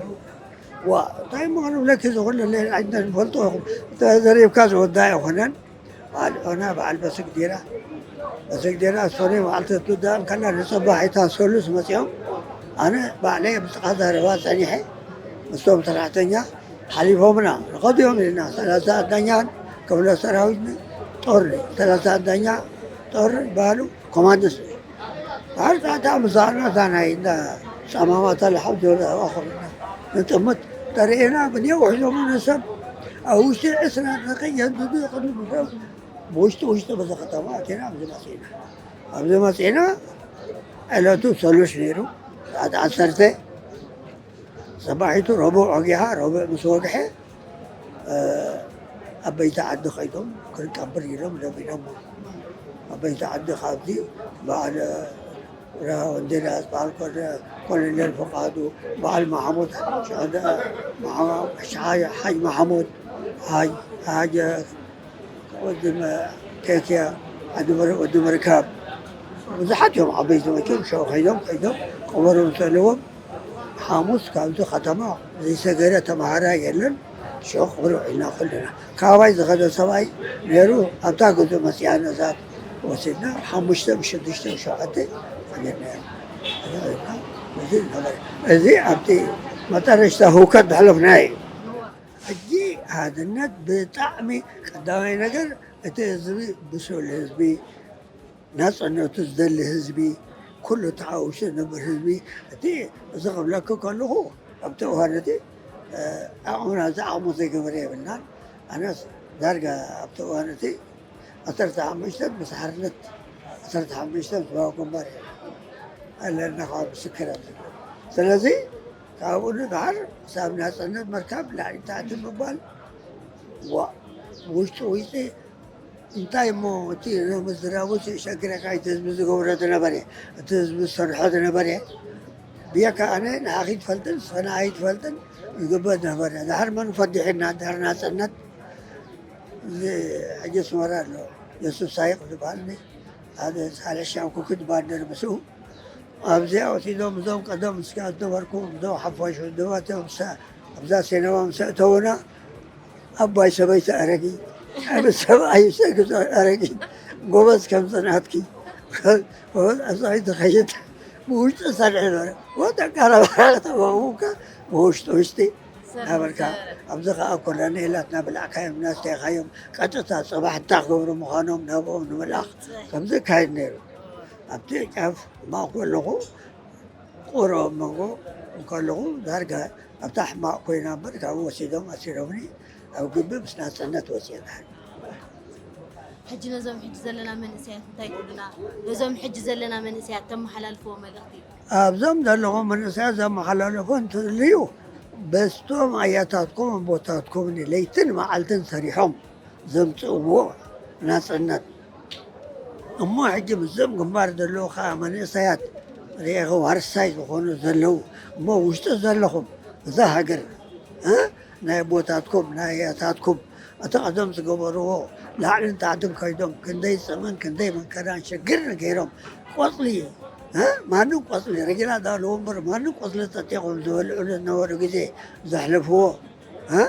ዋ፣ እንታይ እሞ ክንብለኪ፣ ዝኹሉ ሌላ ዓይነት ንፈልጦ ኢኹም። ተዘሪብካ ዝወዳ ኣይኮነን። በዓል ዖና፣ በዓል በስግዴራ፣ በስግዴራ ሶሪ መዓልቲ ትውዳእ እንከላ፣ ንጽባሒታ ሰሉስ መጺኦም፣ ኣነ ባዕለይ ኣብ ጥቓ ዘረባ ጸኒሐ፣ ምስቶም ሰራሕተኛ ሓሊፎምና፣ ንኸዱ እዮም ኢልና፣ ሰላሳ ኣዳኛን ክፍለ ሰራዊት ጦር፣ ሰላሳ ኣዳኛ ጦር ይበሃሉ፣ ኮማንዶስ። ድሓር እታ ምሳና እታ ናይ እንዳ ጸማማት ኣላ ሓብ ዝበለ ኣዋኽብና ንጥምት ተርእየና፣ ብኔው ሒዞምና ሰብ ኣብ ውሽጢ ዕስራ ደቂቕ የንድዱ ይቕድሙ ሰብ ብውሽጢ ውሽጢ በዚ ከተማ ኣቲና ኣብዚ መጺእና። ኣብዚ መጺእና ዕለቱ ሰሉስ ነይሩ፣ ሰዓት ዓሰርተ ሰባሒቱ ረቡዕ ወጊሓ፣ ረቡዕ ምስ ወግሐ፣ እ፣ ዓበይቲ ዓዲ ከይዶም ክንቀብር ኢሎም ለሚኖም። ዓበይቲ ዓዲ ካብዚ በዓል ራሃ ወንዴላ ዝበሃል ኮነ-፣ ኮሎኔል ፍቃዱ፣ በዓል ማሕሙድ፣ ሸ-፣ ማሓ-፣ ሓጅ ማሕሙድ፣ ሓጅ፣ ሓጅ ወዲ መ-፣ ኬክያ፣ ዓዲ መር-፣ ወዲ ምርካብ፣ ብዙሓት እዮም ዓበይቲ መቸም። ሸው ከይዶም፣ ከይዶም፣ ቀበሮም ሰልዎም። ሓሙስ ካብዚ ከተማ ዘይሰገረ ተምሃራይ የለን። ሽዑ ክብሪ ውዒልና ኩልና። ካባይ ዝኸደ ሰብኣይ ነይሩ፣ ኣብታ ገዝኡ መጺኣ ነዛ ወሲድና፣ ሓሙሽተ፣ ሽዱሽተ፣ ሸውዓተ ኣቢልናዮ። እዚ ነበረ። እዚ ኣብቲ መጠረሽታ ህውከት ዘሕለፍናዮ እዩ። ሕጂ ሓድነት ብጣዕሚ ቀዳማይ ነገር፣ እቲ ህዝቢ ብሱል ህዝቢ፣ ናጽነቱ ዝደሊ ህዝቢ፣ ኩሉ ተሓዊሱ ዝነብር ህዝቢ፣ እቲ፣ እዚ ክብለኪ ከለኹ፣ ኣብቲ እዋን እቲ፣ እ፣ ዓቕምና፣ እዚ ዓቕሙ ዘይገበረ የብልናን። ኣነስ ዳርጋ ኣብቲ እዋን እቲ ዓሰርተ ሓሙሽተ ምስ ሓርነት፣ ዓሰርተ ሓሙሽተ ምስ ህዝባዊ ግንባር ኣለና፣ ካብ ምስክር ኣብዚ። ስለዚ፣ ካብኡ ንድሓር ክሳብ ናጽነት ምርካብ ላዕሊ ታሕቲ ምባል፣ ዋ፣ ውሽጢ ውሽጢ እንታይ እሞ እቲ ምዝራቡ ዘይሸግረካ፣ እቲ ህዝቢ ዝገብሮ ዝነበረ፣ እቲ ህዝቢ ዝሰርሖ ዝነበረ፣ ብየካ ኣነ ንዓኺ ትፈልጥን ንስኺ ንዓይ ትፈልጥን ዝግበር ነበረ። ድሓር መን ፈዲሑና? ድሓር ናጽነት፣ እዚ ሕጂ ኣስመራ ኣሎ፣ የሱስ ሳይቕ ዝበሃል፣ ሓደ ሳልሕ ሻንኩክት ባንደር ምስኡ ኣብዚኣ ወሲዶም፣ እዞም ቀደም ምስኪ ዝነበርኩም፣ እዞም ሓፋሽ ውድባት እዮም፣ ሰ-፣ ኣብዛ ሴነማ ምስ ኣእተዉና፣ ኣባይ ሰበይቲ ኣረጊት፣ ኣብ ሰብኣይ ሰግዞ ኣረጊት፣ ጎበዝ ከምዚ ናትኪ፣ ጎበዝ ኣሳይ ትኸይድ፣ ብውሽጢ ሰርሒ ነበረ። ወተቃራባራ ተማሙካ፣ ብውሽጢ ውሽጢ ነበርካ። ኣብዚ ከኣ ኮሎኔላትና ብላዕካዮም፣ እናስተይኻዮም፣ ቀጥታ ጽባሕ እንታይ ክገብሩ ምዃኖም ናብኦም ንምልኣኽ፣ ከምዚ ይካየድ ነይሩ። ኣብቲ ጫፍ ሕማቕ ከለኹ፣ ቁሮ ኣብ መንጎ እንከለኹ፣ ዳርጋ ኣብታ ሕማቕ ኮይና እምበር፣ ካብኡ ወሲዶም ኣሲሮምኒ፣ ኣብ ግቢ ምስ ናጽነት ወጺኤ። ሕጂ ነዞም ሕጂ ዘለና መንእሰያት እንታይ ትብሉና? ነዞም ሕጂ ዘለና መንእሰያት ተመሓላልፍዎ መልእኽቲ? ኣብዞም ዘለኹ መንእሰያት ዘመሓላልፎ እንተልዩ፣ በስቶም ኣያታትኩም ኣቦታትኩም ለይትን መዓልትን ሰሪሖም ዘምጽእዎ ናጽነት እሞ፣ ሕጂ ምስዞም ግንባር ዘለዉ ኸኣ መንእሰያት ርኤኸ ዋርሳይ ዝኾኑ ዘለዉ እሞ፣ ውሽጢ ዘለኹም እዛ ሃገር፣ እ፣ ናይ ኣቦታትኩም፣ ናይ ኣያታትኩም፣ እቲ ቀደም ዝገበርዎ፣ ላዕልን ታሕትን ከይዶም፣ ክንደይ ጽምን፣ ክንደይ መንከራን ሽግርን ገይሮም፣ ቆጽሊ፣ እ፣ ማንም ቆጽሊ፣ ረጊላ ዳለዉ እምበር፣ ማንም ቆጽሊ ጠጢቖም ዝበልዑ ዝነበሩ ግዜ ዘሕለፍዎ፣ እ፣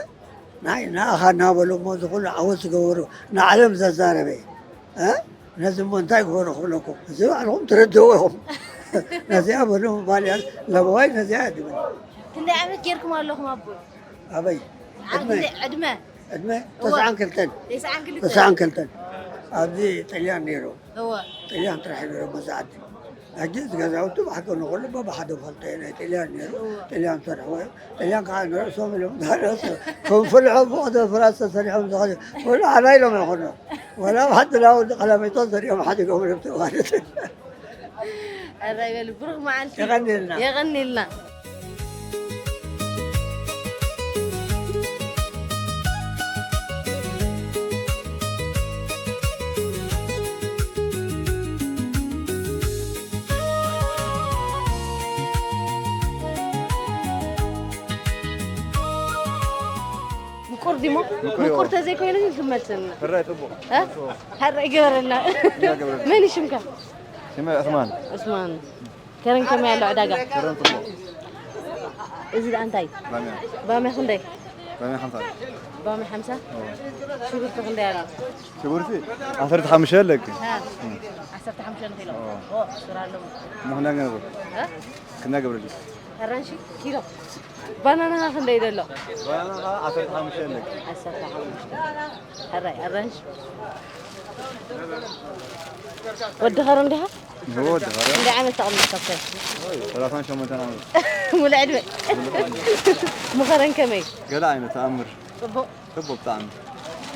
ናይ ንኣኻ እናበሉ እሞ፣ እዚ ኩሉ ዓወት ዝገበሩ፣ ንዓለም ዘዛረበ፣ እ፣ ነዚ እሞ እንታይ ግበሩ ክብለኩም? እዚ ባዕልኹም ትርድእዎ ኢኹም። ነዚኣ በሉ ምባል እያ፣ ለበዋይ ነዚኣ እያ ትብል። ክንደይ ዓመት ጌርኩም ኣለኹም ኣቦይ? ኣበይ? ዓ-፣ ዕድመ? ክንደይ ዕድመ? ዕድመ እወ። ተስዓን ክልተን። ተስዓን ክልተን። ተስዓን ክልተን። ኣብዚ ጥልያን ነይሩ። እወ። ጥልያን ጥራሕ እዩ ነይሩ፣ መዛ ዓዲ። ሕጂ እዚ ገዛውቲ ብሓቂ ንኹሉ በብሓደ ፈልጦ እየ፣ ናይ ጥልያን ነይሩ። እወ። ጥልያን ሰርሕዎ እዮም። ጥልያን ከዓ ንርእሶም ኢሎም፣ ከም ፍልሖም ብቐደም ፍራስ ተሰሪሖም ዝኸዱ፣ ወላ ሓና ኢሎም ኣይኮኑን። ወላ ኣብ ሓንቲ ላው ቀላሚጦስ ዘሪኦም ሓዲጎም እዮም ማለት። ኣራይ በሉ፣ ብሩኽ መዓልቲ። የቐንየልና። የቐንየልና። ምቁር ዲሞ? ምቁር እዩ። ምቁር ተዘይኮይኑ ግን ክመልሰልና። ሕራይ ጽቡቕ። እ? ሕራይ ገበረልና። ሕራይ ገበረልና። መን እዩ ሽምካ? ስመይ ዑስማን። ዑስማን። ከረን ከመይ ኣሎ ዕዳጋ? ከረን ጽቡቕ። እዚ ደኣ እንታይ? ባምያ። ባምያ ክንደይ? ባምያ ሓምሳ። ባምያ ሓምሳ? እዎ። ሽጉርቲ ክንደይ ኣሎ? ሽጉርቲ ዓሰርተ ሓሙሽተ ኣለኪ። ሃ። እም። ዓሰርተ ሓሙሽተ ንኪሎ። እዎ። ኦ፣ ሱር ኣለዎ። እሞ ክንደይ ገንዘብ? ሃ? ክንደይ ገብረልኪ? ኣራንሺ ኪሎ። ባናና ኸ ክንደይ ደሎ? ባናና ኸ ዓሰርተ ሓሙሽተ ኣለኪ። ዓሰርተ ሓሙሽተ። ሕራይ ኣራንሺ። ወዲ ኸረን ዲኻ? እዎ፣ ወዲ ኸረን። ክንደይ ዓመት ተቐሚጥካ ብከረን? ኦይ፣ ሰላሳን ሸሞንተን ዓመት። ሙሉእ ዕድመ። ሙሉእ ዕድመ። ምኸረን ከመይ? ገለ ዓይነት ተኣምር። ጽቡቕ። ጽቡቕ ብጣዕሚ።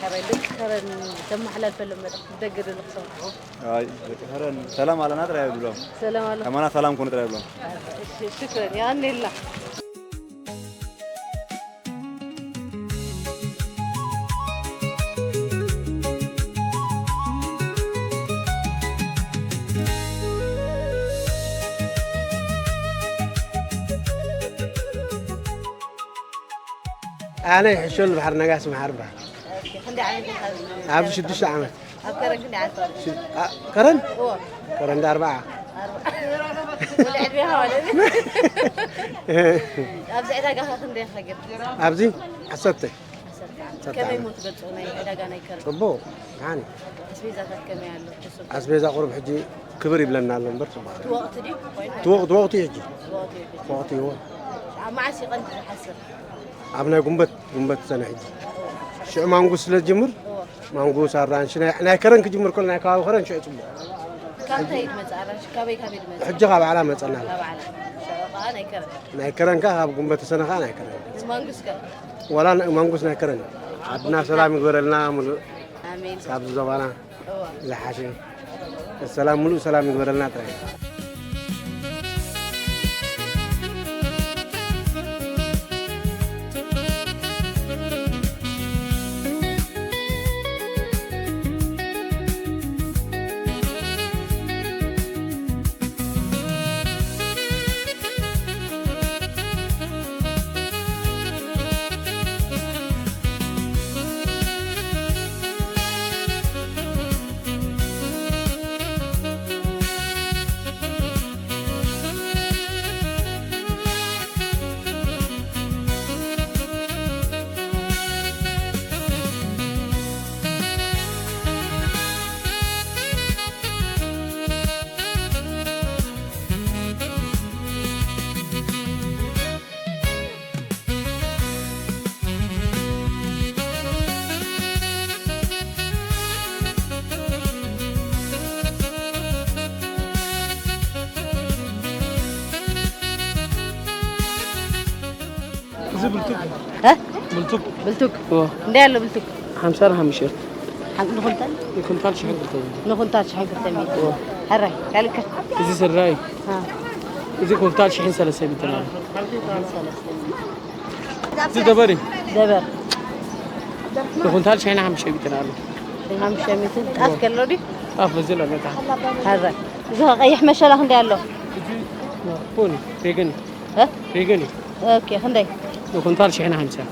ሕራይ ደቂ ኸረን ተመሓላልፈሎም መልእኽቲ ብደገ ደሎ ክሰምዑ። ኣይ፣ ደቂ ኸረን ሰላም ኣለና ጥራይ ይብሎም። ሰላም ኣሎ። ከማና ሰላም ኩኑ ጥራይ ይብሎም። እሺ፣ ሽክረን። የቐንየልና። ኣነ ሕሾል በሓር ነጋስ መሓር በሃል። ኦኬ፣ ክንደይ ዓመት ኢኻ ኣብዚ? ኣብዚ ሽዱሽተ ዓመት። ኣብ ከረን ክንደይ ዓመት? ሽ-፣ ኣ፣ ከረን? እዎ። ከረን ዳ ኣርባዓ። ኣርባዓ። ሙሉእ ዕድሜኻ ማለት እዩ። ኣብዚ ዕዳጋ ኸ ክንደይ ኢኻ ጌርካ? ኣብዚ ዓሰርተ። ዓሰርተ ዓመት። ዓሰርተ ከመይ ዓመት። እሞ ትገልጾ ናይ ዕዳጋ ናይ ከረን? ጽቡቕ፣ ደሓን እዩ። ኣስቤዛታት ከመይ ኣሎ? ሕሱር? ኣስቤዛ ቁሩብ ሕጂ ክብር ይብለና ኣሎ እምበር ጽቡቕ። እቲ ወቕቲ ድዩ? እቲ ወቕቲ፣ እቲ ወቕቲ እዩ ሕጂ። እቲ ወቕቲ እዩ ሕጂ። ወቕቲ እዩ። ኣብ መዓስ እዩ ቀንዲ ዝሓስር? ኣብ ናይ ጉንበት፣ ጉንበት ሰነ ሕጂ። ሽዑ ማንጉስ ስለ ዝጅምር፣ እዎ። ማንጉስ፣ ኣራንሺ፣ ናይ፣ ናይ ከረን ክጅምር ከሎ፣ ናይ ከባቢ ከረን ሽዑ ጽቡቕ። ካብ እንታይ እዩ ዝመጽእ ኣራንሺ? ካበይ ካበይ ዝመጽእ? ሕጂ ካብ ባዕላ መጸና። ካብ ባዕላ። ሽዑ ከኣ ናይ ከረን። ናይ ከረን ከኣ ካብ ጉንበት ሰነ ከኣ ናይ ከረን። እዚ ማንጉስ ከ? ዋላ ናይ ማንጉስ ናይ ከረን። ዓድና ሰላም ይግበረልና፣ ሙሉእ ኣሜን። ካብዚ ዞባና እዎ። ዝሓሸ ሰላም፣ ሙሉእ ሰላም ይግበረልና ጥራይ። እዚ ብልቱግ። እ? ብልቱግ። ብልቱግ። እዎ። እንደ ያለው ብልቱግ። ሓምሳ ንሓሙሽተ። ሓም-፣ ንኹንታል? ንኹንታል ሽሕን ክልተ ሚእቲ። ንኹንታል ሽሕን ክልተ ሚእቲ። እዎ። ሕራይ፣ ካልከ? እዚ ስራይ። አ። እዚ ኩንታል ሽሕን ሰለስተ ሚእትን ኣሎ። ሰለስተ ሚእቲ። እዚ ደበር እዩ። ደበር። ንኹንታል ሽሕን ሓሙሽተ ሚእትን ኣሎ። ሽሕን ሓሙሽተ ሚእትን። ጣፍ ከሎ ድዩ? ጣፍ በዚ ኣሎ፣ ነታ። ሕራይ። እዚ ኸ ቀይሕ መሸላ ክንደይ ኣሎ? እዚ ቡን፣ ሬገን። እ? ሬገን እዩ። ኦኬ፣ ክንደይ? ንኩንታል ሽሕን ሓምሳን።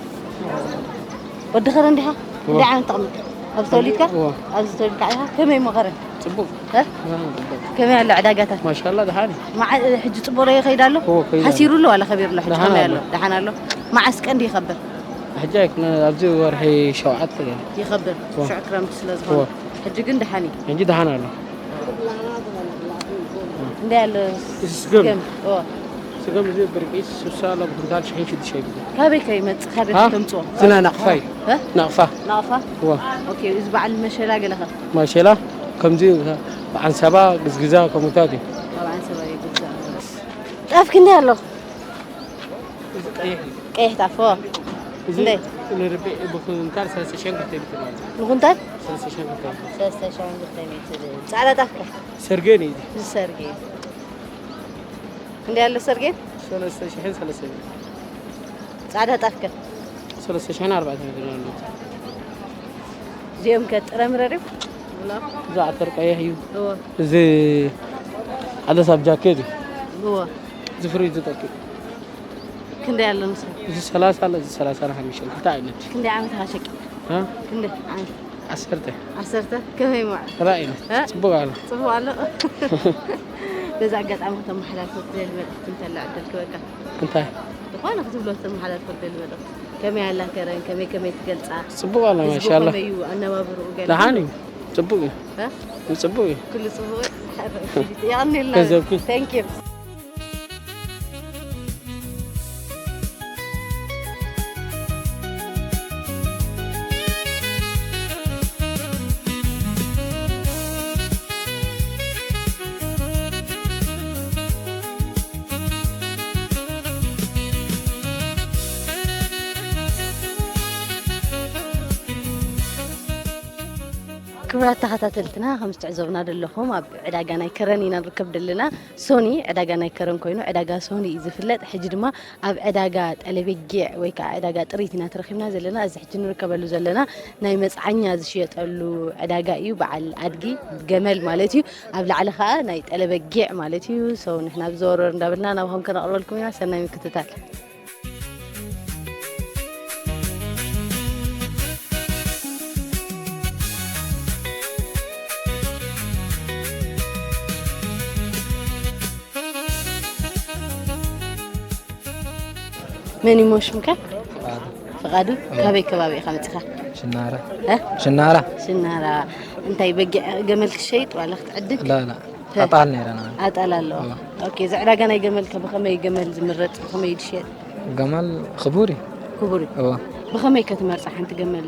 ወዲ ኸረን ዲኻ? እወ። ክንደይ ዓመት ተቐሚጥ? ኣብዚ ተወሊድካ? እወ። ኣብዚ ተወሊድካ ኢኻ? ከመይ እሞ ኸረን? ጽቡቕ። እ? ደሓን ጽቡቕ። ከመይ ኣሎ ዕዳጋታት? ማሻላ ደሓን እዩ። መዓ-፣ ሕጂ ጽቡቕ ዶ ይኸይድ ኣሎ? እወ፣ ከይድ ኣሎ። ሓሲሩ ኣሎ ዋላ ከቢሩ ኣሎ? ሕጂ ደሓን ከመይ ኣሎ? ኣሎ። ደሓን ኣሎ። መዓስ ቀንዲ ይኸብር? ሕጂ ኣይኮነ፣ ኣብዚ ወርሒ ሸውዓተ ገለ። ይኸብር። እወ። ሽዑ ክረምቲ ስለ ዝኾነ። እወ። ሕጂ ግን ደሓን እዩ። ሕጂ ደሓን ኣሎ። እንታይ ኣሎ? እዚ ስገም። ስገም። እወ። ስገም እዚ ብርቂ ስሳ ኣሎ፣ ብኩንታል ሽሕን ሽዱሽተ ሚእትን። ካበይ ከ ይመጽእ? ካበይ ሃ? ተምጽኦ? ዝና ናቕፋ እዩ። እ? ናቕፋ። ናቕፋ? እወ። ኦኬ፣ እዚ በዓል መሸላ ገለኸ? መሸላ ከምዚ ብዓንሰባ፣ ግዝግዛ፣ ከምኡታት እዩ። ኣብ ዓንሰባ ይግዛእ። ጣፍ ክንደይ ኣሎ? እዚ ቀይሕ እዩ። ቀይሕ ጣፍ፣ እወ። እዚ ክንደይ? ንርብዒ ብኩንታል ሰለስተ ሽሕን ክልተ ሚእትን ማለት እዩ። ንኩንታል? ሰለስተ ሽሕን ክልተ ሚእትን። ሰለስተ ሽሕን ክልተ ሚእትን። ጻዕዳ ጣፍ ከ? ሰርጌን እዩ። እዚ ሰርጌን። ክንደይ ኣሎ ሰርጌን? ሰለስተ ሽሕን ሰለስተ ሚእትን። ጻዕዳ ጣፍ ከ? ሰለስተ ሽሕን ኣርባዕተ ሚእትን ኣሎ። እዚኦም ከ ጥረምረ ድዮም? እዚ ዓተር ቀይሕ እዩ። እወ። እዚ ዓደስ ኣብ ጃኬት እዩ። እወ። እዚ ፍሪጅ ዝጠቅም። ክንደይ ኣሎ ንሱ? እዚ ሰላሳ ኣሎ፣ እዚ ሰላሳን ሓሙሽተን፣ ክልተ ዓይነት። ክንደይ ዓመት ኢኻ ሸቂ? ሃ? ክንደይ ዓመት? ዓሰርተ። ዓሰርተ? ከመይ እሞ? ራእይ ነው። እ? ጽቡቅ ኣሎ። ጽቡቅ ኣሎ። በዚ ኣጋጣሚ ከተመሓላልፎ ትደሊ መልእኽቲ እንተላ ዕድል ክበካ። እንታይ? ዝኾነ ክትብሎ ተመሓላልፎ ትደሊ መልእኽቲ። ከመይ ኣላ ከረን? ከመይ፣ ከመይ ትገልጻ? ጽቡቅ ኣሎ፣ ህዝቡ ማሻኣላ። ከመይ እዩ ኣነባብርኡ ገለ? ደሓን እዩ። ጽቡቅ እዩ። እ? ጽቡቅ እዩ። ኩሉ ጽቡቅ እዩ። የቐንየልና። ገንዘብኪ። Thank you። ክቡራት ተኸታተልትና፣ ከም እትዕዘቡና ዘለኹም ኣብ ዕዳጋ ናይ ከረን ኢና ንርከብ ዘለና። ሶኒ፣ ዕዳጋ ናይ ከረን ኮይኑ፣ ዕዳጋ ሶኒ እዩ ዝፍለጥ። ሕጂ ድማ ኣብ ዕዳጋ ጠለበጊዕ ወይ ከዓ ዕዳጋ ጥሪት ኢና ተረኺብና ዘለና። እዚ ሕጂ ንርከበሉ ዘለና ናይ መጽዓኛ ዝሽየጠሉ ዕዳጋ እዩ። በዓል ኣድጊ፣ ገመል ማለት እዩ። ኣብ ላዕሊ ከዓ ናይ ጠለበጊዕ ማለት እዩ። So ንሕና ብዘወርወር እንዳበልና ናብኹም ከነቕርበልኩም ኢና። ሰናይ ምክትታል። መን እሞ ሽምካ? ፍቓዱ። ፍቓዱ፣ ኣዎ። ካበይ ከባቢ ኢኻ መጺኻ? ሽናራ። እ? ሽናራ። ሽናራ። እንታይ በጊዕ ገመል ክሸይጥ ዋላ ክትዕድግ? ላ፣ ላ። ተ-፣ ኣጣል ነይረ፣ ንዓና። ኣጣል ኣለዋ። ኣዎ። ኦኬ፣ እዚ ዕዳጋ ናይ ገመል ከ ብኸመይ ገመል ዝምረጽ፣ ብኸመይ ዝሽየጥ? ገመል ክቡር እዩ። ክቡር እዩ። ኣዎ። ብኸመይ ከ ትመርጻ ሓንቲ ገመል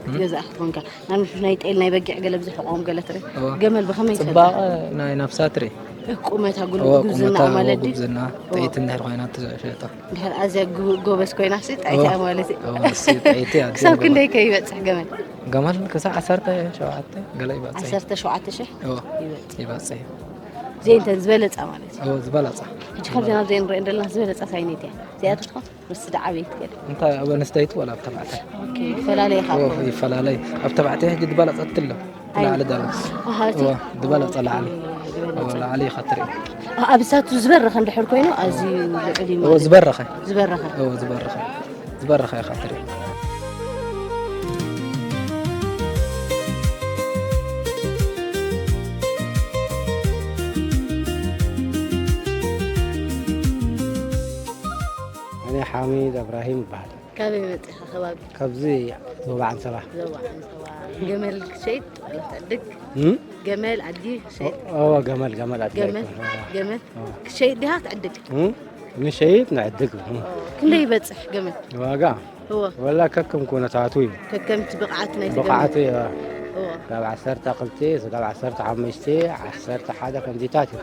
እም። ትገዝኣ ክትኮንካ? ንኣብነት ናይ ጤል፣ ናይ በጊዕ ገለ ብዙሕ ቆም ገለ ትርኢ። ኣዎ። ገመል ብኸመይ ይሰብር? ጽባቐ ናይ ነፍሳ ትርኢ። ቁመታ ጉል-፣ ኣዎ፣ ጉብዝና ቁመታ ማለት ድዩ? ጉብዝና። ኣዎ። ጠይቲ እንድሕር ኮይና ትሸጣ። እንድሕር ኣዝያ ጎ-፣ ጎበዝ ኮይና ሲ ጠይቲ እያ ማለት እዩ። እዎ፣ እሲ ጠይቲ እያ። ክሳብ ክንደይ ከ ይበጽሕ ገመል? ገመል ክሳብ ዓሰርተ ሸውዓተ ገለ ይበጽሕ። ዓሰርተ ሸውዓተ ሽሕ እዎ፣ ይበጽሕ። ይበጽሕ። ዘይንተን ዝበለጻ ማለት እዩ። እዎ፣ ዝበለጻ። ሕጂ ካብዘን ኣብዘን ንሪአን ዘለና ዝበለጻ ሳይነይቲ እያ። እዚኣ ትኾን? ምስ ደዓበይት ገለ። እንታይ ኣብ ኣንስተይቲ ወላ ኣብ ተባዕታይ? ኦኬ፣ ይፈላለ ኢኻ እዎ፣ እኮ። ይፈላለ። ኣብ ተባዕታይ ሕጂ ዝበለጸት ኣሎ። ኣይ። ላዕሊ ዘሎ። ኣሃ፣ እቲ እዎ፣ ዝበለጸ ላዕሊ። ዝበለጸ። እዎ፣ ላዕሊ ኢኻ ትርኢ። ኣ-፣ ኣብ እሳቱ ዝበረኸ እንድሕር ኮይኑ፣ ኣዝዩ ልዑል እዩ እዎ፣ ማለት። ዝበረኸ። ዝበረኸ። እዎ፣ ዝበረኸ። ዝበረኸ ኢኻ ትርኢ። ኣነ ሓሚድ እብራሂም እበሃል። ካበይ መጺኻ ከባቢ? ካብዚ ዞባ ዓንሰባ። ዞባ ዓንሰባ። ገመል ክሸይጥ ዋላ ክትዕድግ? እም? ገመል ኣድጊ ክሸይጥ? ኦ-፣ ኦ፣ ገመል፣ ገመል ኣድጊ ገመል? ኣይኮነን። ኦ። ገመል? ኦ። ክሸይጥ ዲኻ ክትዕድግ? እም? ንሸይጥ ንዕድግ። እም። ኦ። ክንደይ ይበጽሕ ገመል? ዋጋ? እዎ። ወላ ከከም ኩነታቱ እዩ። ከከምቲ ብቕዓት ናይቲ ብቕዓቱ ገመል? እዩ። እዎ። ካብ ዓሰርተ ክልተ፣ ካብ ዓሰርተ ሓሙሽተ፣ ዓሰርተ ሓደ ከምዚታት እዩ።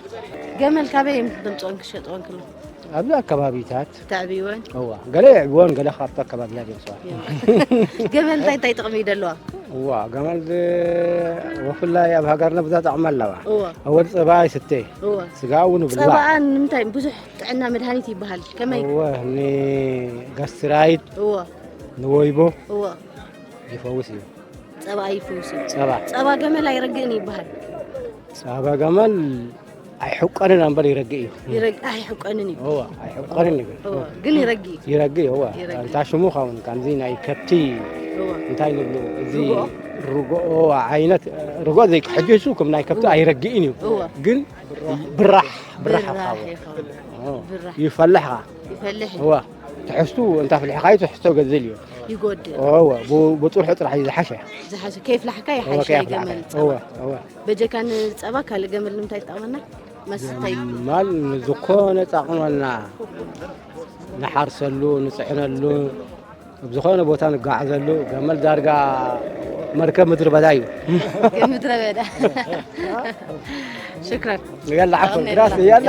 ገመል ካበይ እዮም ተምጽኦን ክሸጥዎን ከለዉ? ኣብዚ ኣከባቢታት። ተዕብይወን? እዋ፣ ገለ የዕብወን፣ ገለ ካብቲ ኣከባቢታት የምፅወን። ገመል እንታይ እንታይ ጥቕሚ እዩ ዘለዋ? እዋ፣ ገመል ዝ-፣ ብፍላይ ኣብ ሃገርና ብዙሕ ጥቕሚ ኣለዋ። እዋ። ኣወል ፀባ ይስተ፣ እዋ። ስጋ እውን ይብላዕ። ፀባኣ ንምንታይ ብዙሕ ጥዕና መድሃኒት ይበሃል? ከመይ? እዋ፣ ንጋስትራይት፣ እዋ። ንወይቦ እዋ። ይፈውስ እዩ። ጸባ ይፍውስ እዩ። ጸባ። ጸባ ገመል ኣይረግእን ይበሃል። ጸባ ገመል ኣይሕቀንን እምበር ይረግእ እዩ። ይረግ-፣ ኣይሕቀንን እዩ። እዋ፣ ኣይሕቀንን እዩ። እዋ፣ ግን ይረግእ እዩ። ይረግእ እዩ፣ እዋ። ይረግእ። እንታ ሽሙ ኸውን፣ ከምዚ ናይ ከብቲ እዋ። እንታይ ንብሉ፣ እዚ ርግኦ። ርግኦ ዓይነት፣ ርግኦ ዘይክሕጀሱ ከም ናይ ከብቲ እዋ። ኣይረግእን እዩ። እዋ። ግን ብራሕ፣ ብራሕ ብራሕ ይኸውን። ይኸውን። እዎ። ብራሕ። ይፈልሕ ኸዓ። ይፈልሕ እዩ። እዋ። ትሕዝቱ እንታ ፍሊሕኻዮ ትሕዝቶ ገዝል እዩ። ይጎድል። እዎ፣ ብ-፣ ብጥርሑ ጥራሕ እዩ ዝሓሸ። ዝሓሸ። ከይፍላሕካ እዎ፣ ይሓይሽ ናይ ከይፍላሕካ። ገመል ጸባ። እዎ፣ እዎ። በጀካ ንጸባ ካልእ ገመል ንምንታይ ይጠቕመና? መስተ እዩ። ማል ንዝኾነ ጠቕመና። ንሓርሰሉ፣ ንጽዕነሉ፣ ኣብ ዝኾነ ቦታ ንጓዓዘሉ፣ ገመል ዳርጋ መርከብ ምድሪ በዳ እዩ። ምድረ በዳ። ሽክራን። የላ፣ ዓፈን፣ ግራስ፣ የላ።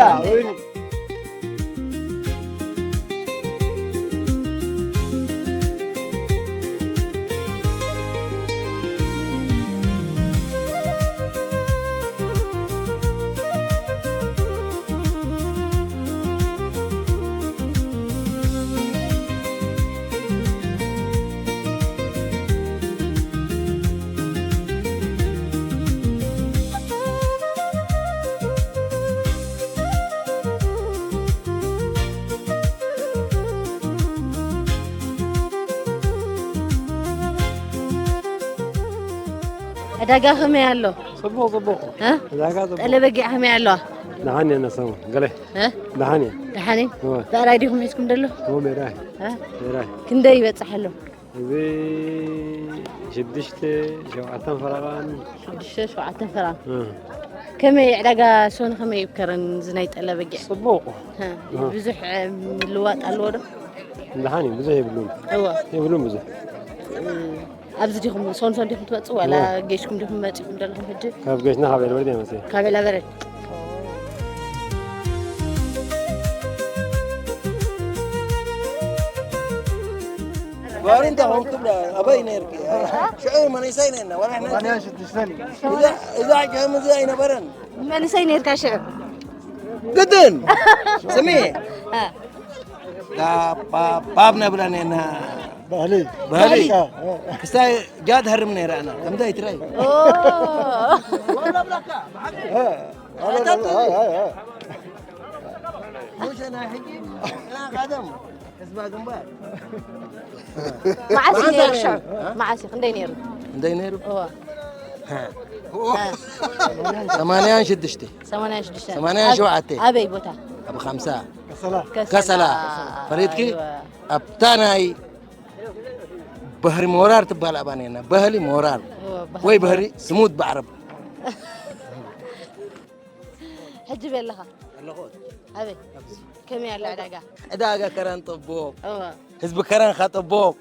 ዕዳጋ ከመይ ኣሎ? ጽቡቕ ጽቡቕ። እ? ዕዳጋ ጽቡቕ። ጠለ በጊዕ ከመይ ኣለዋ? ደሓን እየ ነሰሙ ገለ እ? ደሓን እየ። ደሓን እዩ? እወ። ብዕራይ ዲኹም ሒዝኩም ደሎ? እወ ሜዳ እየ። እ? ሜዳ እየ። ክንደይ ይበጽሕ ኣሎ? እዚ ሽዱሽተ ሸውዓተን ፈረቓን ሽዱሽተ ሸውዓተን ፈረቓን። እ። ከመይ ዕዳጋ ሶን ከመይ እዩ ከረን እዚ ናይ ጠለ በጊዕ? ጽቡቕ። እ፣ ብዙሕ እ፣ ምልዋጥ ኣለዎ ዶ? ደሓን እዩ ብዙሕ የብሉን እወ። የብሉን ብዙሕ። ኣብዚ ዲኹም ሶን ሶን ዲኹም ትመጽኡ ዋላ ጌሽኩም ዲኹም መጺኹም ደለኹም ሕጂ? ካብ ገሽና ካብ ኤልበርድ እየ መፅእ። ካብ ኤላበረድ። ባሪ እንተ ኾንኩም ኣበይ ነርኪ? ሽዑ መንእሰይ ነና ወላ ሕና እዛ ሕጂ ከምዚ ኣይነበረን። መንእሰይ ነርካ ሽዑ? ግድን ስሚ ባብ ነብላ ነና ባህሊ ባህሊ ክስታይ ጃድ ሃርም ነይራ ኣና ከምዛ ይትራይ ሙሸ ናይ ሕጂ እና ቀደም ህዝባ ግንባር መዓስ እዩ ነይሩ ሽዑ? መዓስ እዩ? ክንደይ ነይሩ? እንደይ ነይሩ እዋ ሰማንያን ሽዱሽተ ሰማንያን ሽዱሽተ ሰማንያን ሸውዓተ ኣበይ ቦታ? ኣብ ኻምሳ ከሰላ ከሰላ ፈሪድኪ ኣብታ ናይ ባህሪ ሞራር ትባል ኣባኔና ባህሊ ሞራር ወይ ባህሪ ስሙት ብዓረብ ሕጂ በለኻ ኣለኹት ኣበይ ከመይ ኣሎ ዕዳጋ ዕዳጋ ከረን ጥቡቕ እዋ ህዝቢ ከረን ከጥቡቕ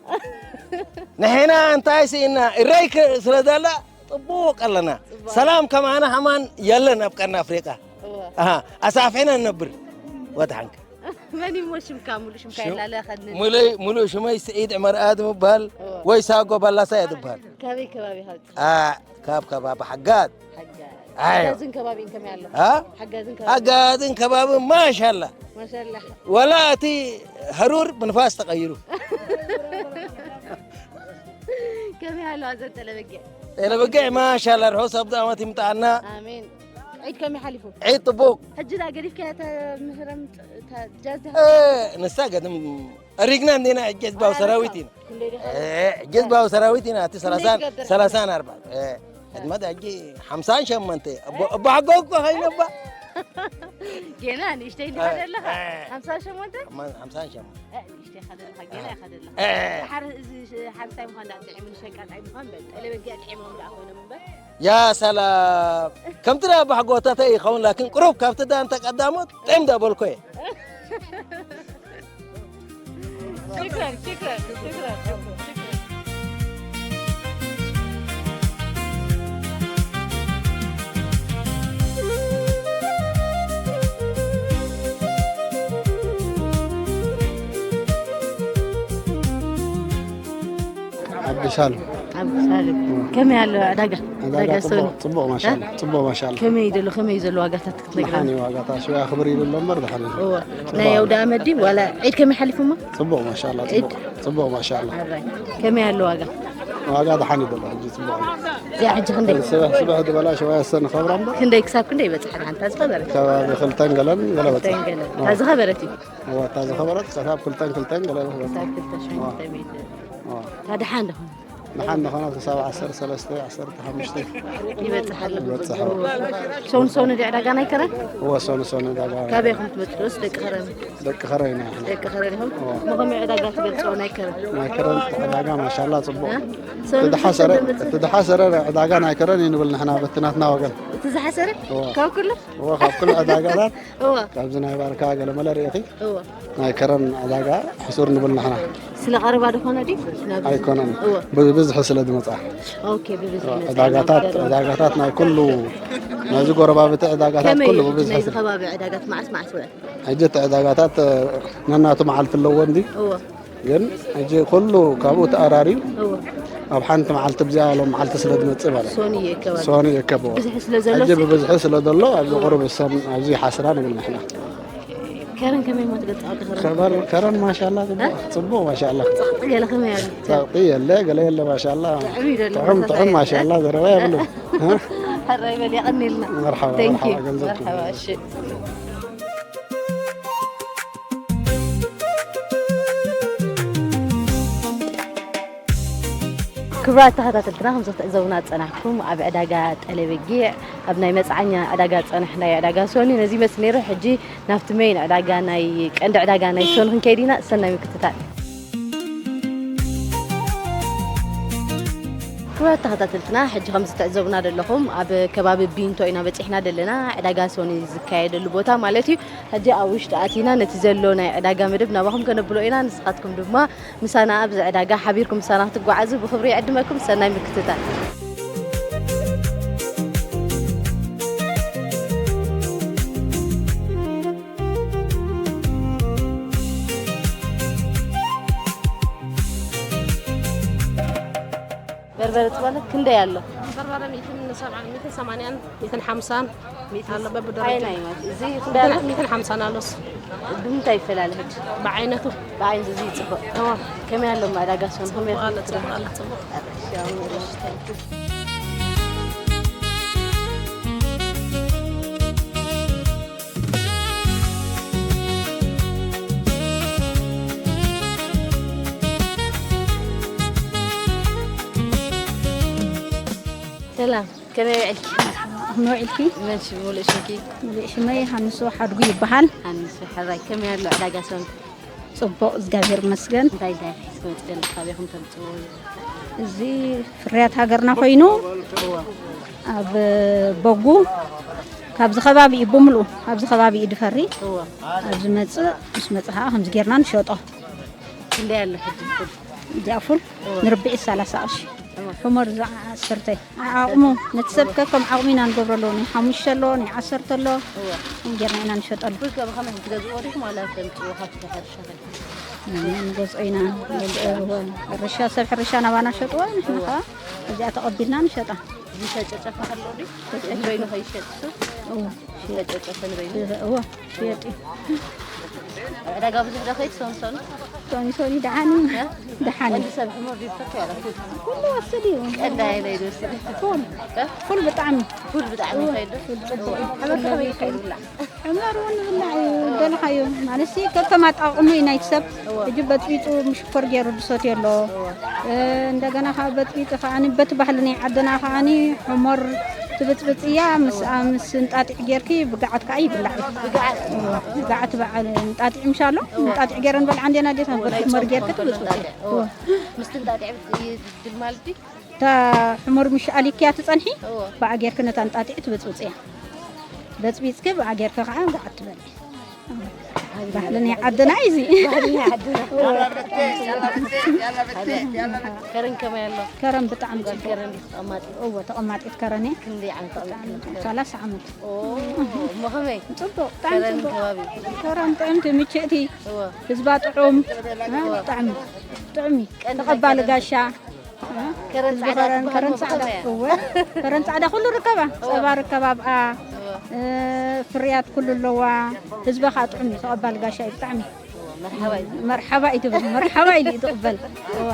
ንሕና እንታይ ስኢና እረይ ክ- ስለ ዘላ ጥቡቕ ኣለና ሰላም ከማና ሃማን የለን ኣብ ቀርኒ ኣፍሪቃ እዋ ኣሃ ኣሳፊሕና ንነብር ወድሓንክ መን ይሞ ሽምካ ሙሉ ሽምካ ይላለ ከድኒ ሙሉይ ሙሉእ ሽመይ ስዒድ ዕመር ኣድም እበሃል ወይ ሳጎ ባላሳ እየ ትበሃል ካበይ ከባቢ ሃውፂ ኣ፣ ካብ ከባቢ ሓጋት ኣዮ ሓጋዝን ከባቢን ከመይ ኣሎ ኣ? ሓጋዝን ከባቢ ሓጋዝን ከባቢ ማሻላ ማሻላ ወላ እቲ ሃሩር ብንፋስ ተቐይሩ ከመይ ኣሎ ኣዘን ጠለበጊዕ ጠለበጊዕ ማሻላ ርሑስ ኣብ ዓመት ይምጣና ኣሜን ዒድ ከመይ ሓሊፉ ዒድ ጥቡቅ ሕጂ ዳ ገዲፍካ እታ ምህረም እታ ጃዝ ዲኻ እ፣ ንሳ ገድም ኣሪግና እንዲና ሕጂ ህዝባዊ ሰራዊት ኢና ክንደይ ዲኻ እ፣ ሕጂ ህዝባዊ ሰራዊት ኢና እቲ ሰላሳን ትገብር? ሰላሳን ኣርባዕተ እ፣ ዕድመ ሕጂ ሓምሳን ሸሞንተ ኣቦ ኣቦ ሓጎ እኮ ኸይነባ ጌና ንእሽተይ እንዲኻ ዘለኻ ሓምሳ ሸሞንተ ሓምሳን ሸሞንተ እ፣ ንእሽተይ ኢኻ ዘለኻ ጌና ኢኻ ዘለኻ እ፣ ሓር እዚ ሓርሳይ ምዃን ዳ ጥዒሙን ሸቃጣይ ምዃን በል ጠለበጊዕ ጥዒሞም ዳ ኮይኖም እምበር ያ ሰላም ከምቲ ናይ ኣቦ ሓጎታተይ ይኸውን ላኪን ቅሩብ ካብቲ ዳንተ ቀዳሞት ጥዕም ዳ በልኮ እየ ሽክረን ሽክረን ሽክረን ዓብዱሳልም ዓብዱሳልም ከመይ ኣሎ ዕዳጋ ዕዳጋ ጽቡቕ ጽቡቕ ማሻላ ጽቡቕ ማሻላ ከመይ እዩ ዘሎ ከመይ እዩ ዘሎ ዋጋታት ክትነግረና መሓኒ ዋጋታት ሽያ ክብር ኢሉ ኣሎ እምበር ድሓን እዩ እወ ናይ ኣውደ ኣመት ድዩ ዋላ ዒድ ከመይ ሓሊፉ እሞ ጽቡቕ ማሻላ ጽቡቕ ጽቡቕ ማሻላ ኣራይ ከመይ ኣሎ ዋጋ ዋጋ ድሓን እዩ ዘሎ ሕጂ ጽቡቕ እዩ እዚኣ ሕጂ ክንደይ ስብሕ ስብሕ ዝበላ ሸዋያ ሰን ኸብራ እምበር ክንደይ ክሳብ ክንደይ ይበጽሕ ሓንታ ዝኸበረት ከባቢ ክልተን ገለን ገለ በጽሕ ተንገለ እታ ዝኸበረት እዩ እወ እታ ዝኸበረት ክሳብ ክልተን ክልተን ገለ በጽሕ ክሳብ ክልተ ሽሕን ክልተ ሚእቲ እታ ድሓን ደኾነ ንሓን ንኾነ ክሳብ ዓሰርተ ሰለስተ ዓሰርተ ሓሙሽተ ይበጽሕ ኣሎ ይበጽሕ ኣሎ። ሶን ሶን ድዕ ዕዳጋ ናይ ከረን እወ ሶን ሶን ዕዳጋ ካበይ ኢኹም ትመጽኡስ ደቂ ከረን ደቂ ከረን ኢና ንሕና። ደቂ ከረን ኢኹም ንኸመይ ዕዳጋ ትገልጽዎ ናይ ከረን ናይ ከረን ዕዳጋ ማሻላ ጽቡቕ እ? ሶን እቲ ድሓሰረ እቲ ድሓሰረ ዕዳጋ ናይ ከረን እዩ ንብል ንሕና በቲ ናትና ወገን እቲ ዝሓሰረ እወ። ካብ ኩሉ እወ ካብ ኩሉ ዕዳጋታት እወ ካብዚ ናይ ባርካ ገለመለ ርኢኺ እወ ናይ ከረን ዕዳጋ ሕሱር ንብል ንሕና ስለ ቀረባ ዝኾነ ድዩ ናብዚ ኣይኮነን እወ ብብዝሒ ስለ ዝመፅኣ ኦኬ ብብዝሒ መፅኣ ዕዳጋታት ዕዳጋታት ናይ ኩሉ ናይዚ ጎረባብቲ ዕዳጋታት ከመይ ኩሉ እዩ ብብዝሒ ናይዚ ስለ- ከባቢ ዕዳጋት መዓስ መዓስ ውዕል ሕጂ እቲ ዕዳጋታት ነናቱ መዓልቲ ኣለዎ እንዲ እወ ግን ሕጂ ኩሉ ካብኡ ተኣራርዩ እወ ኣብ ሓንቲ መዓልቲ ብዚኣ ሎም መዓልቲ ስለ ዝመፅእ ማለት ሶኒ የከባቢ ሶኒ የከብዎ ብዝሒ ስለ ዘሎ ሕጂ ብብዝሒ ስለ ዘሎ ኣብዚ ቁሩብ ሰም ኣብዚ ሓስራ ንብል ንሕና ከረን ከመይ ሞ ትገልፃ ከረን ከበር ከረን ማሻላ ጽቡቕ ጽቡቕ ማሻላ ጸቕጢ ገለ ከመይ ኣሎ ጸቕጢ የለ ገለ የለ ማሻላ ጥዑም እዩ ዘሎ ጥዑም ጥዑም ማሻላ ዘረባ የብሉ ሕራይ በል የቐኒልና መርሓባ Thank መርሓባ you ገንዘብ መርሓባ እሺ ክቡራት ተኸታተልትና፣ ከም ትዕዘቡና ዝጸናሕኩም ኣብ ዕዳጋ ጠለበጊዕ፣ ኣብ ናይ መጽዓኛ ዕዳጋ ጸናሕና፣ ናይ ዕዳጋ ሶኒ ነዚ ይመስል ነይሩ። ሕጂ ናብቲ መይን ዕዳጋ፣ ናይ ቀንዲ ዕዳጋ ናይ ሶኒ ክንከይድ ኢና። ሰናይ ምክትታል። ክቡራት ተኸታተልትና፣ ሕጂ ከም ትዕዘቡና ዘለኹም ኣብ ከባቢ ቢንቶ ኢና በጺሕና ዘለና፣ ዕዳጋ ሶኒ ዝካየደሉ ቦታ ማለት እዩ። ሕጂ ኣብ ውሽጢ ኣቲና ነቲ ዘሎ ናይ ዕዳጋ መደብ ናባኹም ከነብሎ ኢና። ንስኻትኩም ድማ ምሳና ኣብዚ ዕዳጋ ሓቢርኩም ምሳና ክትጓዓዙ ብኽብሪ ይዕድመኩም። ሰናይ ምክትታል። በርበረ ጽባለ ክንደይ ኣሎ? በርበረ ሚእትን ሰብዓን፣ ሚእትን ሰማንያን፣ ሚእትን ሓምሳን ኣሎ በብደረጃ። ኣየናይ ማለት እዚ ክንደይ ኣሎ? ሚእትን ሓምሳን ኣሎስ። ብምንታይ ይፈላለ ሕጂ? ብዓይነቱ። ብዓይነቱ እዚ ጽቡቕ። እዋ። ከመይ ኣሎ ዕዳጋ ሶን? ከመይ ጽቡቕ ኣሎ፣ ጽቡቕ ኣሎ፣ ጽቡቕ። እሺ፣ ኣሁን ሰላም፣ ከመይ ውዒልኪ? ከመይ ውዒልኪ? መን ሽሙ፣ ሙሉእ ሽምኪ? ሙሉእ ሽመይ ሃንሶ ሓድጉ ይበሃል። ሃንሶ፣ ሕራይ፣ ከመይ ኣሎ ዕዳጋ ሶን? ጽቡቕ፣ እግዚኣብሔር ይመስገን። እንታይ እንታይ ሒዝኩም ትደሊ? ካበይ ኢኹም ተምጽእዎ? እዚ ፍርያት ሃገርና ኮይኑ፣ እወ። ኣብ በጉ ካብዚ ከባቢ እዩ ብምልኡ፣ ኣብዚ ከባቢ እዩ ድፈሪ። እወ። ኣብዚ መጽእ፣ ምስ መጽእ ከዓ ከምዚ ጌርና ንሸጦ። ክንደይ ኣሎ ሕጂ ፉል? እዚኣ ፉል እወ። ንርብዒት ሰላሳ ቅርሺ። እወ። ሕሞር እዛ ዓሰርተ። ዓቕሙ፣ ነቲ ሰብ ከከም ዓቕሙ ኢና ንገብረሉ። ናይ ሓሙሽተ ኣሎ፣ ናይ ዓሰርተ ኣሎ። እወ። ከምኡ ጌርና ኢና ንሸጠሉ። ፉል ከ ብኸመይ ትገዝእዎ ዲኹም ዋላ ተምጽእዎ ካብቲ ሕርሻ ፈልፍልኩም? ንገዝኦ ኢና። እወ፣ ሕርሻ፣ ሰብ ሕርሻ ናባና ሸጥዎ፣ ንሕና እወ። ከዓ እዚኣ ተቐቢልና ንሸጣ። ዝተጨጨፈ ከሎ ድዩ? ተጨጨፈ። ንበይኑ ከይሸጥ እሱ? እወ። ዝተጨጨፈ ንበይኑ? እወ፣ ሽየጥ እዩ። ኣብ ዕዳጋ ብዙሕ ዶ ከይድ ሶንሶን? ሶኒ ሶኒ ደሓን እዩ። እ? ደሓን እዩ። ቀንዲ ሰብ ሕሙር ድዩ ትፈቱ ዋላ ፉል? ኩሉ ወስድ እዩ። ቀንዲ ኣየናይ ድወስድ? ፉል። እ? ፉል ብጣዕሚ። ፉል ብጣዕሚ እወ፣ ይኸይድ ዶ? ፉል ጽቡቕ እዩ። ሕመር ከመይ ይኸይድ ይብላዕ? ሕመር እውን ይብላዕ እዩ። ደለኻዮ። ማለትሲ ከከም ኣጠቓቕሙ እዩ ናይቲ ሰብ። እወ። ሕጂ በጥቢጡ ምሽኮር ገይሩ ድሰትዮ ኣሎ። እወ። እ፣ እንደገና ካብ በጥቢጡ ከዓኒ በቲ ባህሊ ናይ ዓድና ከዓኒ ሕሞር ትብጽብጽ እያ። ምስ፣ ምስ እንጣጢዕ ጌርኪ ብግዓት ከዓ ይብላዕ እዩ። ብግዓት? እወ። ብግዓት በዓል እንጣጢዕ ምሽ ኣሎ። እወ። እንጣጢዕ ገይረን በልዓ እንዴና ዴታ እወ፣ በቲ ናይ ሕሞር ጸብሑ ጌርኪ ኮንትሮል ትብጽብጽ። እንጣጢዕ። እወ። እወ። ምስቲ እንጣጢዕ ብት-፣ ይድልማል ድዩ? እታ ሕሙር ምሽ ኣሊክያ ትጸንሒ፣ እዎ። ብኣ ጌርኪ ነታ እንጣጢዕ ትብጽብጽያ። በጽቢጽኪ ብኣ ጌርኪ ከዓ ጋዕ ትበሊ። ባህልና ዓድና እዩ እዚ። ባህልና ዓድና። ከረን ከመይ ኣሎ? ከረን ብጣዕሚ ጓል ጽቡቕ። ከረን ዲኺ ተቐማጢት? እዎ፣ ተቐማጢት ከረን እየ። ክንደይ ዓመት ተቐሚጥኪ? ብጣዕሚ ሰላሳ ዓመት። ኦ፣ እሞ ከመይ? ጽቡቕ፣ ብጣዕሚ ከረን ጽቡቕ። ከባቢ? ከረን ጥዕምቲ፣ ምችእቲ። እዎ። ህዝባ ጥዑም። እ፣ እዎ። ብጣዕሚ ጥዑም እዩ። ቀንዲ ናይ ተቐባሊ ከረን ጋሻ። ከረን ጻዕዳ ከረን፣ ትበሃል ከረን እሞ ጻዕዳ። ብኸመይ እያ? እወ። ከረን ጻዕዳ ኩሉ ርከባ። እወ። ጸባ ርከባ ኣብኣ። እወ። እ፣ ፍርያት ኩሉ ኣለዋ። ህዝባ ኸኣ ጥዑም እዩ፣ ተቐባሊ ጋሻ እዩ ብጣዕሚ። እወ፣ መርሓባ እዩ። መርሓባ እዩ ትብል፣ መርሓባ ኢሉ እዩ ትቕበል። እወ።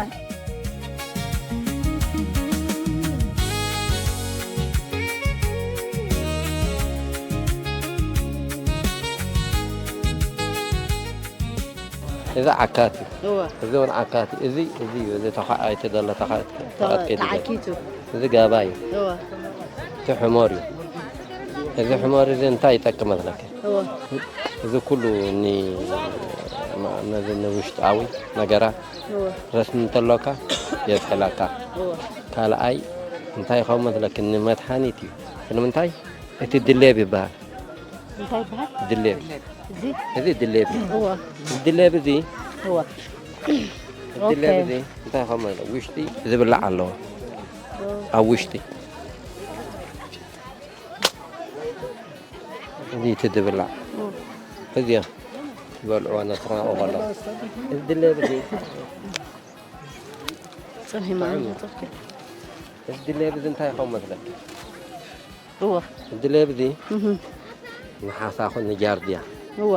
እዚ ዓካት እዩ። እወ። እዚ እውን ዓካት እዩ። እዚ፣ እዚ እዩ። እዚ ተዃ-፣ ኣይተ ዘሎ ተኻ-፣ ተቐጥቂጡ ዘሎ። ተዓኪቱ። እዚ ጋባ እዩ። እወ። እቲ ሕሞር እዩ። እዚ ሕሞር እዚ እንታይ ይጠቅም መስለኪ? እወ። እዚ ኩሉ ኒ-፣ ማ-፣ ነዚ ንውሽጣዊ ነገራት እወ። ረስኒ እንተሎካ የስሕለካ። እወ። ካልኣይ እንታይ ይኸውን መስለኪ? ንመድሓኒት እዩ። ንምንታይ? እቲ ድሌብ ይበሃል። እንታይ ይበሃል? ድሌብ። እዚ? እዚ ድሌብ እዩ። እወ። እዚ ድሌብ እዚ እወ። ድሌብ ኦኬ። እዚ እንታይ ከም ውሽጢ ዝብላዕ ኣለዎ። እወ። ኣብ ውሽጢ እዚ እቲ ዝብላዕ። እወ። እዚኣ ዝበልዕዋ ነስራኦ ከሎ። እዚ ድሌብ እዚ ጽንሒ ማለት እዩ። እዚ ድሌብ እዚ እንታይ ከም መስለኪ? እወ። ድሌብ እዚ እህ። ንሓሳኹ ንጃርዲያ እወ።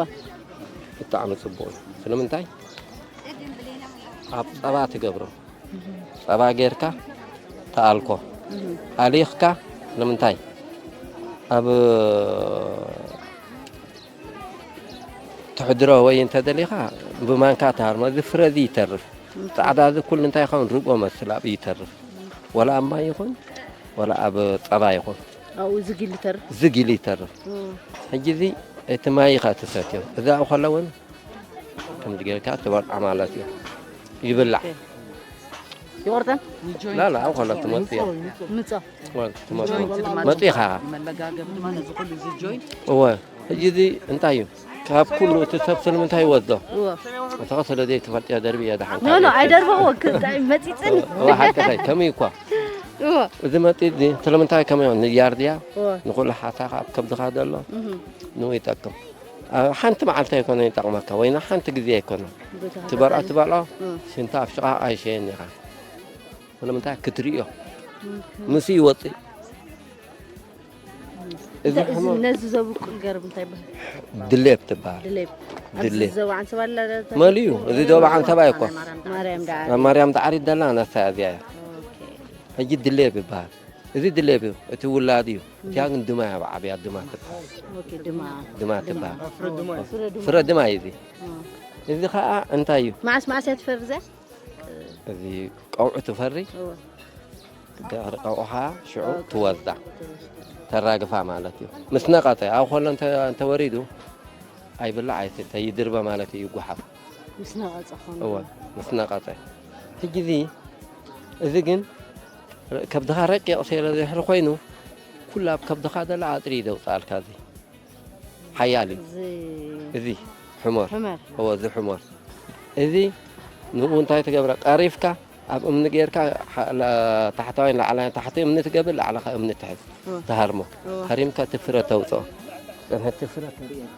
ብጣዕሚ ጽቡቕ እዩ። ስለምንታይ? ኣብ ጸባ ትገብሮ። ጸባ ጌርካ ተኣልኮ። እህ። ኣሊኽካ ንምንታይ? ኣብ ትሕድሮ ወይ እንተደሊኻ ብማንካ ትሃርሞ። እዚ ፍረ እዚ ይተርፍ። ጻዕዳ እዚ ኩሉ እንታይ ይኸውን? ርግኦ መስል ኣብኡ ይተርፍ። ወላ ኣብ ማይ ይኹን ወላ ኣብ ጸባ ይኹን ኣብኡ ዝግ ኢሉ ይተርፍ። ዝግ ኢሉ ይተርፍ። ሕጂ እዚ እቲ ማይ ኢኻ ትሰትዮ። እዛ ኣብኡ ከሎ እውን ከምዚ ጌርካ ትበልዓ ማለት እዩ። ይብላዕ። ይቆርጠን ላላ ኣብኡ ከሎ ትመጽእ እያ። ምጾ ትመጽእ። መጺኻ እወ። ሕጂ እዚ እንታይ እዩ? ካብ ኩሉ እቲ ሰብ ስለምንታይ ይወስዶ? እወ እታ ስለ ዘይትፈልጥያ ደርቢ እያ ደሓን ኖ ኖ ኣይደርበዎ ክልታይ መጺጽን እወ ሓቂ ኸይ ከመይ እኳ እወ እዚ መጺ እዚ ስለምንታይ ከመይ ንያርድያ እወ ንኹሉ ሓሳኻ ኣብ ከብድኻ ዘሎ እህ ንኡ ይጠቅም። ኣብ ሓንቲ መዓልቲ ኣይኮነ ይጠቕመካ ወይ ንሓንቲ ግዜ ኣይኮነ ትበልዖ ትበልዖ ሽንታ ኣብ ሽቓ ኣይሸየን ኢኻ። ስለምንታይ ክትርእዮ ምስ ይወፅእ እዚ እንታይ እዚ ሕሞ ነዚ ዘብቁል ገርብ እንታይ ይበሃል? ድሌብ ትበሃል። ድሌብ ኣብዚ ድሌብ ዘባ ዓንሰባ ኣላ ዶ? መሊዩ እዚ ዶባ ዓንሰባ ይኮ ማርያም ደዓ ማርያም ዳዕሪት ደላ ነሳ እዚያ እያ። ሕጂ ድሌብ ይበሃል። እዚ ድሌብ እዩ እቲ ውላድ እዩ። እቲያ ግን ድማ እያ ብዓብያ ድማ ትበሃል። ኦኬ ድማ ድማ ትበሃል። ፍረ ድማ ፍረ ድማ እዩ እዚ። እዚ ከዓ እንታይ እዩ? መዓስ መዓስ እያ ትፈሪ እዚኣ? እዚ ቀውዑ ትፈሪ እወ ድሕሪ ቀውዑኻ ሽዑ ትወዛ ተራግፋ ማለት እዩ። ምስ ነቐጸ ኣብ ከሎ እንተ- እንተወሪዱ ኣይብላዕ ኣይስተ ይድርበ ማለት እዩ ይጓሓፍ። ምስ ነቐጸ ኾኑ እወ ምስ ነቐጸ ሕጂ እዚ እዚ ግን ከብድኻ ረቂቕ ስለ ዝሕሪ ኮይኑ ኩሉ ኣብ ከብድኻ ዘሎ ኣጥሪ እዩ ዘውፅኣልካ እዚ ሓያል እዩ። እዚ እዚ ሕሞር ሕመር እወ እዚ ሕሞር እዚ ንኡ እንታይ ትገብረ ቀሪፍካ ኣብ እምኒ ጌርካ ሓ- ላ- ታሕታዋይን ላዕላይን ታሕቲ እምኒ ትገብር ላዕለኻ እምኒ ትሕዝ እወ ትሃርሞ እወ ሃሪምካ እቲ ፍረ ተውፅኦ። እቲ ፍረ ተርእየካ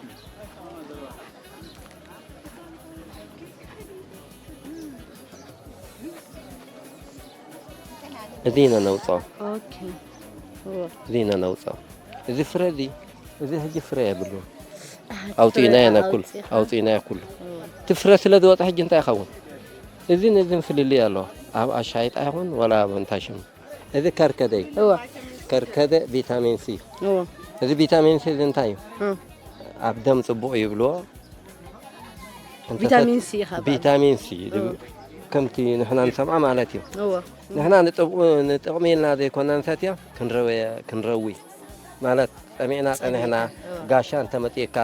እዚ ኢና ነውፅኦ። ኦኬ እወ እዚ ኢና ነውፅኦ። እዚ ፍረ እዚ እዚ ሕጂ ፍረ የብሉ ኣውፅኢናዮ ነኩል ኣውፅኢናዮ ኩሉ እወ እቲ ፍረ ስለ ዝወፀ ሕጂ እንታይ ይኸውን? እዚን እዚን ፍልልይ ኣለዎ። ኣብ ኣሻይጣ ይኹን ወላ ኣብ እንታይ ሽም እዚ ከርከደ እዩ። እወ ከርከደ ቪታሚን ሲ እወ እዚ ቪታሚን ሲ እዚ እንታይ እዩ? እ ኣብ ደም ፅቡቕ ይብልዎ። እንተ ቪታሚን ሲ ኢኻ ቪታሚን ሲ ከምቲ ንሕና ንሰምዖ ማለት እዩ። እወ ንሕና ንጥቕሚ ንጥቕሚ ኢልና ዘይኮና ንሰትዮ ክንረወ ክንረዊ ማለት ጸሚዕና ጸኒሕና እወ ጋሻ እንተመጺእካ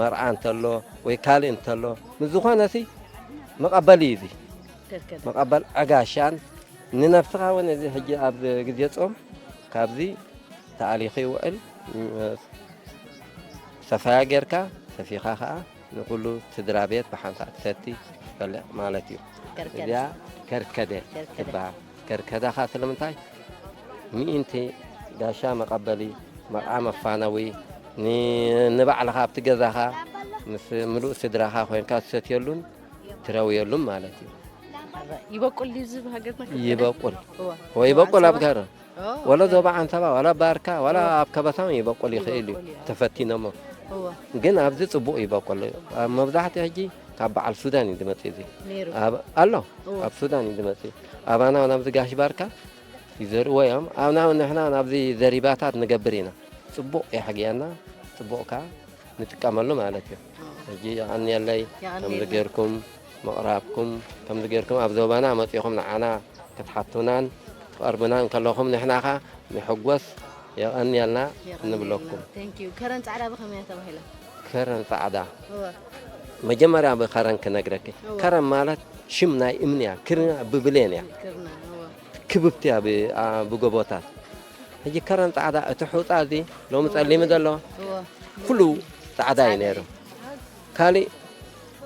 መርዓ እንተሎ ወይ ካልእ እንተሎ ምስ ዝኾነ ሲ መቐበሊ እዩ እዚ ከርከደ መቐበል ዕጋሻን ንነብስኻ እውን እዚ ሕጂ ኣብ ግዜ ጾም ካብዚ ተኣሊኹ ይውዕል። ሰፋያ ጌርካ ሰፊኻ ኸዓ ንኩሉ ስድራ ቤት ብሓንሳእ ትሰቲ ትበልዕ ማለት እዩ። ከርከደ እዚኣ ከርከደ ከርከደ። ትበሃል። ከርከዳኻ ስለምንታይ ምእንቲ ጋሻ መቐበሊ መርዓ መፋነዊ ን- ንባዕልኻ ኣብቲ ገዛኻ ምስ ምሉእ ስድራኻ ኮይንካ ትሰትየሉን ትረውየሉን ማለት እዩ። ይበቁል ድዩ ዝብ ሃገርና ይበቁል እወ ወይ ይበቁል ኣብ ጋር እወ ወላ ዞባ ዓንሰባ ዋላ ባርካ ዋላ ኣብ ከበሳም ይበቁል ይኽእል እዩ ይበቁል እዩ። ተፈቲኖሞ እወ ግን ኣብዚ ጽቡቕ ይበቁል ኣብ መብዛሕትኡ ሕጂ ካብ በዓል ሱዳን እዩ ዝመጽእ እዚ ነይሩ ኣብ ኣሎ እወ ኣብ ሱዳን እዩ ዝመጽእ ኣባና ናብ ዝጋሽ ባርካ ይዘርእዎ እዮም ኣብና ንሕና ናብዚ ዘሪባታት ንገብር ኢና ጽቡቕ የሕግየና ጽቡቕ ከኣ ንጥቀመሉ ማለት እዩ ሕጂ የቐንየለይ ከምዚ ጌርኩም ምቕራብኩም ከምዚ ጌርኩም ኣብ ዞባና መጺኹም ንዓና ክትሓቱናን ትቐርቡናን ከለኹም ንሕናኻ ንሕጎስ የቐንየልና ንብለኩም Thank you ከረን ጻዕዳ ብኸመይ እያ ተባሂላ ከረን ጻዕዳ እወ መጀመርያ ብከረን ክነግረኪ ከረን ማለት ሽም ናይ እምኒ እያ ክርና ብብሌን እያ ክርና እወ ክብብቲ እያ ብ- ኣ- ብጎቦታት ሕጂ ከረን ጻዕዳ እቲ ሑጻ እዚ ሎሚ ጸሊሙ ዘሎ እወ ኩሉ ጻዕዳ እዩ ነይሩ ካሊእ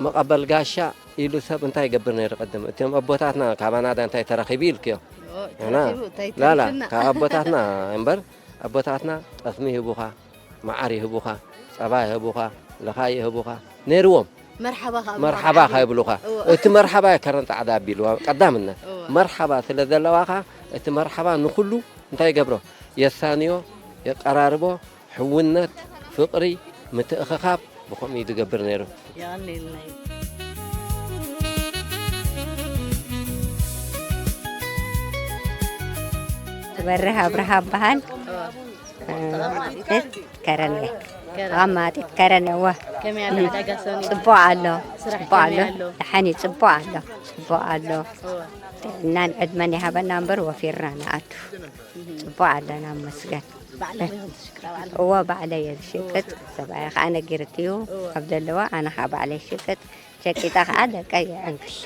መቐበል ጋሻ ኢሉ ሰብ እንታይ ይገብር ነይሩ ቅድም እቶም ኣቦታትና ካባና ዳ እንታይ ተረኺቡ ኢልክዮ እወ እና ተረኺቡ እንታይ ላላ ተረፊና ካብ ኣቦታትና እምበር ኣቦታትና ጠስሚ ይህቡኻ መዓር ይህቡኻ ጸባ ይህቡኻ ለኻ ይህቡኻ ነይርዎም መርሓባ ከዓ መርሓባ ከይብሉኻ እቲ መርሓባ እየ ከረን ጻዕዳ ኣቢልዋ ቀዳምነት መርሓባ ስለ ዘለዋኻ እቲ መርሓባ ንኹሉ እንታይ ይገብሮ የሳንዮ የቀራርቦ ሕውነት ፍቕሪ ምትእኽኻብ ብኸምኡ እዩ ዝገብር ነይሩ የቐንየልና እዩ ትበርህ ኣብርሃ በሃል ደስ ከረንለ ከረን። ኣማጢ ከረን እወ። ከመይ ኣሎ ዕዳጋ ሰኑይ? ጽቡቕ ኣሎ። ስራሕ ጽቡቕ ከመይ ኣሎ። ኣሎ? ደሓን እዩ፣ ጽቡቕ ኣሎ። ጽቡቕ ኣሎ። እወ። ጥዕናን ዕድመን ይሃበና እምበር ወፊርና ንኣቱ። ጽቡቕ ኣለና፣ መስገን። ባዕልኺ ኢኺ ትሽቅጣ ባዕልኺ? እወ፣ ባዕለይ እየ ዝሽቅጥ። ሰብኣይ ከኣ ነጊርክዩ እወ። ኣብ ዘለዎ፣ ኣነ ከኣ ባዕለይ ይሽቅጥ። ሸቂጠ ከኣ ደቀይ የዕንግል።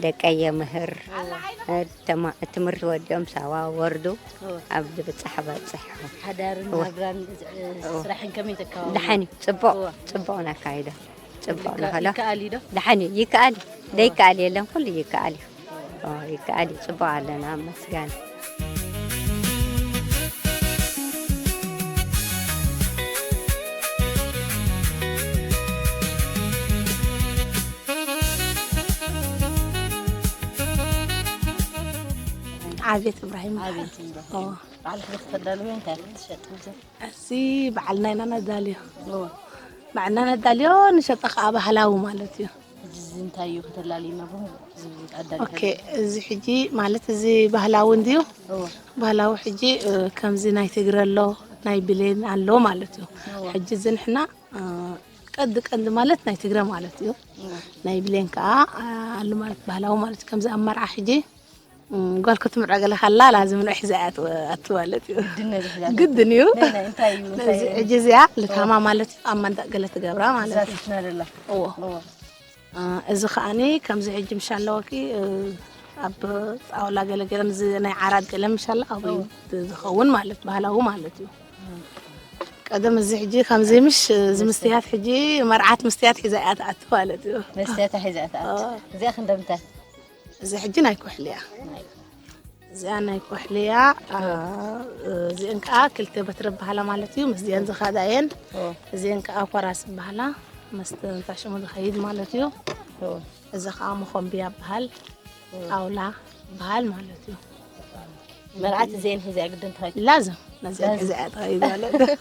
ደቀይ የምህር። እወ። እ፣ ተማ-፣ ትምህርቲ ወዲኦም ሳዋ ወርዱ እወ። ኣብ ዝብጻሕ በጽሕ። ሓዳርን እወ። ናብራን፣ እ፣ እወ። ስራሕን ከመይ ተከዋውኑ? ደሓን እዩ። ጽቡቕ፣ እወ። ጽቡቕ ነካይዶ። ጽቡቕ ይከ-፣ ንኸሎ። ይከኣል እዩ ዶ? ደሓን እዩ። ይከኣል እዩ። እወ። ዘይከኣል የለን፣ ኩሉ ይከኣል እዩ። ኦ፣ ይከኣል እዩ። ጽቡቕ ኣለና፣ መስጋን። ዓቤት እብራሂም። ዓቤት እብራሂም። ኦ። ባዕልኺ ዶ ከተዳልውዮ፣ እንታይ ኢኺ ትሸጥዮ? እዚ ባዕልና ኢና ነዳልዮ። እወ። ባዕልና ነዳልዮ፣ ንሸጦ ከኣ ባህላዊ ማለት እዩ። ሕጂ እዚ እንታይ እዩ ከተላልዩና? ብሙሉ እዚ ኣዳሊኻ ኦኬ፣ እዚ ሕጂ ማለት እዚ ባህላዊ እንድዩ። እወ። ባህላዊ ሕጂ፣ እ፣ ከምዚ ናይ ትግረ ኣሎ፣ ናይ ብሌን ኣሎ ማለት እዩ። እወ። ሕጂ እዚ ንሕና፣ እ፣ ቀንዲ ቀንዲ ማለት ናይ ትግረ ማለት እዩ። እወ። ናይ ብሌን ከኣ፣ እ፣ ኣሎ ማለት ባህላዊ ማለት እዩ። ከምዚ ኣብ መርዓ ሕጂ፣ እም፣ ጓል ክትምርዖ ገለ ከላ ላዝም ንዑ ሒዛ እያ ትወ-፣ ኣትዋለጥ እዩ። ግድን ነዚ ሒዛ ግድን እዩ። ናይ፣ ናይ፣ እንታይ እዩ፣ እንታይ ነዚ እዩ? ሕጂ እዚኣ ልታማ ማለት እዩ፣ ኣብ መንደቕ ገለ ትገብራ ማለት እዛ እዩ። ትፍና ዘላ። እዎ። እዎ። አ፣ እዚ ከኣኒ ከምዚ ሕጂ ምሽ ኣለወኪ፣ እ፣ ኣብ ጣውላ ገለ ገለ፣ እዚ ናይ ዓራት ገለ ምሽ ኣላ፣ ኣብኡ እዎ። እዩ ዝኸውን ማለት፣ ባህላዊ ማለት እዩ። እም። ቀደም እዚ ሕጂ ከምዚ ምሽ፣ እዚ መስትያት። መስትያት ሕጂ መርዓት መስትያት ሒዛ እያ ትኣቱ ማለት እዩ። መስትያት ሒዛ እያ ትኣቱ። እዎ። እዚኣ ክንደምንታይ? እዚ ሕጂ ናይ ኩሕሊ እያ። ናይ እዚኣ ናይ ኩሕሊ እያ። አ፣ እዚአን ከኣ ክልተ በትሪ በሃላ ማለት እዩ። ምስዚአን ዝኸዳ እየን። ኦ። እዚአን ከኣ ኮራስ በሃላ። መስተ እንታይ ሽሙ ዝኸይድ ማለት እዩ። ኦ። እዚ ከኣ መኾምብያ በሃል። ኦ። ጣውላ በሃል ማለት እዩ። መርዓት እዚአን ሒዛ እያ ግድን ትኸይድ። ላዝም ነዚአን ላዝም። ሒዛ እያ ትኸይድ ማለት እዩ።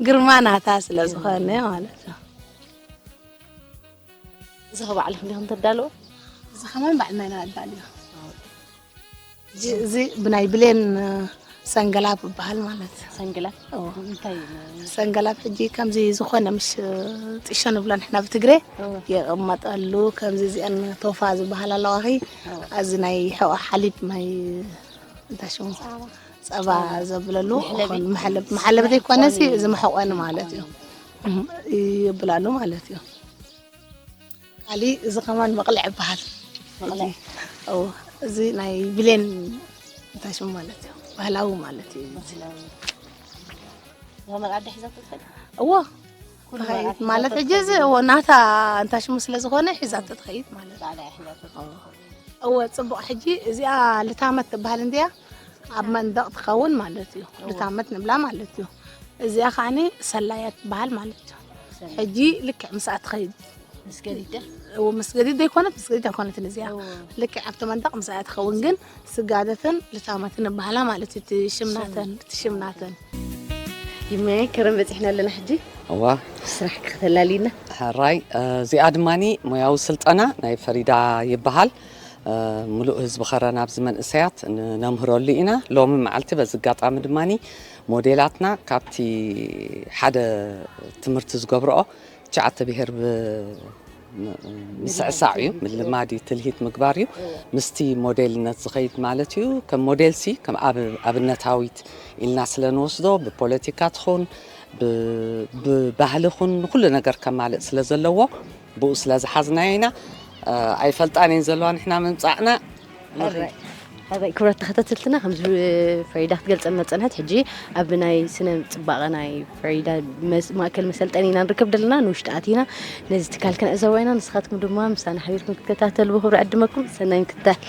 ግርማ ናታ ስለ ዝኾነ ማለት እዩ። እዚ ኸ ባዕልኽን ዲኽን ተዳልዎ? እዚ ከማን ባዕልና ኢና ነዳልዮ። እዚ፣ እዚ ብናይ ብሌን ሰንገላብ ይበሃል ማለት። ሰንገላብ? እዎ። እንታይ እዩ? ሰንገላብ ሕጂ ከምዚ ዝኾነ ምሽ ጢሾ ንብሎ ንሕና ብትግሬ እዎ። የቐመጠሉ፣ ከምዚ እዚአን ቶፋ ዝበሃል ኣለዋኺ። እዎ። እዚ ናይ ሕዋ ሓሊብ ማይ እንታይ ሽሙ? ጸባ። ጸባ ዘብለሉ መሕለቢ? ይኾን፣ መሕለብ፣ መሕለቢ ዘይኮነሲ መሕቆኒ። እዚ መሕቆኒ ማለት እዩ። መሕቆኒ። እም፣ ይብላሉ ማለት እዩ። ካሊ እዚ ከማን መቕልዕ ይበሃል። መቕልዕ። እዎ፣ እዚ ናይ ብሌን እንታይ ሽሙ ማለት እዩ? ባህላዊ ማለት እዩ። ባህላዊ። እዛ መርዓ ኣደ ሒዛቶ ትኸይድ? እዎ። ኩሉ ትኸይድ መርዓ ማለት ሒዛቶ ሕጂ እዚ፣ ትኸይድ። እዎ፣ ናታ እንታይ ሽሙ ስለ ዝኾነ ሒዛቶ ትኸይድ ማለት እዩ። ባዕላ እያ ሒዛቶ እዎ። ትኸይድ። እዎ፣ ጽቡቕ። ሕጂ እዚኣ ልታመት ትበሃል እንድያ? ኣብ መንደቕ ትኸውን ማለት እዩ። እዎ። ልታመት ንብላ ማለት እዩ። እዚኣ ከዓኒ ሰላያ ትበሃል ማለት እዩ። ሰላያ። ሕጂ ልክዕ ምስኣ ትኸይድ። ምስ ገዲድ ደ? እዎ፣ ምስ ገዲድ ዘይኮነት፣ ምስ ገዲድ ኣይኮነትን እዚኣ። እዎ። ልክዕ ኣብቲ መንደቕ ምስኣ ትኸውን፣ ግን ስጋደትን ልታመትን ይበሃላ ማለት እዩ። እቲ ሽም ናተን፣ እቲ ሽም ናተን። ይመ ከረን በጺሕና ኣለና ሕጂ። እዋ። ስራሕ ክተላልይና። ሕራይ፣ እ፣ እዚኣ ድማኒ ሞያዊ ስልጠና ናይ ፈሪዳ ይበሃል። እ፣ ምሉእ ህዝቢ ከረን ኣብዚ መንእሰያት ን-፣ ነምህረሉ ኢና። ሎሚ መዓልቲ በዚ ኣጋጣሚ ድማኒ ሞዴላትና ካብቲ ሓደ ትምህርቲ ዝገብርኦ ትሽዓተ ብሄር ብ-፣ ም-፣ ምስዕሳዕ እዩ፣ ምልማድ እዩ፣ ትልሂት ምግባር እዩ። ምስቲ ሞዴልነት ዝኸይድ ማለት እዩ። ከም ሞዴልሲ ከም ኣብ-፣ ኣብነታዊት ኢልና ስለ ንወስዶ ብፖለቲካ ትኹን ብ-፣ ብባህሊ ኹን ንኹሉ ነገር ከማልእ ስለ ዘለዎ ብኡ ስለ ዝሓዝናዮ ኢና። እ፣ ኣይፈልጣን እየን ዘለዋ ንሕና ምምጻእና። ሕራይ፣ ሕራይ፣ ክቡራት ተኸታተልትና፣ ከምዚ፣ እ፣ ፈሪዳ ክትገልጸልና ጸንሐት፣ ሕጂ ኣብ ናይ ስነ ጽባቐ ናይ ፈሪዳ መስ-፣ ማእከል መሰልጠኒ ኢና ንርከብ ዘለና፣ ንውሽጢ ኣቲና ነዚ ትካል ክንዕዘቦ ኢና። ንስኻትኩም ድማ ምሳና ሓቢርኩም ክትከታተሉ ብኽብሪ ዕድመኩም። ሰናይ ምክትታል።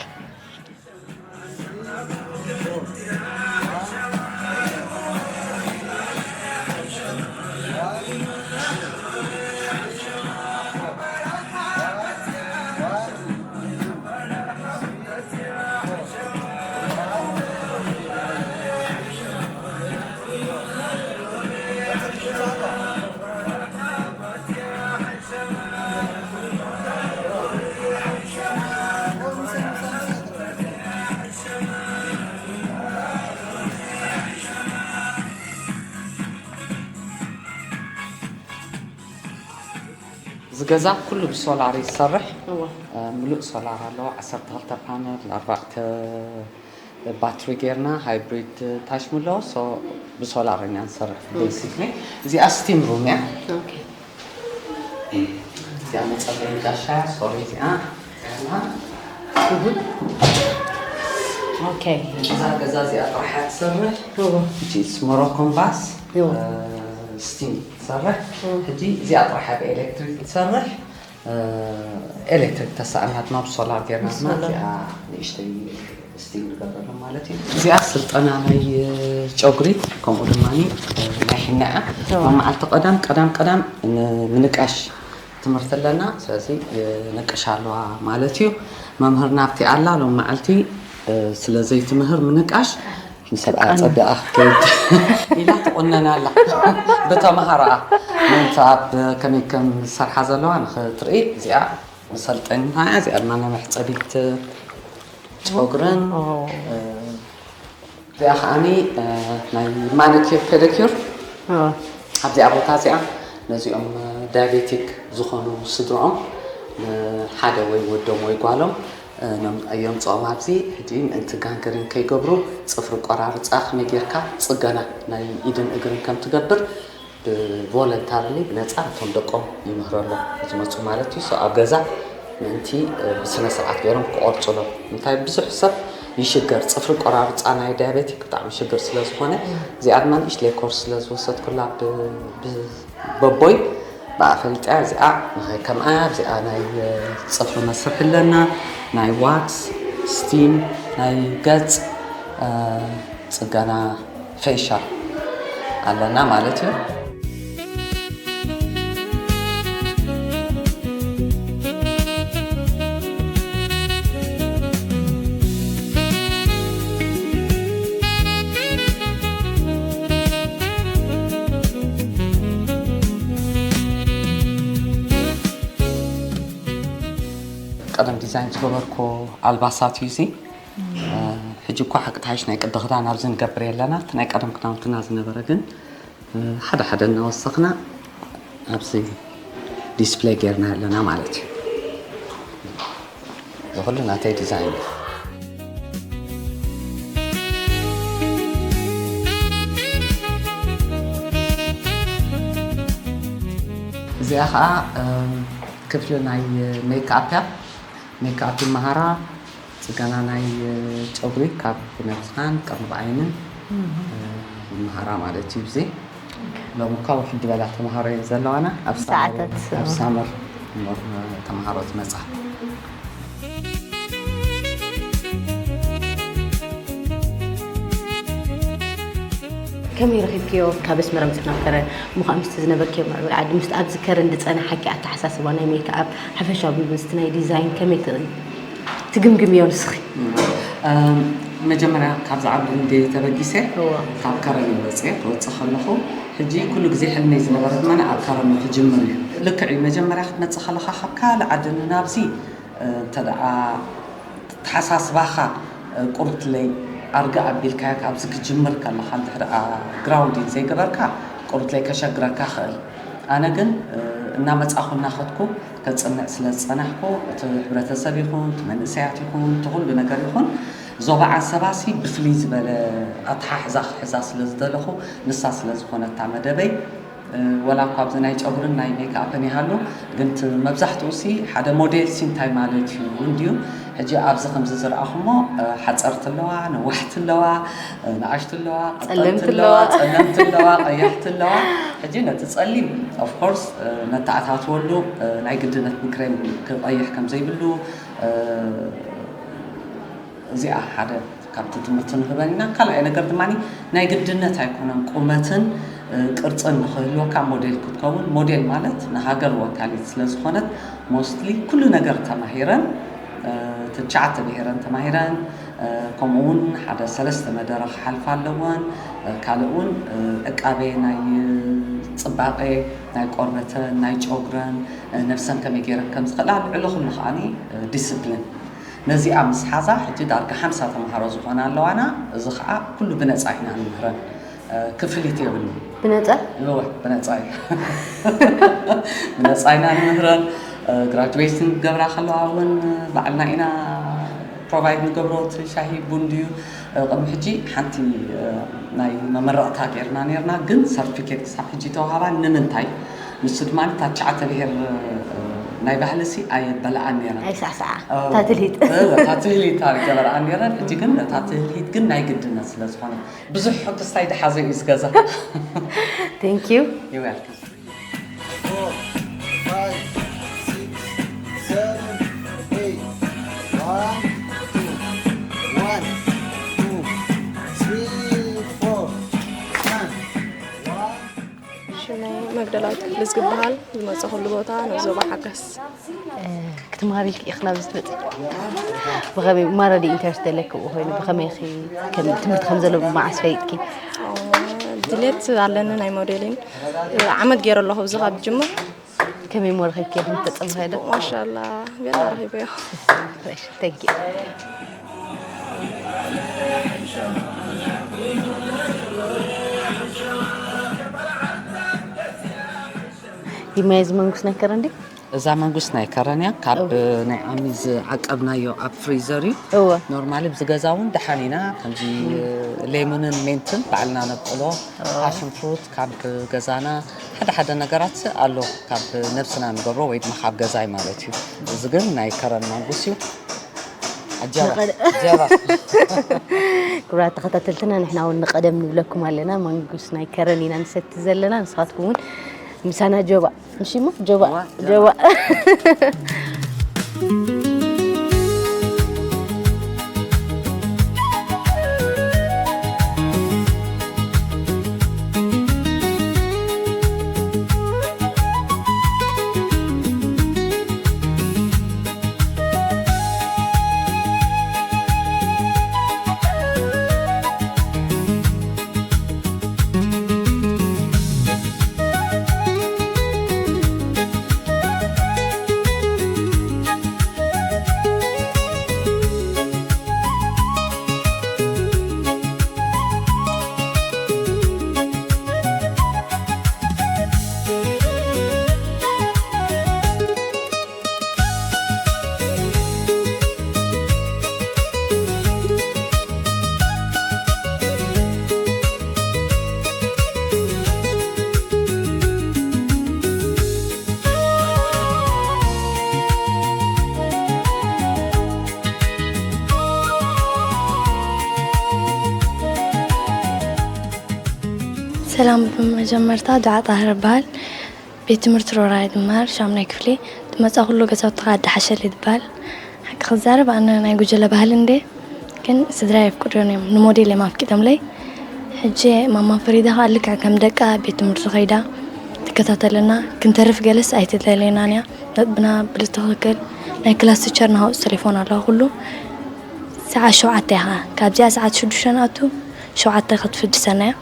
ገዛ ኩሉ ብሶላር ይሰርሕ። እወ። እ፣ ምሉእ ሶላር ኣለዎ። ዓሰርተ ክልተ ፓነል፣ ኣርባዕተ ባትሪ ጌርና፣ ሃይብሪድ ታሽሙ ኣለዎ። ሶ ብሶላር ኢና ንሰርሕ ቤሲክሊ። እዚኣ ስቲም ሩም እያ። ኦኬ። እዚኣ መጸበይ ጋሻ፣ ሶሪ፣ እዚኣ ጌርና። ኦኬ። እዛ ገዛ እዚኣ ጥራሕ እያ ትሰርሕ። እወ። እቺ ሞሮኮን ባስ እወ። ስቲም ትሰርሕ። ሕጂ እዚኣ ጥራሕ እያ ብኤሌክትሪክ ትሰርሕ። ኤሌክትሪክ ተሳእና ድማ ብሶላር ጌርና ድማ ብሶላር። እዚኣ ንእሽተይ ስቲም ንገብረሎም ማለት እዩ። እዚኣ ስልጠና ናይ ጨጉሪ፣ ከምኡ ድማ ናይ ሕና እያ። እወ። መዓልቲ ቀዳም ቀዳም ቀዳም ን-፣ ምንቃሽ ትምህርቲ ኣለና። ስለዚ ንቅሽ ኣለዋ ማለት እዩ። መምህርና ኣብቲ ኣላ። ሎም መዓልቲ፣ እ፣ ስለ ዘይትምህር ምንቃሽ ንሰብኣ ጸቢቓ ክትከይድ ኢላ ትቑነን ኣላ። ብተምሃሮኣ ምእንቲ ኣብ ከመይ ከም ዝሰርሓ ዘለዋ ንኽትርኢ። እዚኣ መሰልጠኒታ እያ። እዚኣ ድማ ናይ መሕጸቢት ጨጉርን፣ ኦ። እ፣ እዚኣ ከዓኒ፣ እ፣ ናይ ማኒኪር ፔዲኪር። ኦ። ኣብዚኣ ቦታ እዚኣ ነዚኦም፣ እ፣ ዳያቤቲክ ዝኾኑ ስድርኦም ንሓደ ወይ ወዶም ወይ ጓሎም፣ እ፣ ኖም-፣ የምፅኦም ኣብዚ። ሕጂ ምእንቲ ጋንግሪን ከይገብሩ ፅፍሪ ቆራርፃ ከመይ ጌርካ ፅገና ናይ ኢድን እግርን ከም ትገብር ብቮለንታርሊ ብነፃ እቶም ደቆም ይምህረሎም ዝመፁ ማለት እዩ። So ኣብ ገዛ ምእንቲ፣ እ፣ ብስነ ስርዓት ገይሮም ክቆርፁሎም። እንታይ ብዙሕ ሰብ ይሽገር፣ ፅፍሪ ቆራርፃ ናይ ዳያቤቲክ ብጣዕሚ ሽግር ስለ ዝኾነ፣ እዚኣ ድማ ንእሽተይ ኮርስ ስለ ዝወሰድኩላ ብ-፣ ብ-፣ በቦይ ብኣ ፈሊጠያ። እዚኣ ንኸይ ከምኣ እዚኣ ናይ፣ እ፣ ፅፍሪ መስርሒ ኣለና፣ ናይ ዋክስ፣ ስቲም፣ ናይ ገፅ፣ እ፣ ፅገና ፌሻል ኣለና ማለት እዩ። ቀደም ዲዛይን ዝገበርኮ ኣልባሳት እዩ እዚ። ሕጂ እኳ ሓቂ ተሓይሽ ናይ ቅዲ ክዳን ኣብዚ ንገብር የለና። እቲ ናይ ቀደም ክዳውንትና ዝነበረ ግን ሓደ ሓደ እናወሰኽና ኣብዚ ዲስፕሌይ ጌርና ኣለና ማለት እዩ። እዚ ኩሉ ናተይ ዲዛይን እዩ። እዚኣ ኸዓ፣ እ፣ ክፍሊ ናይ ሜክኣፕ እያ። ሜክኣፕ ይመሃራ፣ ጽገና ናይ ጨጉሪ ካብ ነብስኻን ቀርኒ ብዓይንን፣ እ፣ ይመሃራ ማለት እዩ። እዚ ሎሚ እኳ ውሕድ ዝበላ ተምሃሮ እየን ዘለዋና። ኣብ ሳመር፣ ሰዓታት፣ ኣብ ሳመር እሞ ተምሃሮ ትመጻ። ከመይ ረኺብክዮ? ካብ ኣስመራ መፂእና ከረን፣ እሞ ከዓ ምስቲ ዝነበርክዮ ምዕቡል ዓዲ፣ ምስቲ ኣብዚ ከረን ዝፀናሓኪ ኣተሓሳስባ ናይ ሜክኣፕ፣ ሓፈሻዊ ምስቲ ናይ ዲዛይን ከመይ ት-፣ ትግምግምዮ ንስኺ? እም፣ መጀመርያ ካብዚ ዓዲ እንደ ተበጊሰ እዋ። ካብ ከረን እየ መፅየ ክወፅእ ከለኹ፣ ሕጂ ኩሉ ግዜ ሕልመይ ዝነበረ ድማ ኣብ ከረን ክጅምር እዩ። ልክዕ እዩ፣ መጀመርያ ክትመፅእ ከለኻ ካብ ካልእ ዓዲ ንናብዚ፣ እ፣ እንተ ደኣ ተሓሳስባኻ፣ እ፣ ቁርትለይ ኣርጋ ኣቢልካዮ ካብዚ ክጅምር ከለኻ፣ እንድሕር ደኣ ግራውንዲንግ ዘይገበርካ፣ ቁርትለይ ከሸግረካ ይኽእል። ኣነ ግን፣ እ፣ እናመጻኹ እናኸድኩ ከጽንዕ ስለ ዝጸናሕኩ፣ እቲ ሕብረተሰብ ይኹን፣ እቲ መንእሰያት ይኹን፣ እቲ ኩሉ ነገር ይኹን፣ ዞባ ዓንሰባሲ ብፍልይ ዝበለ ኣተሓሕዛ ክሕዛ ስለ ዝደለኹ፣ ንሳ ስለ ዝኾነት እታ መደበይ፣ እ፣ ወላ እኳ ኣብዚ ናይ ጨጉርን ናይ ሜክኣፕን ይሃሉ፣ ግን እቲ መብዛሕትኡ ሲ ሓደ ሞዴል ሲ እንታይ ማለት እዩ እንድዩ። ሕጂ ኣብዚ ከምዚ ዝረኣኹሞ፣ እ፣ ሓጸርቲ ኣለዋ፣ ነዋሕቲ ኣለዋ፣ እ፣ ንኣሽቱ ኣለዋ፣ ቀጠንቲ ጸለምቲ ኣለዋ፣ ኣለዋ። ጸለምቲ ኣለዋ፣ ቀያሕቲ ኣለዋ። ሕጂ ነቲ ጸሊም ኦፍ ኮርስ፣ እ፣ ነተኣታትወሉ፣ እ፣ ናይ ግድነት ብክሬም ክቐይሕ ከም ዘይብሉ፣ እ፣ እዚኣ ሓደ ካብቲ ትምህርቲ ንህበን ኢና። ካልኣይ ነገር ድማ ናይ ግድነት ኣይኮነን ቁመትን፣ እ፣ ቅርጽን ንኽህልወካ ሞዴል ክትከውን። ሞዴል ማለት ንሃገር ወካሊት ስለ ዝኾነት ሞስትሊ ኩሉ ነገር ተማሂረን፣ እ፣ ትሽዓተ ብሄረን ተማሂረን፣ እ፣ ከምኡ እውን ሓደ ሰለስተ መደረ ክሓልፋ ኣለወን። እ፣ ካልእ እውን፣ እ፣ ዕቃቤ ናይ ጽባቐ፣ ናይ ቆርበተን፣ ናይ ጨጉረን፣ እ፣ ነብሰን ከመይ ገይረን ከም ዝኽእላ፣ ልዕሊ ኩሉ ከዓኒ፣ እ፣ ዲስፕሊን። ነዚኣ ምስ ሓዛ ሕጂ ዳርጋ ሓምሳ ተምሃሮ ዝኾና ኣለዋና። እዚ ኸዓ ኩሉ ብነጻ ኢና ንምህረን፣ እ፣ ክፍሊት የብሉን። ብነጻ? እወ፣ ብነጻ እዩ። ብነጻ ኢና ንምህረን። ግራጁዌሽን ክገብራ ከለዋ እውን ባዕልና ኢና ፕሮቫይድ ንገብሮ፣ እቲ ሻሂ ቡን ድዩ። ቅድሚ ሕጂ ሓንቲ ናይ መመረቕታ ገይርና ነርና፣ ግን ሰርቲፊኬት ክሳብ ሕጂ ተዋሃባ። ንምንታይ? ንሱ ድማ እታ ትሽዓተ ብሄር ናይ ባህሊ ሲ ኣይበላኣን ነይረን። ኣይሳዕሳዓ። እታ ትልሂት። እታ ትልሂት ኣይገበርኣን ነይረን። ሕጂ ግን እታ ትልሂት ግን ናይ ግድነት ስለ ዝኾነ ብዙሕ ክስታይ ድሓዘ እዩ ዝገዛ። Thank you። You're welcome. ሽመይ መግደላዊት ክፍሊ ዝግበሃል ዝመፀኹሉ ቦታ ነዞባ ሓገስ ክትመሃሪ ኢልኪ ኢኺ ናብዚ ትመፂ? ብኸመይ ማራ ድዩ ኢንተረስት ዘለኪ ብኡ ኮይኑ? ብኸመይ ኢኺ ከም ትምህርቲ ከም ዘሎ መዓስ ፈሊጥኪ? ድሌት ኣለኒ ናይ ሞዴሊን። ዓመት ገይረ ኣለኹ ኣብዚ ካብ ጅምር። ከመይ እሞ ረኺብክዮ? ከምቲ ተፀበኻዮ ዶ? ማሻላ ቤላ ረኺበዮ። Thank you። ይማየ ዝመንጉስ ናይ ከረን ድዩ? እዛ መንጉስ ናይ ከረን እያ፣ ካብ ናይ ዓሚ ዝዓቀብናዮ ኣብ ፍሪዘር እዩ። እወ። ኖርማሊ ኣብዚ ገዛ እውን ደሓን ኢና፣ ከምዚ ሌሞንን ሜንትን ባዕልና ነብቅሎ፣ ፓሽን ፍሩት ካብ ገዛና፣ ሓደ ሓደ ነገራት ኣሎ ካብ ነብስና ንገብሮ ወይ ድማ ካብ ገዛይ ማለት እዩ። እዚ ግን ናይ ከረን መንጉስ እዩ። ኣጀባ፣ ኣጀባ። ክቡራት ተኸታተልትና ንሕና እውን ንቐደም ንብለኩም ኣለና። መንጉስ ናይ ከረን ኢና ንሰቲ ዘለና፣ ንስኻትኩም እውን ምሳና ጀባ። እሺ እሞ ጆባ ጆባ። ሰላም፣ ብመጀመርታ ዱዓ ጣህር እበሃል። ቤት ትምህርቲ ሮራ እየ ዝመሃር፣ ሻምናይ ክፍሊ። ዝመጻኹሉ ገዛውቲ ከኣ ኣዲ ሓሸል እየ ዝበሃል። ሓቂ ክዛረብ፣ ኣነ ናይ ጉጀለ ባህሊ እንድየ፣ ግን ስድራይ ኣፍቂዶም እዮም፣ ንሞዴል እዮም ኣፍቂዶምለይ። ሕጂ ማማ ፈሪዳ ከኣ ልክዕ ከም ደቃ ቤት ትምህርቲ ከይዳ ትከታተለና፣ ክንተርፍ ገለስ ኣይትደልየናን እያ። ነጥብና ብልትኽክል፣ ናይ ክላስ ቲቸር ንሃውፅ ቴሌፎን ኣለዋ ኩሉ። ሰዓት ሸውዓተ ኢኻ፣ ካብዚኣ ሰዓት ሽዱሽተ ንኣቱ፣ ሸውዓተ ክትፍድሰና እያ።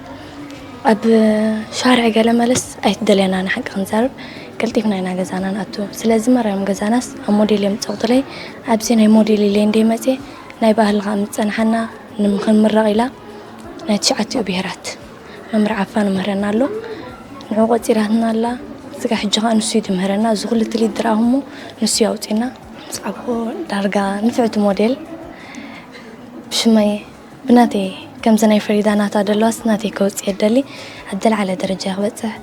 ኣብ ሻርዕ ገለ መለስ ኣይትደልየናን፣ ሓቂ ክንዛረብ ቀልጢፍና ኢና ገዛና ንኣቱ። ስለዚ መርያም ገዛናስ ኣብ ሞዴል እዮም ዝጸቕጡለይ። ኣብዚ ናይ ሞዴል ኢለ እንድየ መጽየ፣ ናይ ባህሊ ከኣ ምስ ጸንሓና ንም-፣ ክንምረቕ ኢላ ናይ ትሽዓቲኡ ብሄራት መምህር ዓፋ ንምህረና ኣሎ። ንዑ ቆጺራትና ኣላ። ስጋ ሕጂ ከኣ ንሱ እዩ ዝምህረና። እዚ ኩሉ ትልሂት ዝረኣኹሞ ንሱ እዩ ኣውጺኡና። ምስ ዓቦ ዳርጋ ንፍዕቲ ሞዴል ብሽመይ ብናተይ ከምዚ ናይ ፈሪዳ ናታ ደለዋስ ናተይ ከውጽእ የደሊ ኣብ ዝለዓለ ደረጃ ክበጽሕ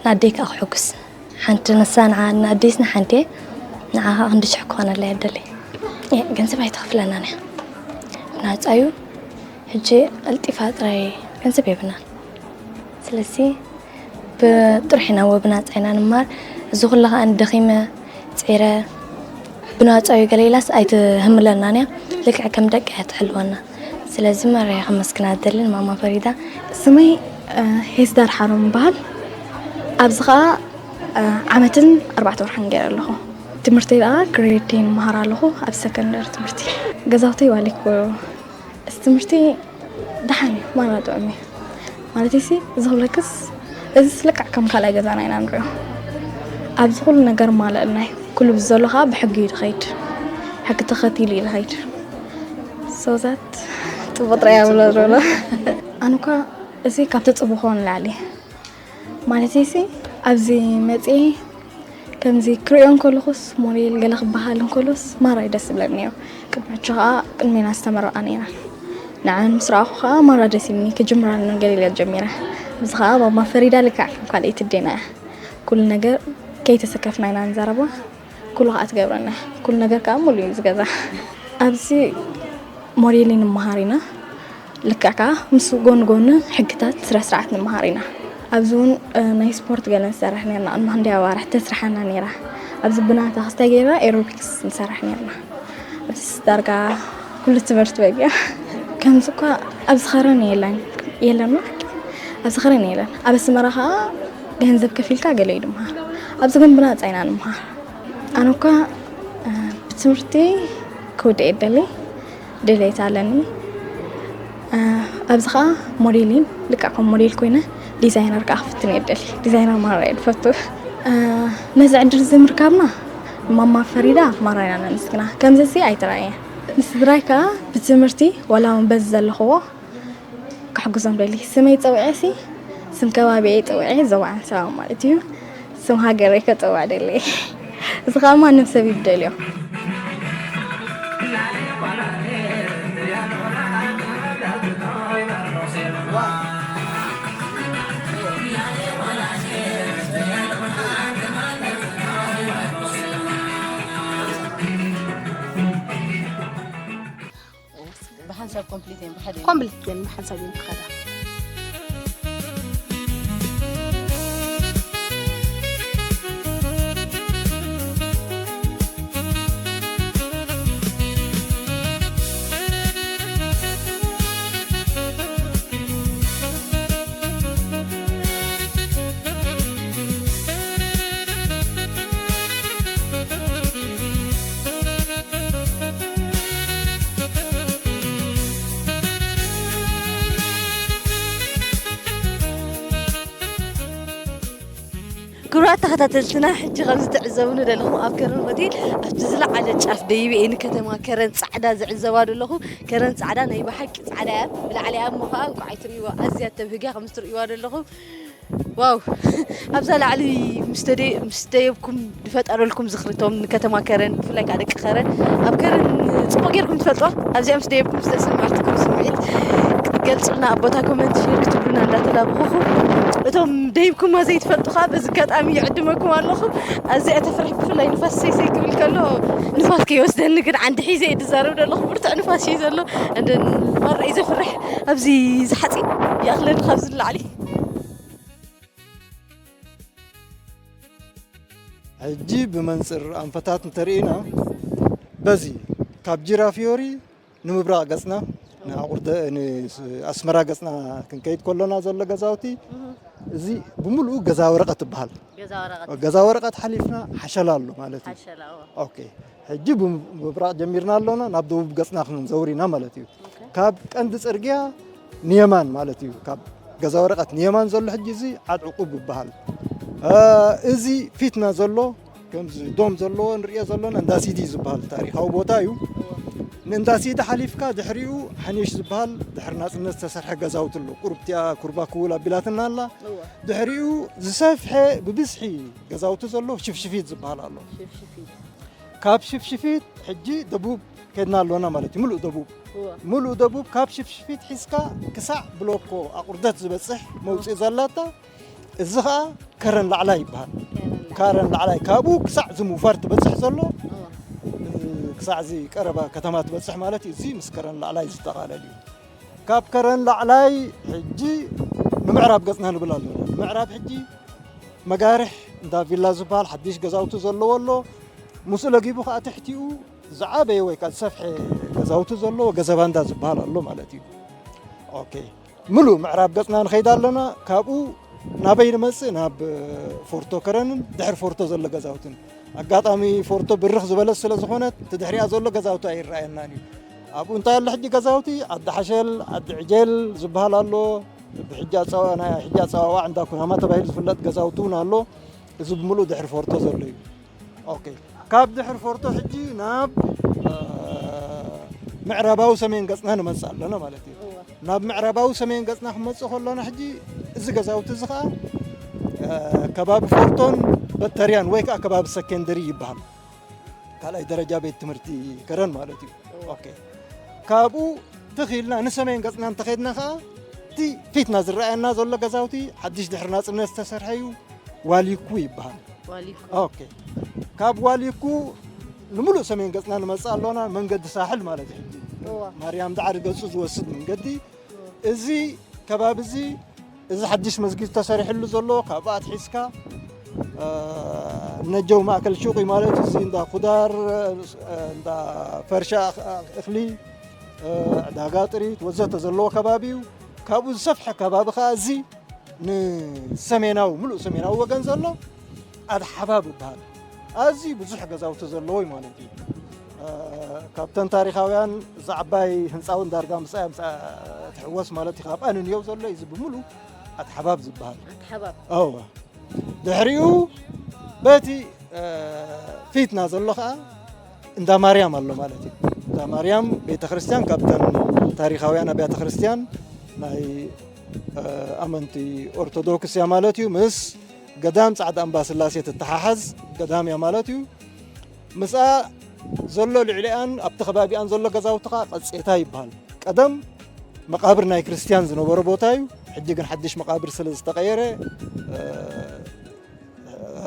ንኣደይ ከኣ ክሕጉስ ሓንቲ ንሳ ንዓ ንኣደይስ ንሓንቲ እየ ንዓ ከኣ ክንዲ ሽሕ ክኾነላ የደሊ። እ፣ ገንዘብ ኣይተኽፍለናን እያ ብናጻ እዩ። ሕጂ ቀልጢፋ ጥራይ ገንዘብ የብልናን። ስለዚ ብጥርሑ ኢና እወ ብናጻ ኢና ንማር። እዚ ኩሉ ከኣ ደኺመ ጺረ ብናጻ እዩ ገለ ኢላስ ኣይትህምለናን እያ። ልክዕ ከም ደቃ እያ ትሕልወና። ስለዚ ማርያ ከመስግና እደሊ ንማማ ፈሪዳ። ስመይ ሄስዳር ሓሮም ይበሃል። ኣብዚ ከኣ ዓመትን ኣርባዕተ ወርሕን ገይረ ኣለኹ። ትምህርተይ ደኣ ግሬድ ቴን ይመሃር ኣለኹ ኣብ ሰከንደሪ ትምህርቲ። ገዛውተይ ዋሊኮ እዚ ትምህርቲ ደሓን እዩ፣ ማራ ጥዑም እዩ። ማለተይሲ፣ እዚ ክብለክስ፣ እዚስ ልክዕ ከም ካልኣይ ገዛና ኢና ንሪኦ። ኣብዚ ኩሉ ነገር ማለአልና እዩ። ኩሉ ብዘሎ ከዓ ብሕጊ እዩ ዝኸይድ። ሕጊ ተኸቲሉ እዩ ዝኸይድ። So that ፅቡቕ ጥራይ ኣብሎ ዘሎ። ኣነ እኳ እዚ ካብ ትፅብኾ ንላዕሊ ማለተይሲ ኣብዚ መፅኤ ከምዚ ክሪኦ እንከለኹስ ሞዴል ገለ ክበሃል እንከሎስ ማራ እዩ ደስ ዝብለኒ ነይሩ። ቅድሚ ሕጂ ከዓ ቅድሜና ዝተመረቓ ነይረን። ንዓን ምስ ረኣኹ ከዓ ማራ ደስ ኢሉኒ። ክጅምራ ገለ ኢለ ጀሚረ። ኣብዚ ከዓ ማማ ፈሪዳ ልክዕ ከም ካልኣይቲ ኣዴና እያ። ኩሉ ነገር ከይተሰከፍና ኢና ንዛረባ። ኩሉ ከዓ ትገብረና። ኩሉ ነገር ከዓ ሙሉ እዩ ዝገዛ። ኣብዚ ሞዴሊን ንመሃር ኢና። ልክዕ ከዓ ምስ ጎኒ ጎኒ ሕግታት ስነ ስርዓት ንመሃር ኢና። ኣብዚ እውን ናይ ስፖርት ገለ ንሰርሕ ነርና። ቅድሚ ክንደይ ኣዋርሕ ተስርሓና ነይራ። ኣብዚ ብናታ ክስታይ ገይራ ኤሮቢክስ ንሰርሕ ነርና። ኣብስ ዳርጋ ኩሉ ትምህርቲ በጊያ። ከምዚ እኳ ኣብዚ ኸረን የለን የለን። ኣብዚ ኸረን የለን። ኣብ ኣስመራ ከዓ ገንዘብ ከፊልካ ገለ እዩ ድምሃር። ኣብዚ ግን ብናፃ ኢና ንምሃር። ኣነ እኳ ብትምህርቲ ክውድእ የደሊ ድሌት ኣለኒ። ኣብዚ ከዓ ሞዴሊን ልክዕ ከም ሞዴል ኮይነ ዲዛይነር ከዓ ክፍትን የደሊ። ዲዛይነር ማራ እየ ዝፈቱ። ነዚ ዕድል እዚ ምርካብና ማማ ፈሪዳ ማራ ኢና ነመስግና። ከምዚ እዚ ኣይተራእየን። ንስድራይ ከዓ ብትምህርቲ ዋላ እውን በዚ ዘለኽዎ ክሕግዞም ደሊ። ስመይ ፀዊዐ ሲ ስም ከባቢየ ፀዊዐ ዞባ ኣንሰባ ማለት እዩ። ስም ሃገረይ ከፀውዕ ደሊ። እዚ ከዓ ማንም ሰብ ይደልዮ። ብሓንሳብ ኮምፕሊት እየን ብሓደ እየን። ኮምፕሊት እየን ብሓንሳብ እየን ዝኸዳ። ክቡራት ተኸታተልትና፣ ሕጂ ከምዚ ትዕዘቡኒ ዘለኹም ኣብ ከረን ሆቴል ኣብቲ ዝለዓለ ጫፍ በይበኤ ንከተማ ከረን ጻዕዳ ዝዕዘባ ዘለኹ። ከረን ጻዕዳ ናይ ብሓቂ ጻዕዳ እያ። ብላዕሊ እያ እሞ ኸዓ እንኳዕ ኣይትርእይዋ፣ ኣዝያ ተብህግ እያ ከምዚ ትርእይዋ ዘለኹም። ዋው ኣብዛ ላዕሊ ምስ ተደ- ምስ ደየብኩም ዝፈጠረልኩም ዝኽሪ እቶም ንከተማ ከረን ብፍላይ ከዓ ደቂ ከረን ኣብ ከረን ፅቡቕ ጌርኩም ትፈልጥዋ ኣብዚኣ ምስ ደየብኩም ዝተሰማዕትኩም ስምዒት ክትገልፁልና ኣብ ቦታ ኮመንት ሼር ክትብሉና እንዳተላበኹኹም እቶም ደይብኩማ ዘይትፈልጡ ከዓ በዚ ኣጋጣሚ ይዕድመኩም ኣለኹ ኣዚኣ ተፍርሕ ብፍላይ ንፋስ ሰይሰይ ክብል ከሎ ንፋስ ከይወስደኒ ግን ዓንዲ ሒዘ እየ ዝዛረብ ዘለኹ ብርቱዕ ንፋስ እዩ ዘሎ እንደን ማራ እዩ ዘፍርሕ ኣብዚ ዝሓፂ ይኣኽለኒ ካብዚ ንላዕሊ ሕጂ ብመንፅር ኣንፈታት እንተርኢና በዚ ካብ ጂራ ፊዮሪ ንምብራቕ ገፅና ንኣቑርደ ንኣስመራ ገፅና ክንከይድ ከሎና ዘሎ ገዛውቲ እዚ ብምሉኡ ገዛ ወረቐት ትበሃል። ገዛ ወረቐት ሓሊፍና ሓሸላ ኣሎ ማለት እዩ። ኦኬ ሕጂ ብምብራቕ ጀሚርና ኣሎና ናብ ደቡብ ገፅና ክንዘውር ኢና ማለት እዩ። ካብ ቀንዲ ፅርግያ ንየማን ማለት እዩ። ካብ ገዛ ወረቐት ንየማን ዘሎ ሕጂ እዚ ዓድ ዕቁብ ይበሃል። እዚ ፊትና ዘሎ ከምዚ ዶም ዘለዎ ንሪኦ ዘለና እንዳ ሲዲ ዝበሃል ታሪኻዊ ቦታ እዩ። ንእንዳ ሲዲ ሓሊፍካ ድሕሪኡ ሓኒሽ ዝበሃል ድሕሪ ናፅነት ዝተሰርሐ ገዛውቲ ኣሎ። ቁርብቲኣ ኩርባ ክውል ኣቢላትና ኣላ። ድሕሪኡ ዝሰፍሐ ብብዝሒ ገዛውቲ ዘሎ ሽፍሽፊት ዝበሃል ኣሎ። ካብ ሽፍሽፊት ሕጂ ደቡብ ከድና ኣሎና ማለት እዩ። ምሉእ ደቡብ ምሉእ ደቡብ ካብ ሽፍሽፊት ሒዝካ ክሳዕ ብሎኮ ኣቑርደት ዝበፅሕ መውፅኢ ዘላታ እዚ ኸዓ ከረን ላዕላይ ይበሃል። ከረን ላዕላይ ካብኡ ክሳዕ ዝምውፋር ትበፅሕ ዘሎ ክሳዕ እዚ ቀረባ ከተማ ትበፅሕ ማለት እዩ። እዚ ምስ ከረን ላዕላይ ዝጠቓለል እዩ። ካብ ከረን ላዕላይ ሕጂ ንምዕራብ ገፅና ንብል ኣለና። ንምዕራብ ሕጂ መጋርሕ እንዳ ቪላ ዝበሃል ሓድሽ ገዛውቲ ዘለዎ ኣሎ። ምስኡ ለጊቡ ከዓ ትሕቲኡ ዝዓበየ ወይ ከዓ ዝሰፍሐ ገዛውቲ ዘለዎ ገዘባንዳ ዝበሃል ኣሎ ማለት እዩ። ኦኬ ምሉእ ምዕራብ ገፅና ንኸይድ ኣለና። ካብኡ ናበይ ንመፅእ ናብ ፎርቶ ከረንን ድሕሪ ፎርቶ ዘሎ ገዛውትን ኣጋጣሚ ፎርቶ ብርኽ ዝበለት ስለ ዝኾነት እቲ ድሕሪኣ ዘሎ ገዛውቲ ኣይረኣየናን እዩ። ኣብኡ እንታይ ኣሎ ሕጂ ገዛውቲ ዓዲ ሓሸል ዓዲ ዕጀል ዝበሃል ኣሎ። ብሕጂ ኣፀዋ ናይ ሕጂ ኣፀዋዋዕ እንዳ ኩናማ ተባሂሉ ዝፍለጥ ገዛውቲ እውን ኣሎ። እዚ ብምሉእ ድሕሪ ፎርቶ ዘሎ እዩ። ኦኬ ካብ ድሕሪ ፎርቶ ሕጂ ናብ ምዕራባዊ ሰሜን ገፅና ንመፅእ ኣለና ማለት እዩ። ናብ ምዕራባዊ ሰሜን ገፅና ክመፅእ ከሎና ሕጂ እዚ ገዛውቲ እዚ ከዓ ከባቢ ፎርቶን በተርያን ወይ ከዓ ከባቢ ሰከንደሪ ይበሃል። ካልኣይ ደረጃ ቤት ትምህርቲ ከረን ማለት እዩ። ኦኬ። ካብኡ ትኽ ኢልና ንሰሜን ገፅና እንተኸድና ከዓ እቲ ፊትና ዝረኣየና ዘሎ ገዛውቲ ሓድሽ ድሕሪ ናፅነት ዝተሰርሐ እዩ። ዋሊኩ ይበሃል። ዋሊኩ። ኦኬ። ካብ ዋሊኩ ንምሉእ ሰሜን ገፅና ንመፅእ ኣሎና። መንገዲ ሳሕል ማለት እዩ። እዋ። ማርያም ዳዕሪ ገፁ ዝወስድ መንገዲ። እዚ ከባቢ እዚ፣ እዚ ሓድሽ መስጊድ ተሰሪሕሉ ዘሎ ካብኡ ኣትሒዝካ፣ እ፣ ነጀው ማእከል ሹቕ ማለት እዚ እንዳ ኩዳር፣ እ፣ እንዳ ፈርሻ እኽ-፣ እኽሊ፣ እ፣ ዕዳጋ ጥሪት ወዘተ ዘለዎ ከባቢ እዩ። ካብኡ ዝሰፍሐ ከባቢ ኸዓ እዚ ንሰሜናዊ፣ ምሉእ ሰሜናዊ ወገን ዘሎ ኣድሓባብ ይበሃል። ኣዝዩ ብዙሕ ገዛውቲ ዘለዎ እዩ ማለት እዩ። እ፣ ካብተን ታሪኻውያን እዛ ዓባይ ህንፃ እውን ዳርጋ ምስኣ ምስኣ ትሕወስ ማለት እዩ። ካብኣ ንንየው ዘሎ እዩ እዚ ብምሉእ ኣድሓባብ ዝበሃል። ኣድሓባብ። እወ። ድሕሪኡ በቲ፣ እ፣ ፊትና ዘሎ ኸዓ እንዳ ማርያም ኣሎ ማለት እዩ። እንዳ ማርያም ቤተ ክርስቲያን ካብተን ታሪኻውያን ኣብያተ ክርስቲያን ናይ፣ እ፣ ኣመንቲ ኦርቶዶክስ እያ ማለት እዩ። ምስ ገዳም ጻዕዳ እምባ ስላሴ ትተሓሓዝ ገዳም እያ ማለት እዩ። ምስኣ ዘሎ ልዕሊኣን ኣብቲ ከባቢኣን ዘሎ ገዛውቲ ኸዓ ቀጼታ ይበሃል። ቀደም መቓብር ናይ ክርስቲያን ዝነበሮ ቦታ እዩ። ሕጂ ግን ሓድሽ መቓብር ስለ ዝተቐየረ፣ እ፣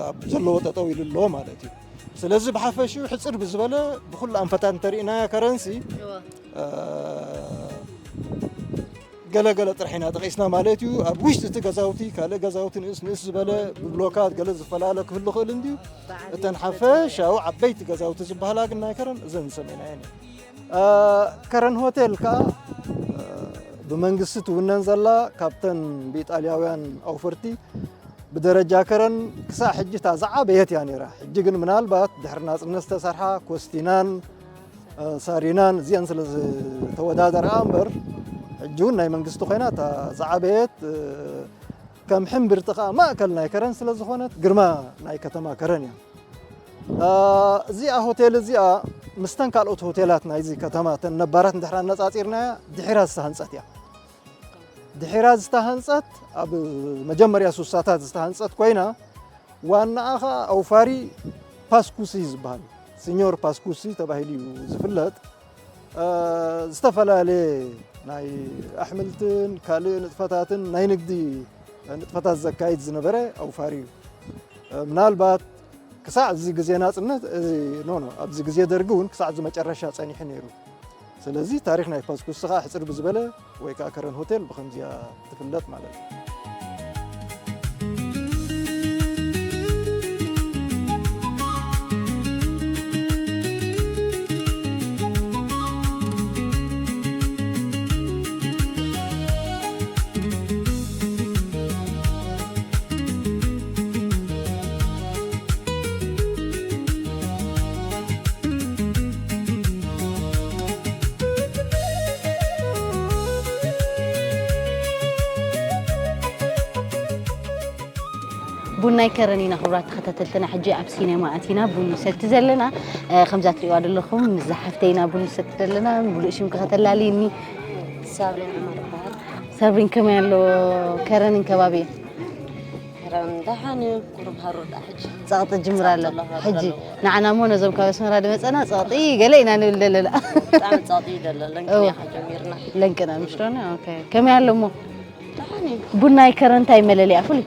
ኣብ ዘለዎ ጠጠው ኢሉ ኣሎ ማለት እዩ። ስለዚ ብሓፈሽኡ ሕፅር ብዝበለ ብኩሉ ኣንፈታት እንተሪእናያ ከረንሲ፣ እወ። እ፣ ገለ ገለ ጥራሕ ኢና ጠቒስና ማለት እዩ። ኣብ ውሽጢ እቲ ገዛውቲ ካልእ ገዛውቲ ንእስ ንእስ ዝበለ ብብሎካት ገለ ዝፈላለ ክህሉ ክእል እንድዩ። በዓል እተን ሓፈሻዊ ዓበይቲ ገዛውቲ ዝበሃላ ግን ናይ ከረን እዘን ዝሰሜናየን እየን። እ፣ ከረን ሆቴል ከኣ፣ እ፣ ብመንግስቲ ትውነን ዘላ ካብተን ብኢጣልያውያን ኣውፈርቲ ብደረጃ ከረን ክሳዕ ሕጂ እታ ዝዓበየት እያ ነይራ። ሕጂ ግን ምናልባት ድሕሪ ናጽነት ዝተሰርሓ ኮስቲናን፣ እ፣ ሳሪናን እዚአን ስለ ዝተወዳደራ እምበር፣ ሕጂ እውን ናይ መንግስቲ ኮይና እታ ዝዓበየት፣ እ፣ ከም ሕምብርቲ ከኣ ማእከል ናይ ከረን ስለ ዝኾነት ግርማ ናይ ከተማ ከረን እያ። እ፣ እዚኣ ሆቴል እዚኣ ምስተን ካልኦት ሆቴላት ናይዚ ከተማ እተን ነባራት እንድሕር ኣነጻጺርናያ ድሒራ ዝተሃንጸት እያ። ድሒራ ዝተሃንጸት ኣብ መጀመርያ ሱሳታት ዝተሃንጸት ኮይና ዋናኣ ኸኣ ኣውፋሪ ፓስኩሲ ዝበሃል፣ ሲኞር ፓስኩሲ ተባሂሉ እዩ ዝፍለጥ። እ፣ ዝተፈላለየ ናይ ኣሕምልትን ካልእ ንጥፈታትን ናይ ንግዲ ንጥፈታት ዘካይድ ዝነበረ ኣውፋሪ እዩ። እ፣ ምናልባት ክሳዕ እዚ ግዜ ናጽነት፣ እዚ፣ ኖ፣ ኖ፣ ኣብዚ ግዜ ደርጊ እውን ክሳዕ እዚ መጨረሻ ጸኒሑ ነይሩ። ስለዚ ታሪኽ ናይ ፓስኩሲ ኸኣ ሕጽር ብዝበለ ወይ ከኣ ከረን ሆቴል ብኸምዚኣ ትፍለጥ ማለት እዩ። ቡን ናይ ከረን ኢና ክቡራት ተኸታተልትና፣ ሕጂ ኣብ ሲኔማ ኣቲና ቡን ንሰቲ ዘለና። እ፣ ከምዛ ትሪእዋ ዘለኹም ምስዛ ሓፍተይ ኢና ቡን ንሰቲ ዘለና። ምሉእ ሽምኪ ከተላልይኒ? ሳብሪን ዑመር እበሃል። ሳብሪን፣ ከመይ ኣሎ ከረንን ከባቢን? ከረን ደሓን እዩ፣ ቁሩብ ሃሩር ደኣ ሕጂ። ጸቕጢ ጅምር ኣሎ። ጸቕጢ ኣሎ፣ ሃሩር ሕጂ ኣለዎ። ንዓና እሞ ነዞም ካብ ኣስመራ ድመጸና ጸቕጢ ገለ ኢና ንብል ዘለና። ብጣዕሚ ጸቕጢ እዩ ዘሎ፣ ለንቅና እወ። ኢኻ ጀሚርና። ለንቅና፣ ምሽ ዶና? ኦኬ። ከመይ ኣሎ እሞ? ደሓን እዩ። ቡን ናይ ከረን እንታይ መለለያ ፍሉይ?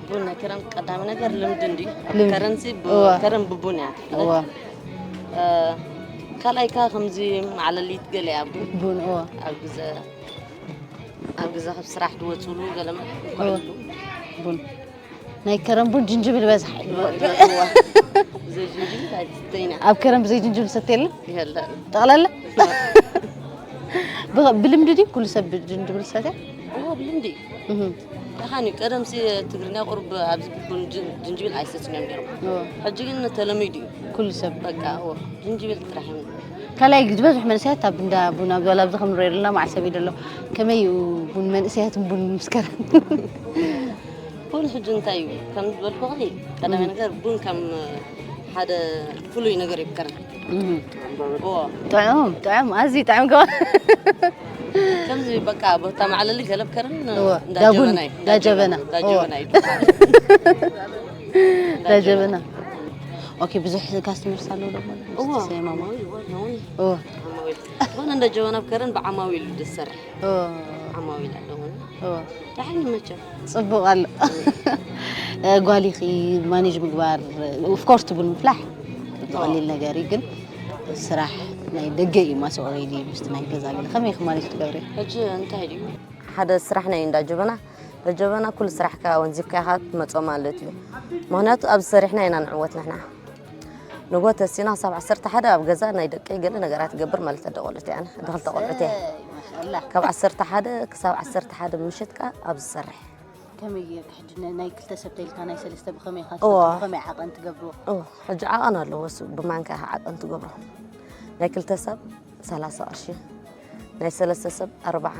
ቡን ናይ ከረን ቀዳሚ ነገር ልምዲ እንድዩ። ልምዲ። ከረንሲ ብ-፣ እወ። ከረን ብቡን እያ ትፍለጥ። እወ። እ፣ ካልኣይ ከኣ ከምዚ መዓለሊት ገለ እያ ቡን። ቡን፣ እወ። ኣብ ግዘ፣ ኣብ ግዘ ካብ ስራሕ ድወፅሉ ገለ መ-፣ እወ። ውዕሉ። ቡን። ናይ ከረን ቡን ጅንጅብል በዝሓ እዩ። እወ፣ እወ። ብዘይ ጅንጅብል ኣይትስተይን እያ። ኣብ ከረን ብዘይ ጅንጅብል ዝሰትየሉ? የለን። ጠቕላላ? ብ-፣ ብልምዲ ድዩ ኩሉ ሰብ ብ-፣ ጅንጅብል ዝሰትያ? እወ፣ ብልምዲ እዩ። እህ። ደሓን እዩ። ቀደምሲ ትግርኛ ቁሩብ ኣብዚ ቡን ጅ-፣ ጅንጅብል ኣይሰትዩን እዮም ነይሮም። እወ። ሕጂ ግን ተለሚዱ እዩ። ኩሉ ሰብ። በቃ፣ እወ፣ ጅንጅብል ጥራሕ እዮም። ካልኣይ ዝበዝሕ መንእሰያት ኣብ እንዳ ቡን ኣብ፣ ኣብዚ ከም ንሪኦ ዘለና መዓሰብ እዩ ዘሎ። ከመይ እዩ ቡን መንእሰያትን ቡን ምስ ከረን? ቡን ሕጂ እንታይ እዩ? ከም ዝበልኩኺ፣ ቀዳማይ እም። ነገር ቡን ከም ሓደ ፍሉይ ነገር እዩ ከረን። እህ። ኦ ጥዑም ጥዑም ኣዝዩ ጥዑም ገባ። ከምዚ በቃ ቦታ ማዕለሊ ገለብ ከረን እወ፣ እንዳ ዳቡን፣ ጀበና እዩ፣ እንዳ ጀበና። እንዳ እወ። ጀበና እዩ። እንዳ ጀበና። ኦኬ፣ ብዙሕ ካስተመርስ ኣለዉ ደሞ። እወ ሰማማ። እወ ነው። እወ። ዝኾነ እንዳ ጀበና ከረን ብዓማዊል ዝሰርሕ እወ። ዓማዊል ኣለዎ። እወ። ደሓን ይመቸም። ጽቡቕ ኣሎ። እ፣ ጓሊኺ ማኔጅ ምግባር፣ ኦፍ ኮርስ ቡን ምፍላሕ ቀሊል ነገር እዩ፣ ግን ስራሕ ናይ ደገ እዩ ማስ ኦልሬዲ ምስቲ ናይ ገዛ ገለ ከመይ ኢኺ ማኔጅ ትገብሪ? ሕጂ እንታይ ድዩ ሓደ ስራሕ ናይ እንዳ ጀበና ጀበና ኩሉ ስራሕካ ወንዚፍካ ኢኻ ትመጾ ማለት እዩ። ምክንያቱ ኣብዚ ሰሪሕና ኢና ንዕወት ንሕና። ንጎ ተሲና ክሳብ ዓሰርተ ሓደ ኣብ ገዛ ናይ ደቀይ ገለ ነገራት ትገብር ማለት ኣደ ቆልዑት እያ። ኣነ ክልተ ቆልዑት እያ። ማሻላ። ካብ ዓሰርተ ሓደ ክሳብ ዓሰርተ ሓደ ምሸት ከኣ ኣብ ዝሰርሕ። ከመይ ጌርካ ሕጂ ነ- ናይ ክልተ ሰብ ተልካ ናይ ሰለስተ ብኸመይ ኢኻ እዋ። ትፈትሑ? ብኸመይ ዓቐን ትገብርዎ? ኦ፣ ሕጂ ዓቐን ኣለዎ እሱ ብማንካ ኢኻ ዓቐን ትገብሮ። ናይ ክልተ ሰብ ሰላሳ ቅርሺ፣ ናይ ሰለስተ ሰብ ኣርባዓ፣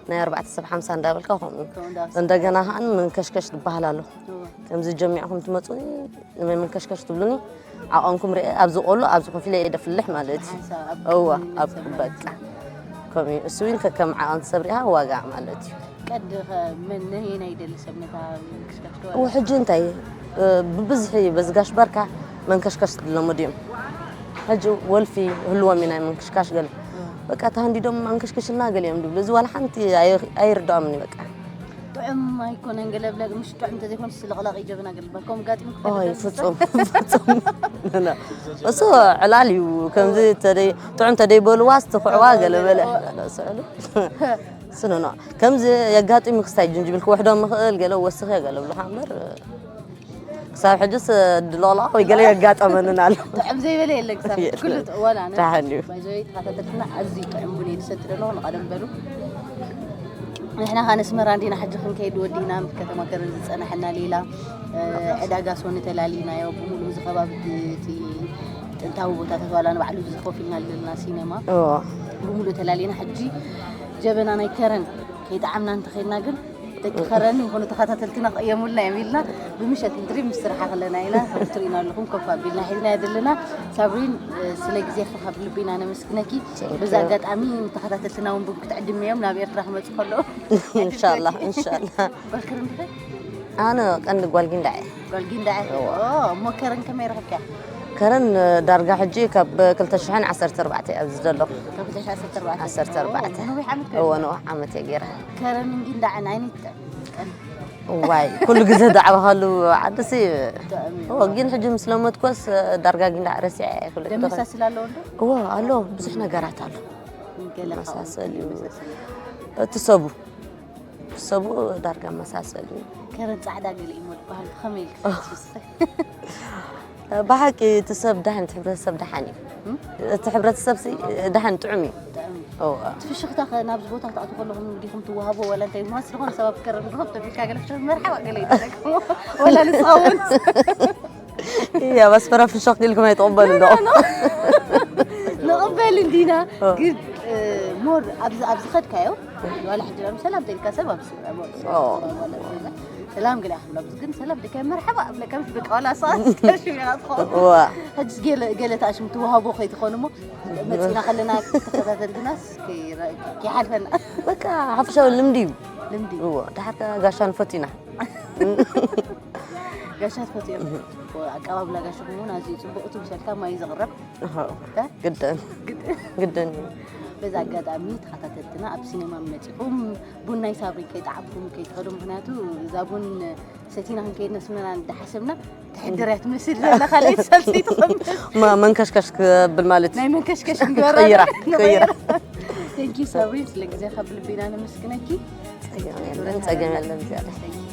ናይ ኣርባዕተ ሰብ ሓምሳ እንዳበልካ ከምኡ። ከምኡ እንዳበልካ። እንደገና ከዓ መንከሽከሽ ትበሃል ኣሎ። እዋ። ከምዚ ጀሚዕኩም ትመፁ ንመይ መንከሽከሽ ትብሉኒ ዓቐንኩም ርአ ኣብዚ ቆሎ ኣብዚ ኮፊለ እየ ደፍልሕ ማለት እዩ። ሓንሳብ ኣብ እዋ ቅድሚ ኣብ ሰብ በቃ ከምኡ እዩ። እሱ እውን ከከም ዓቐን ሰብ ሪኣ ዋጋ ማለት እዩ። ቀዲ ኸ መን ነየናይ ይደሊ ሰብ ነታ ምንክሽካሽ እው ሕጂ እንታይ እ፣ ብብዝሒ በዚ ጋሽ ባርካ መንከሽከሽ ዝለመዱ እዮም። ሕጂ ወልፊ ህልዎም እዩ ናይ መንክሽካሽ ገለ በቃ ተሃንዲዶም መንከሽከሽልና ገለ እዮም ድብሉ። እዚ ዋላ ሓንቲ ኣይ- ኣይርድኦምን እዩ በቃ። ጥዑም ኣይኮነን ገለ ብለ ምሽ ጥዑም እንተዘይኮነ ስለቕላቕ ይጀበና ገለ ባኮም ጋጢም ኦይ ፍጹም ፍጹም እሱ ዕላል እዩ። ከምዚ ተደይ ጥዑም ተደይ በልዋ ስትኽዕዋ ገለ በለ ስዕሉ ስንኖ ከምዚ የጋጢሙ ክስታይ ጅንጅብል ክውሕዶ ምኽእል ገለ ወስኽ ገለ ብልኻ እምበር ክሳብ ሕጅስ ድሎቕላቕ ወይ ገለ የጋጠመንን ኣሎ። ጥዑም ዘይበለ የለን ክሳብ የለን። ኩሉ ጥ- ዋላ ኣነ ደሓን እዩ። ባይዘወይ ተኸታተልትና ኣዝዩ ጥዑም ቡን እየ ዝሰቲ ዘለኹ ንቐደም በሉ። ንሕና ኻነ ኣስመራ እንዲና ሕጂ ክንከይድ ወዲና ምስ ከተማ ከረን ዝጸናሕና ሌላ እ፣ ዕዳጋ ሶኒ ተላሊናዮ ብሙሉ እዚ ከባቢ እቲ- እቲ ጥንታዊ ቦታታት ዋላ ንባዕሉ እዚ ኮፍ ኢልና ዘለና ሲነማ እዎ። ብሙሉ ተላሊና ሕጂ ጀበና ናይ ከረን ከይጠዓምና እንተኸይድና ግን ደቂ ከረን ይኹኑ ተኸታተልትና ክቕየሙልና እዮም ኢልና ብምሸት ንድሪ ምስ ስራሓ ከለና ኢና ትርእዩና ኣለኹም ኮፍ ኣቢልና ሒዝና ዘለና። ሳብሪን እ፣ ስለ ግዜ ካብ ልቢ ኢና ነመስግነኪ። በዚ ኣጋጣሚ ንተኸታተልትና እውን ቡን ክትዕድምዮም ናብ ኤርትራ ክመፁ ከለዉ ኢንሻላህ ኢንሻላህ። ጓል ከረን ድኸ ኣነ ቀንዲ ጓል ጊንዳዕ እየ። ጓል ጊንዳዕ እሞ ከረን ከመይ ረኽብካ? ከረን ዳርጋ ሕጂ ካብ ክልተ ሽሕን ዓሰርተ ኣርባዕተ እየ ኣብዚ ዘለኹ። ካብ ክልተ ሽሕን ዓሰርተ ኣርባዕተ ዓሰርተ ኣርባዕተ ነዊሕ ዓመት እዎ ከረን ነዊሕ ዓመት እየ ገይረ። ከረን ጊንዳዕን ኣይነት ዋይ ኩሉ ግዜ ዳዕባኻሉ ዓደሲ ጥዕም እዩ። እዎ ግን ሕጂ ምስ ለመድኮስ ዳርጋ ጊንዳዕ ረሲዐ እየ ክልተ ደመሳስል ኣለዎ እንዶ እዎ ኣሎ ብዙሕ ነገራት ኣሎ። ገለ ካብኡ መሳሰል እዩ። መሳሰል እዩ። እቲ ሰቡ እቲ ሰቡ ዳርጋ መሳሰል እዩ። ከረን ጻዕዳ ገለ እዩ ዝበሃል ብኸመይ ኢልካ ትሓስብስ? ብሓቂ እቲ ሰብ ደሓን እቲ ሕብረተሰብ ደሓን እዩ። እቲ ሕብረተሰብ ሲ ደሓን ጥዑም እዩ። ጥዕም እዩ። እዎ። እቲ ፍሽኽታ ኸ ናብዚ ቦታ ክትኣትዉ ከለኹም ዲኹም ትወሃቦ ዋላ እንታይ ማለት ዝኾነ ሰባት ከረን ግሩፕ ተቢልካ ገለ ፍሽኽ መርሓባ ገለ ይደለኩም ዋላ ንስኸውን እያ ኣብ ኣስመራ ፍሽኽ ኢልኩም ኣይትቕበሉ ዶ? ንቕበል እንዲና ኦ። ግን እ፣ ሞር ኣብዚ ኣብዚ ኸድካዮ ዋላ ሕጂ ላ ሰላም ተልካ ሰብ ኣብዚ ሰላም ገለ ኣኽብላ ግን ሰላም ደካ መርሓባ ኣብለካ ምስ በቃ ዋላ ሰዓት ሽሚራ ትኸውን እዋ። ሕጂ ገለ ገለ ተኣሽም ትወሃቦ ከይትኾን እሞ መፂና ከለና ተኸታተልትናስ ከይረ- ከይሓልፈና በቃ ሓፈሻዊ ልምዲ እዩ። ልምዲ እዎ። ድሓር ከ ጋሻ ንፈቱ ኢና። ጋሻ ትፈትዮ ኣቀባብላ ጋሽኹም እውን ኣዝዩ ፅቡቅ እቲ ምሸልካ ማይ ዘቕረብ ግደን ግደን እዩ። በዛ ኣጋጣሚ ተኸታተልትና ኣብ ሲኔማ መፂኹም ቡን ናይ ሳብሪ ከይጠዓምኩም ከይትኸዱ ምክንያቱ እዛ ቡን ሰቲና ክንከይድ ነስመና እንዳሓሰብና ትሕድር እያ ትመስል ዘላ ካልኣይቲ ሳልሰይቲ ኸምት ማ መንከሽከሽ ክብል ማለት እዩ። ናይ መንከሽከሽ ንገራ ቀይራ፣ ቀይራ። ተንኪ ሳብሪን ስለ ግዜኻ ብልቢ ኢና ነመስግነኪ ጸገም የለን ጸገም የለን። ዝያዳ Thank you.